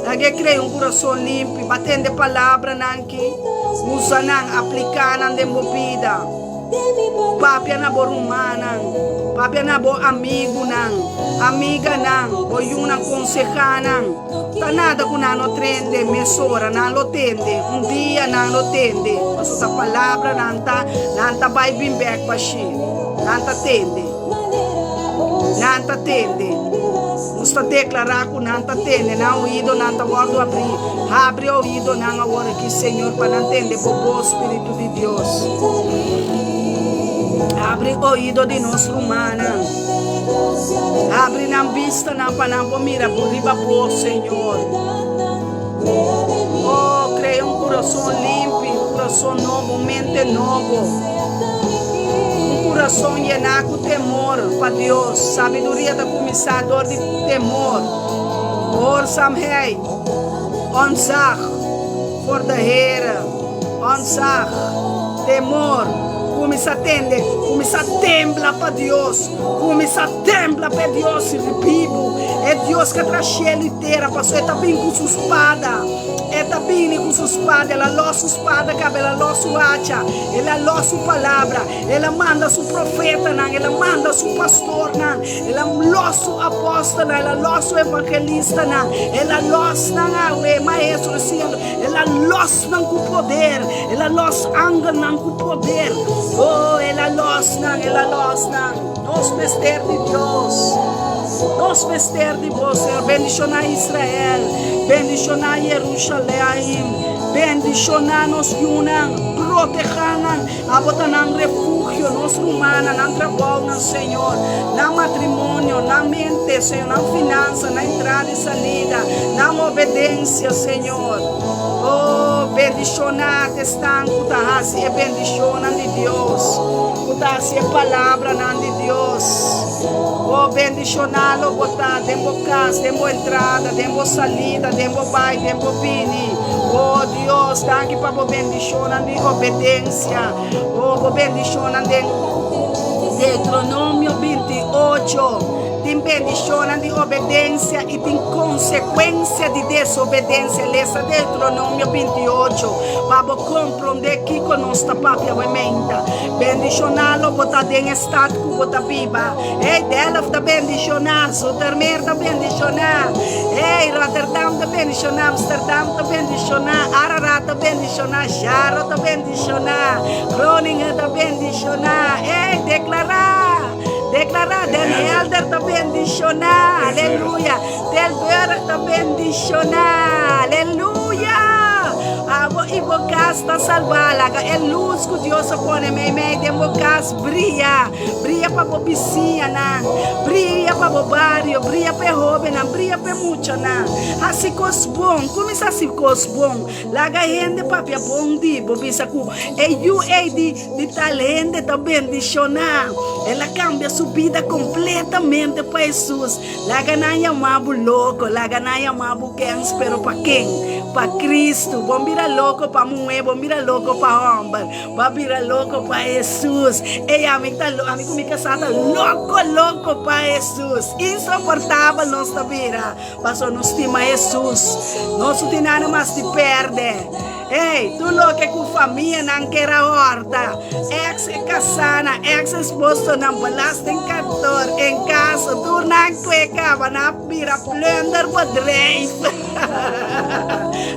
Speaker 5: Laga e crea un curason limpi, ba tende palabranan. Ki? Usa nan, apliká nan den bo bida. Papia na bo rumannan, papia na bo amigunan, amiganan, bo yunan, konsehá nan. Ta nada ku nan no trende mesora, nan lo tende, un dia nan lo tende, pasobra ta palabra nan ta, nan ta bai bin bèk bashí, nan ta tende, nan ta tende. Nos ta deklará ku nan ta tende, nan oídonan ta wòrdu abrí. Habri oídonan awor aki, Señor, pa nan tende bo bos, Spiritu di Dios. Habri oído di nos rumannan. Habri nan bistanan pa nan por mira bo riba bo, Señor. Oh, krea un kurason limpi, un kurason nobo, un mente nobo. Un kurason yená ku temor pa Dios. Sabiduria ta kuminsá dor di temor. Gehoorzaamheid, ontzag voor de Heere, ontzag, temor. Kuminsá tende, kuminsá tembla pa Dios, kuminsá tembla pa e Dios bibu, e. Dios ku a traha shelu i tera, pasobra e ta bin ku su spada. E ta bini ku su spada, el a lòs su spada kaba, el a lòs su hacha, el a lòs su palabra, el a manda su profetanan, el a manda su pastornan, el a lòs su apòstelnan, el a lòs su evangelistanan, el a lòs nan awe, maestro siendo, el a lòs nan ku poder, el a lòs angelnan ku poder, oh, el a lòs nan, el a lòs nan. Nos mester di Dios. Nos mester di bo, Señor. Bendishoná Israel. Bendishoná Yerushalèim. Bendishoná nos yunan. Protehá nan. Abo ta nan refugio, nos rumannan, nan trabounan, Señor. Nan matrimonio, nan mente, Señor, nan finansa, nan entrada i salida, nan obedensia, Señor. Oh, bendishoná esnan ku ta hasi e bendishonnan di Dios, ku ta hasi e palabranan di Dios. Oh, bendishoná lo bo ta den bo kas, den bo entrada, den bo salida, den bo bai, den bo bini. Oh, Dios, danki pa bo bendishonnan di obedensia. Oh, bo bendishonnan den Deuteronomio 28. Tin bendishonnan di obedensia i tin konsekuensia di desobedensia. Lesa Deuteronomio 28 pa bo komprondé kiko nos ta papia awe meinta. Bendishoná lo bo ta den e stat ku bo ta biba. Hey, Delft ta bendishoná, Zoetermeer ta bendishoná, hey, Rotterdam ta bendishoná, Amsterdam ta bendishoná, Ararat ta bendishoná, Jaro ta bendishoná, Groningen ta bendishoná. Hey, deklará! Deklará! Den Helder ta bendishoná. Aleluya! Tilburg ta bendishoná. Aleluya! Abo i bo kas ta salbá. Laga e lus ku Dios a pone meimei den bo kas bria. Bria pa bo bisiñanan, bria pa bo bario, bria pa e hóbennan, bria pa e muchanan. Hasi kos bon, kuminsá hasi kos bon. Laga hende papia bon di bo. Bisa ku e yu ei di di tal hende ta bendishoná. El a kambia su bida kompletamente pa Hesus. Laga nan yama bo loko, laga nan yama bo kens, pero pa ken? Pa Kristu. Bon bira loko pa muhé, bon bira loko pa hòmber, bo a bira loko pa Hesus. Ey, ami ta, ami ku mi kasá ta loko loko pa Hesus. Insoportabel nos ta bira, pasobra nos stima Hesus. Nos no tin nada mas di pèrdè. Ey, tur loke ku famianan ker a hòrta, eks e kasánan, eks esposonan, belastingkantoor, enkaso, tur nan kue kaba, nan a bira plunderbedrijf.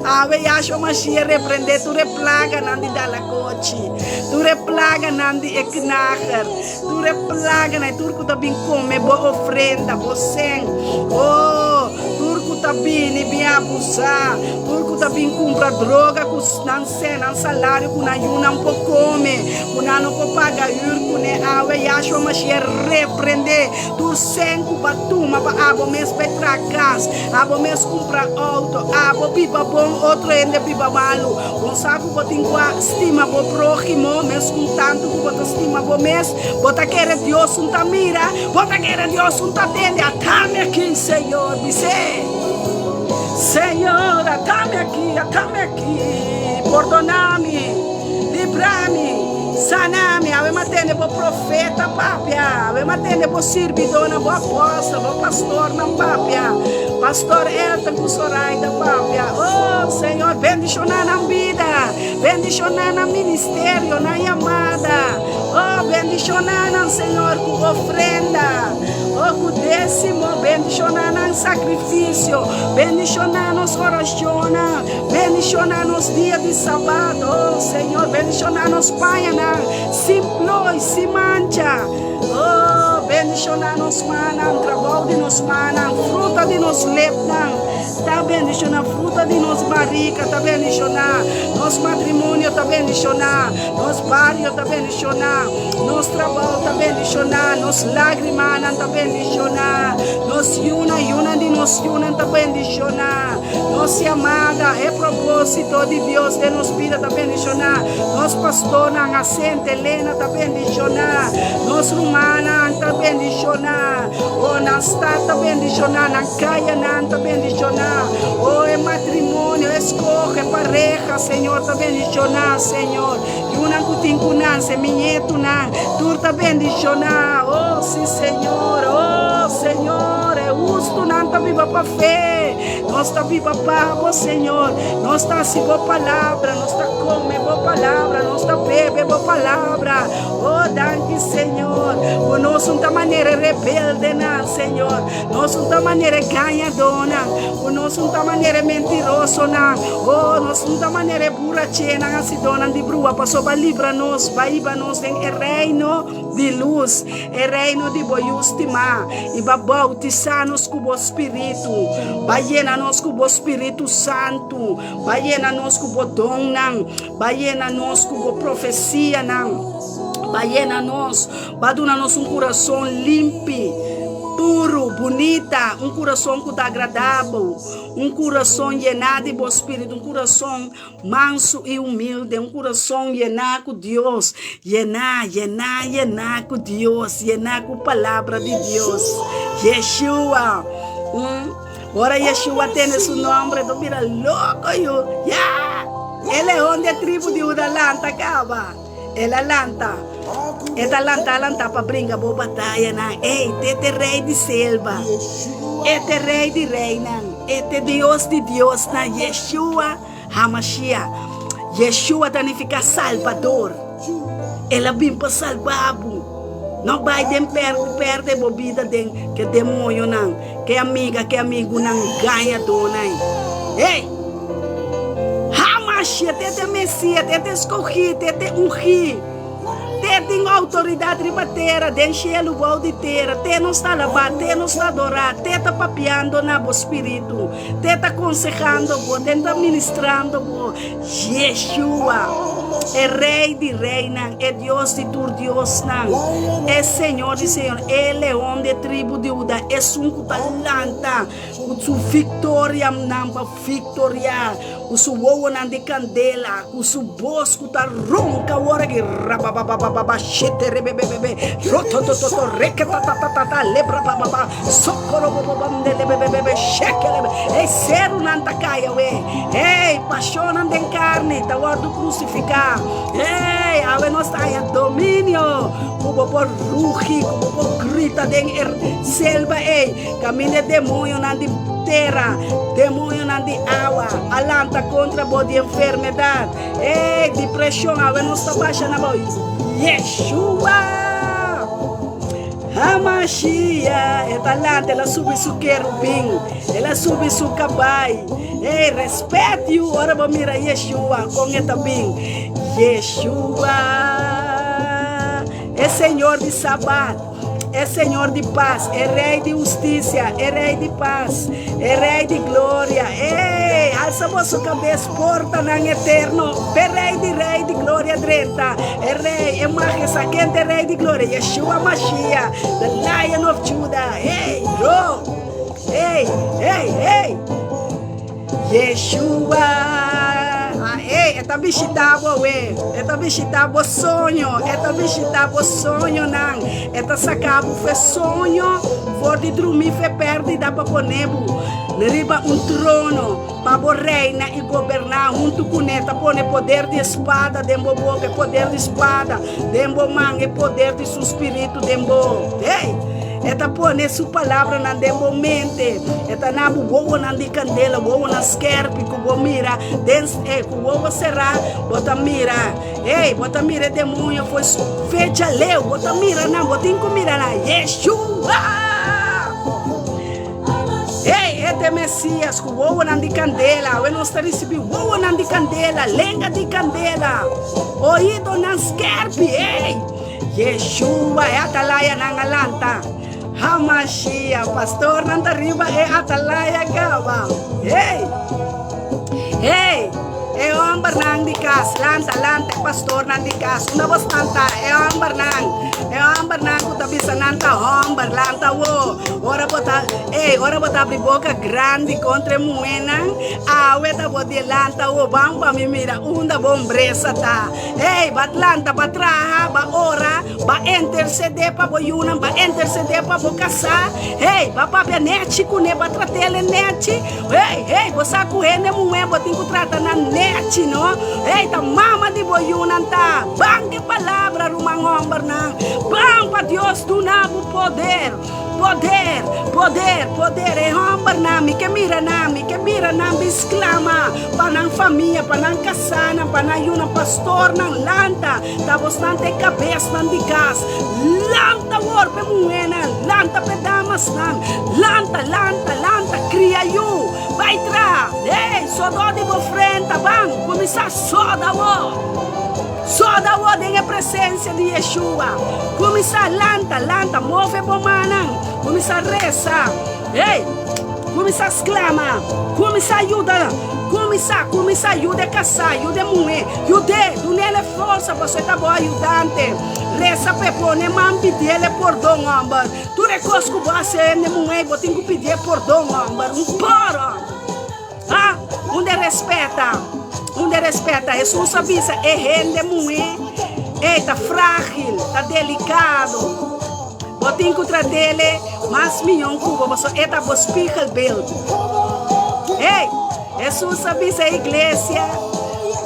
Speaker 5: Awe Yahshua Mashiach reprendé tur e plaganan di dalakochi, tur e plaganan di e knager, tur e plaganan, e tur ku ta bin kome bo ofrenda, bo sèn. Oh, tur ku ta bini bin abusá, tur ku ta bin kumpra droga ku nan sèn, nan salario ku nan yunan por kome, ku nan no por paga hür kuné. Awe Yahshua Mashiach reprendé tur sèn ku bo a tuma pa abo mes bai traha kas, abo mes kumpra outo, abo biba bon, otro hende biba malu. Bon sa ku bo tin ku a stima bo próhimo mes kun tantu ku bo ta stima bo mes. Bo ta kere Dios un ta mira, bo ta kere Dios un ta tende. Atami aki, Señor, bis'é. Señor, atami aki, atami aki. Pordona mi, libra mi, sana mi. Awe m'a tende bo profeta papia, awe m'a tende bo sirbidónan, bo apòstel, bo pastornan papia. Pastor Elton ku Soraida papia. Oh, Señor, bendishoná nan bida, bendishoná nan ministerio, nan yamada. Oh, bendishoná nan, Señor, ku ofrenda, oh, ku désimo, bendishoná nan sakrifisio, bendishoná nos orashonnan, bendishoná nos dia di sabat, oh, Señor, bendishoná nos pañanan sin ploi, sin mancha, oh, bendishoná nos mannan, trabou di nos mannan, fruta di nos lepnan. Ta bendishoná fruta di nos barika, ta bendishoná nos matrimonio, ta bendishoná nos bario, ta bendishoná nos trabou, ta bendishoná nos lágrimanan, ta bendishoná nos yunan, yunan di nos yunan ta bendishoná nos yamada, e propósito di Dios den nos bida ta bendishoná nos pastornan, Asente, Elena ta bendishoná nos rumannan, ta bendishoná, oh, nan stat ta bendishoná, nan. Kayanan ta bendishoná. Oh, e matrimonio, eskohe pareha, Señor, ta bendishoná, Señor. Yunan ku tin ku nanse, mi ñetunan, tur ta bendishoná. Oh, sí, Señor. Oh, Señor. Hustunan ta biba pa fe. Nos ta biba pa bo, Señor. Nos ta hasi bo palabra, nos ta kome bo palabra, nos ta bebe bo palabra. Oh, danki, Señor. Ku nos un ta manera rebeldenan, Señor. Nos un ta manera gañadónan. Ku nos un ta manera mentirosonan. Oh, nos un ta manera burachenan, hasidónan di brua, pasobra bo a libra nos, bo a hiba nos den e reino di lus, e reino di bo Yu stimá, i bo a boutisá nos ku bo spiritu. Bo a yena nos ku bo spiritu santu. Bo a yena nos ku bo donnan. Bo a yena nos ku bo profesianan. Bo a yena nos, bo a duna nos un kurason limpi, puru, bunita, un kurason ku ta agradá bo, un kurason yená di bo spiritu, un kurason Mansu i humilde, un kurason yená ku Dios, yená, yená, yená ku Dios, yená ku Palabra di Dios. Yeshua. Mm. Ora Yeshua tene su nombre, ta bira loko yu. Ya! E leon di e tribu di Huda lanta kaba. El a lanta. E ta lanta lanta pa bringa bo batayanan. Ey, te te rey di selva. E te rey di reynan. E te Dios di diosnan. Yeshua HaMashiach. Yeshua ta nifica Salvador. El a bin pa salba bo. No bay den perde perde bo bida den ke demoñonan, ke amiga, ke amigunan gañadónan. Ey! HaMashiach, te te Mesias, te te Escogí, te te Ungí, te tin autoridad riba tera, den shelu, bou di tera, te nos ta alabá, te nos ta adorá, te ta papiando na bo spiritu, te ta consehando bo, te ta ministrando bo. Yeshua, e Rey di reynan, e Dios di tur diosnan, e Señor di señor, e Leon di e tribu di Huda, esun cu ta lanta cu su victorianan pa victoria, cu su wowonan di candela, cu su bos cu ta ronca awor aki, rabababababa, sheterebebebebe, rototototo, reketatatata, lebrabababa, Socorobobobomdelebebebe, shekelebe. Ey, serunan ta kai awe. Ey, pasionnan den carni ta wordo crucifica. Ey, awe nos ta haya dominio cu bo por rugi, cu bo por grita den e selva ey, caminda e demonionan di tera, demonionan di awa a lanta contra bo di enfermedad. Ey, depresion, awe nos ta basha na bo. Yeshua! Hamashia, e ta lanta, el a subi su kerubin, el a subi su kabai. Ey, respet yu ora bo mira Yeshua, kon e ta bin. Yeshua, e Señor di Sabat, e Señor di pas, e Rey di hustisia, e Rey di pas, e Rey di gloria. Ey, alsa boso kabes, portanan eterno, p'e Rey di rey di gloria drenta. E Rey, e Majestad, ken ta e Rey di Gloria? Yeshua Mashiach, the Lion of Judah. Hey, bro! Hey, hey, hey! Yeshua! Ah, hey, e ta bishita bo awe. E ta bishita bo soño. E ta bishita bo soñonan. E ta saka bo fe soño for di drumi fe perdida pa pone bo riba un trono. Pa bo reina i goberná huntu kuné ta pone poder di e spada den bo boka, e poder di spada den bo man, e poder di su spiritu den bo. Hey! E ta pone su palabranan den bo mente. E ta na bo wowonan di kandela, wowonan skèrpi ku bo mira den e ku wowo será bo ta mira. Hey! Bo ta mira e demoño for fecha leu, bo ta mira nan, bo tin ku mira nan. Yeshua! Hey, e ta e Mesías ku wowonan di kandela. Awe nos ta risibí wowonan di kandela, lenga di kandela, oídonan skèrpi. Hey, Yeshua, e atalayanan a lanta. Hamashia, pastornan ta riba e atalaya kaba. Hey, hey, e hòmbernan di kas, lanta, lanta, e pastornan di kas. Unda bos lanta, e hòmbernan, e hòmbernan ku ta bisa nan ta hòmber, lanta awo. Ora bo ta, ey, ora bo ta abri boka grandi kontra e muhénan, awe ta bo delanta awo, ban pa mi mira unda bo hombresa ta. Ey, ba lanta, ba traha, ba ora, ba intersedé pa bo yunan, ba intersedé pa bo kasá. Ey, ba papia nèchi kuné, ba trat'el e nèchi. Ey, ey, bo sa ku hende muhé bo tin ku trata nan nèchi, no? Ey, ta mama di bo yunan ta. Ban ku e palabra, ruman hòmbernan. Ban pa Dios duna bo poder. Poder, poder, poder. E hòmbernan, mi ke mira nan, mi ke mira nan bin sklama pa nan famia, pa nan kasánan, pa nan yunan. Pastornan, lanta, ta bosnan ta e kabesnan di kas. Lanta awor p'e muhénan, lanta p'e damasnan. Lanta, lanta, lanta, kria yu, bai traha. Hey, sodó di bo frenta, ban, kuminsá soda awor. Soda awor den e presensia di Yeshua. Kuminsá lanta, lanta, move bo mannan. Kuminsá resa. Hey! Kuminsá sklama. Kuminsá yuda. Kuminsá, kuminsá yuda e kasá, yuda e muhé. Yud'é, dun'el e forsa pasobra e ta bo ayudante. Resa p'e, pone man, pidiel e pordon, hòmber. Tur e kos ku bo hasi hende muhé, bo tin ku pidié pordon, hòmber. Un por, hòmber. Ha! Unda e respeta? Unda e respeta? Hesus a bisa e hende muhé, Ey, ta frágil, ta delikado. Bo tin ku trat'ele mas mion ku bo, pasobra e ta bo spiegelbeeld. Ey! Hesus a bisa e iglesia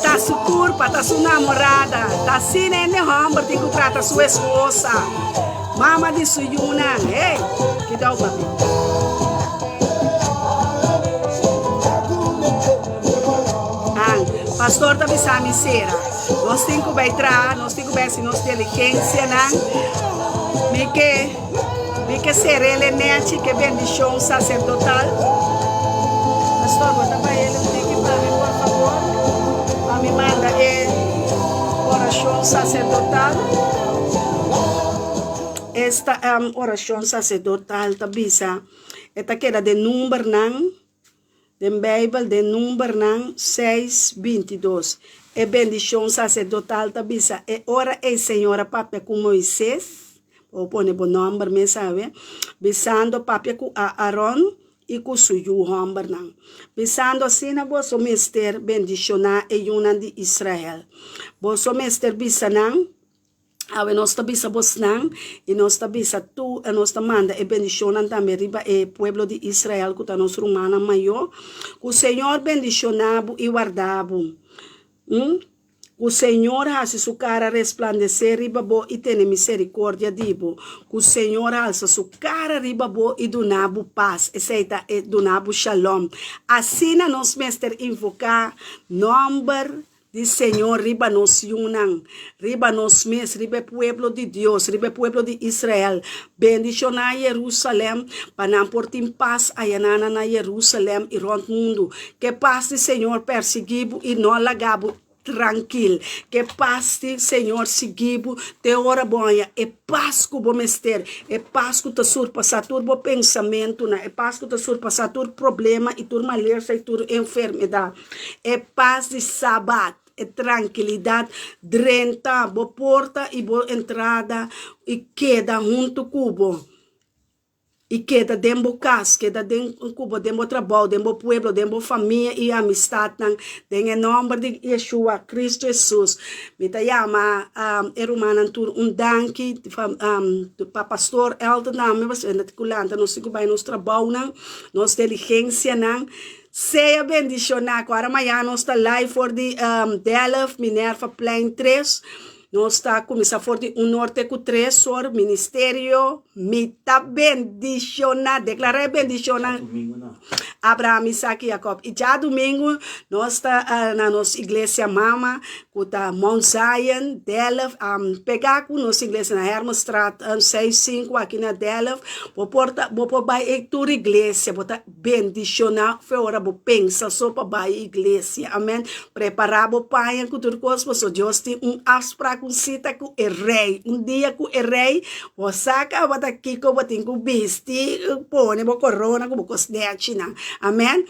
Speaker 5: ta su kurpa, ta su namorada. Ta asina hende hòmber tin ku trata su esposa, mama di su yunan. Ey! Kidou, papi. An, pastor ta bisa mi sera. Nos tin ku bai traha, nos tin ku bai hasi nos diligensianan. Mi ke, mi ke ser'el e nechi ke bendishon saserdotal. Pastor, bo ta bai el un tiki pa mi, por fabor? Pa mi manda e orashon saserdotal. Esta orashon saserdotal ta bisa. E ta keda den Numbernan, den Beibel, den Numbernan seis, 22. E bendishon saserdotal ta bisa, E ora ei Señor a papia ku Moises, bo pone bo nòmber mes awe, bisando, Papia ku Aaron i ku su yu hòmbernan, bisando, Asina boso mester bendishoná e yunan di Israel. Boso mester bisa nan, Awe nos ta bisa bosnan i nos ta bisa tur i nos ta manda e bendishonnan tambe riba e pueblo di Israel ku ta nos rumannan mayó. Ku Señor bendishoná bo i warda bo. Ku Señor hasi su kara resplandesé riba bo i tene miserikordia di bo. Ku Señor halsa su kara riba bo i duna bo pas, esei ta e duna bo shalom. Asina nos mester invoká nòmber Di Señor riba nos yunan, riba nos mes, riba e pueblo di Dios, riba e pueblo di Israel. Bendishoná Jerusalèm, pa nan por tin pas ayanan na Jerusalèm i rònt mundu. Ke pas di Señor persiguí bo i no laga bo trankil. Ke pas di Señor sigui bo te ora bo haña e pas ku bo mester, e pas ku ta surpasá tur bo pensamentunan, e pas ku ta surpasá tur problema i tur malesa i tur enfermedat. E pas di Sabat, e trankilidat drenta bo porta i bo entrada i keda huntu ku bo, i keda den bo kas, keda den ku bo, den bo trabou, den bo pueblo, den bo famia i amistatnan, den e nòmber di Yeshua, Kristu Hesus. Mi ta yama e rumannan tur un danki pa Pastor Elton tambe, pasobra ku lanta nos tin ku bai nos trabounan, nos diligensianan. Sea bendiciona cu ora mañana nos ta live for di Delft, Minerva Plein 3. Nos ta cuminsa for di un or te cu tres or, ministerio Mi ta bendiciona, declara e bendicionnan Abraham, Isaac y Jacob. Y djadumingo nos ta na nos iglesia mama cu ta Mount Zion, Delft, pega cu nos iglesia na Hermenstraat 65 aki na Delft. Bo por ta, bo por bay e tur iglesia, bo ta. Bendiciona fe ora bo pensa so pa bai iglesia. Amen. Prepara bo paña cu tur cos paso Dios tin un afspraak, un cita cu e rey. Un dia cu e rey, bo sa caba ta kico bo tin cu bisti, pone bo corona cu bo cos nechinan. Amen.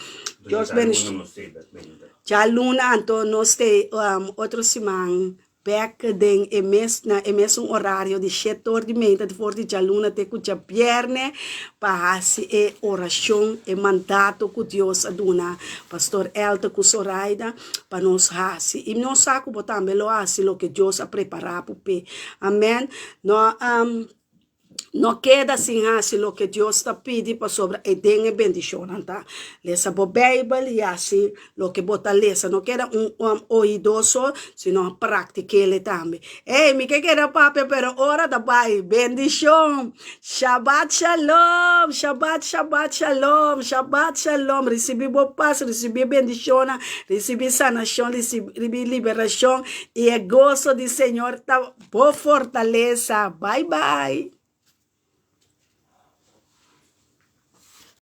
Speaker 5: Dios bendiciona. Djaluna anto nos te otro siman. Bek den e mes na e mesun orario di shete or di meinta di for di djaluna te ku djabierne pa hasi e orashon, e mandato ku Dios a duna Pastor Elton ku Soraida pa nos hasi. I nos sa ku bo tambe lo hasi loke Dios a prepara bo p'e. Amen. No. No keda sin hasi loke Dios ta pidi pasobra e den e bendishonnan ta. Lesa bo Beibel i hasi loke bo ta lesa. No keda un oidó so, sino praktik'el tambe. Ey, mi ke keda papia pero ora ta bai. Bendishon! Shabbat shalom! Shabbat, shabbat shalom! Shabbat shalom! Risibí bo pas, risibí e bendishonnan, risibí sanashon, risibí liberashon i e goso di Señor ta bo fortalesa. Bai bai!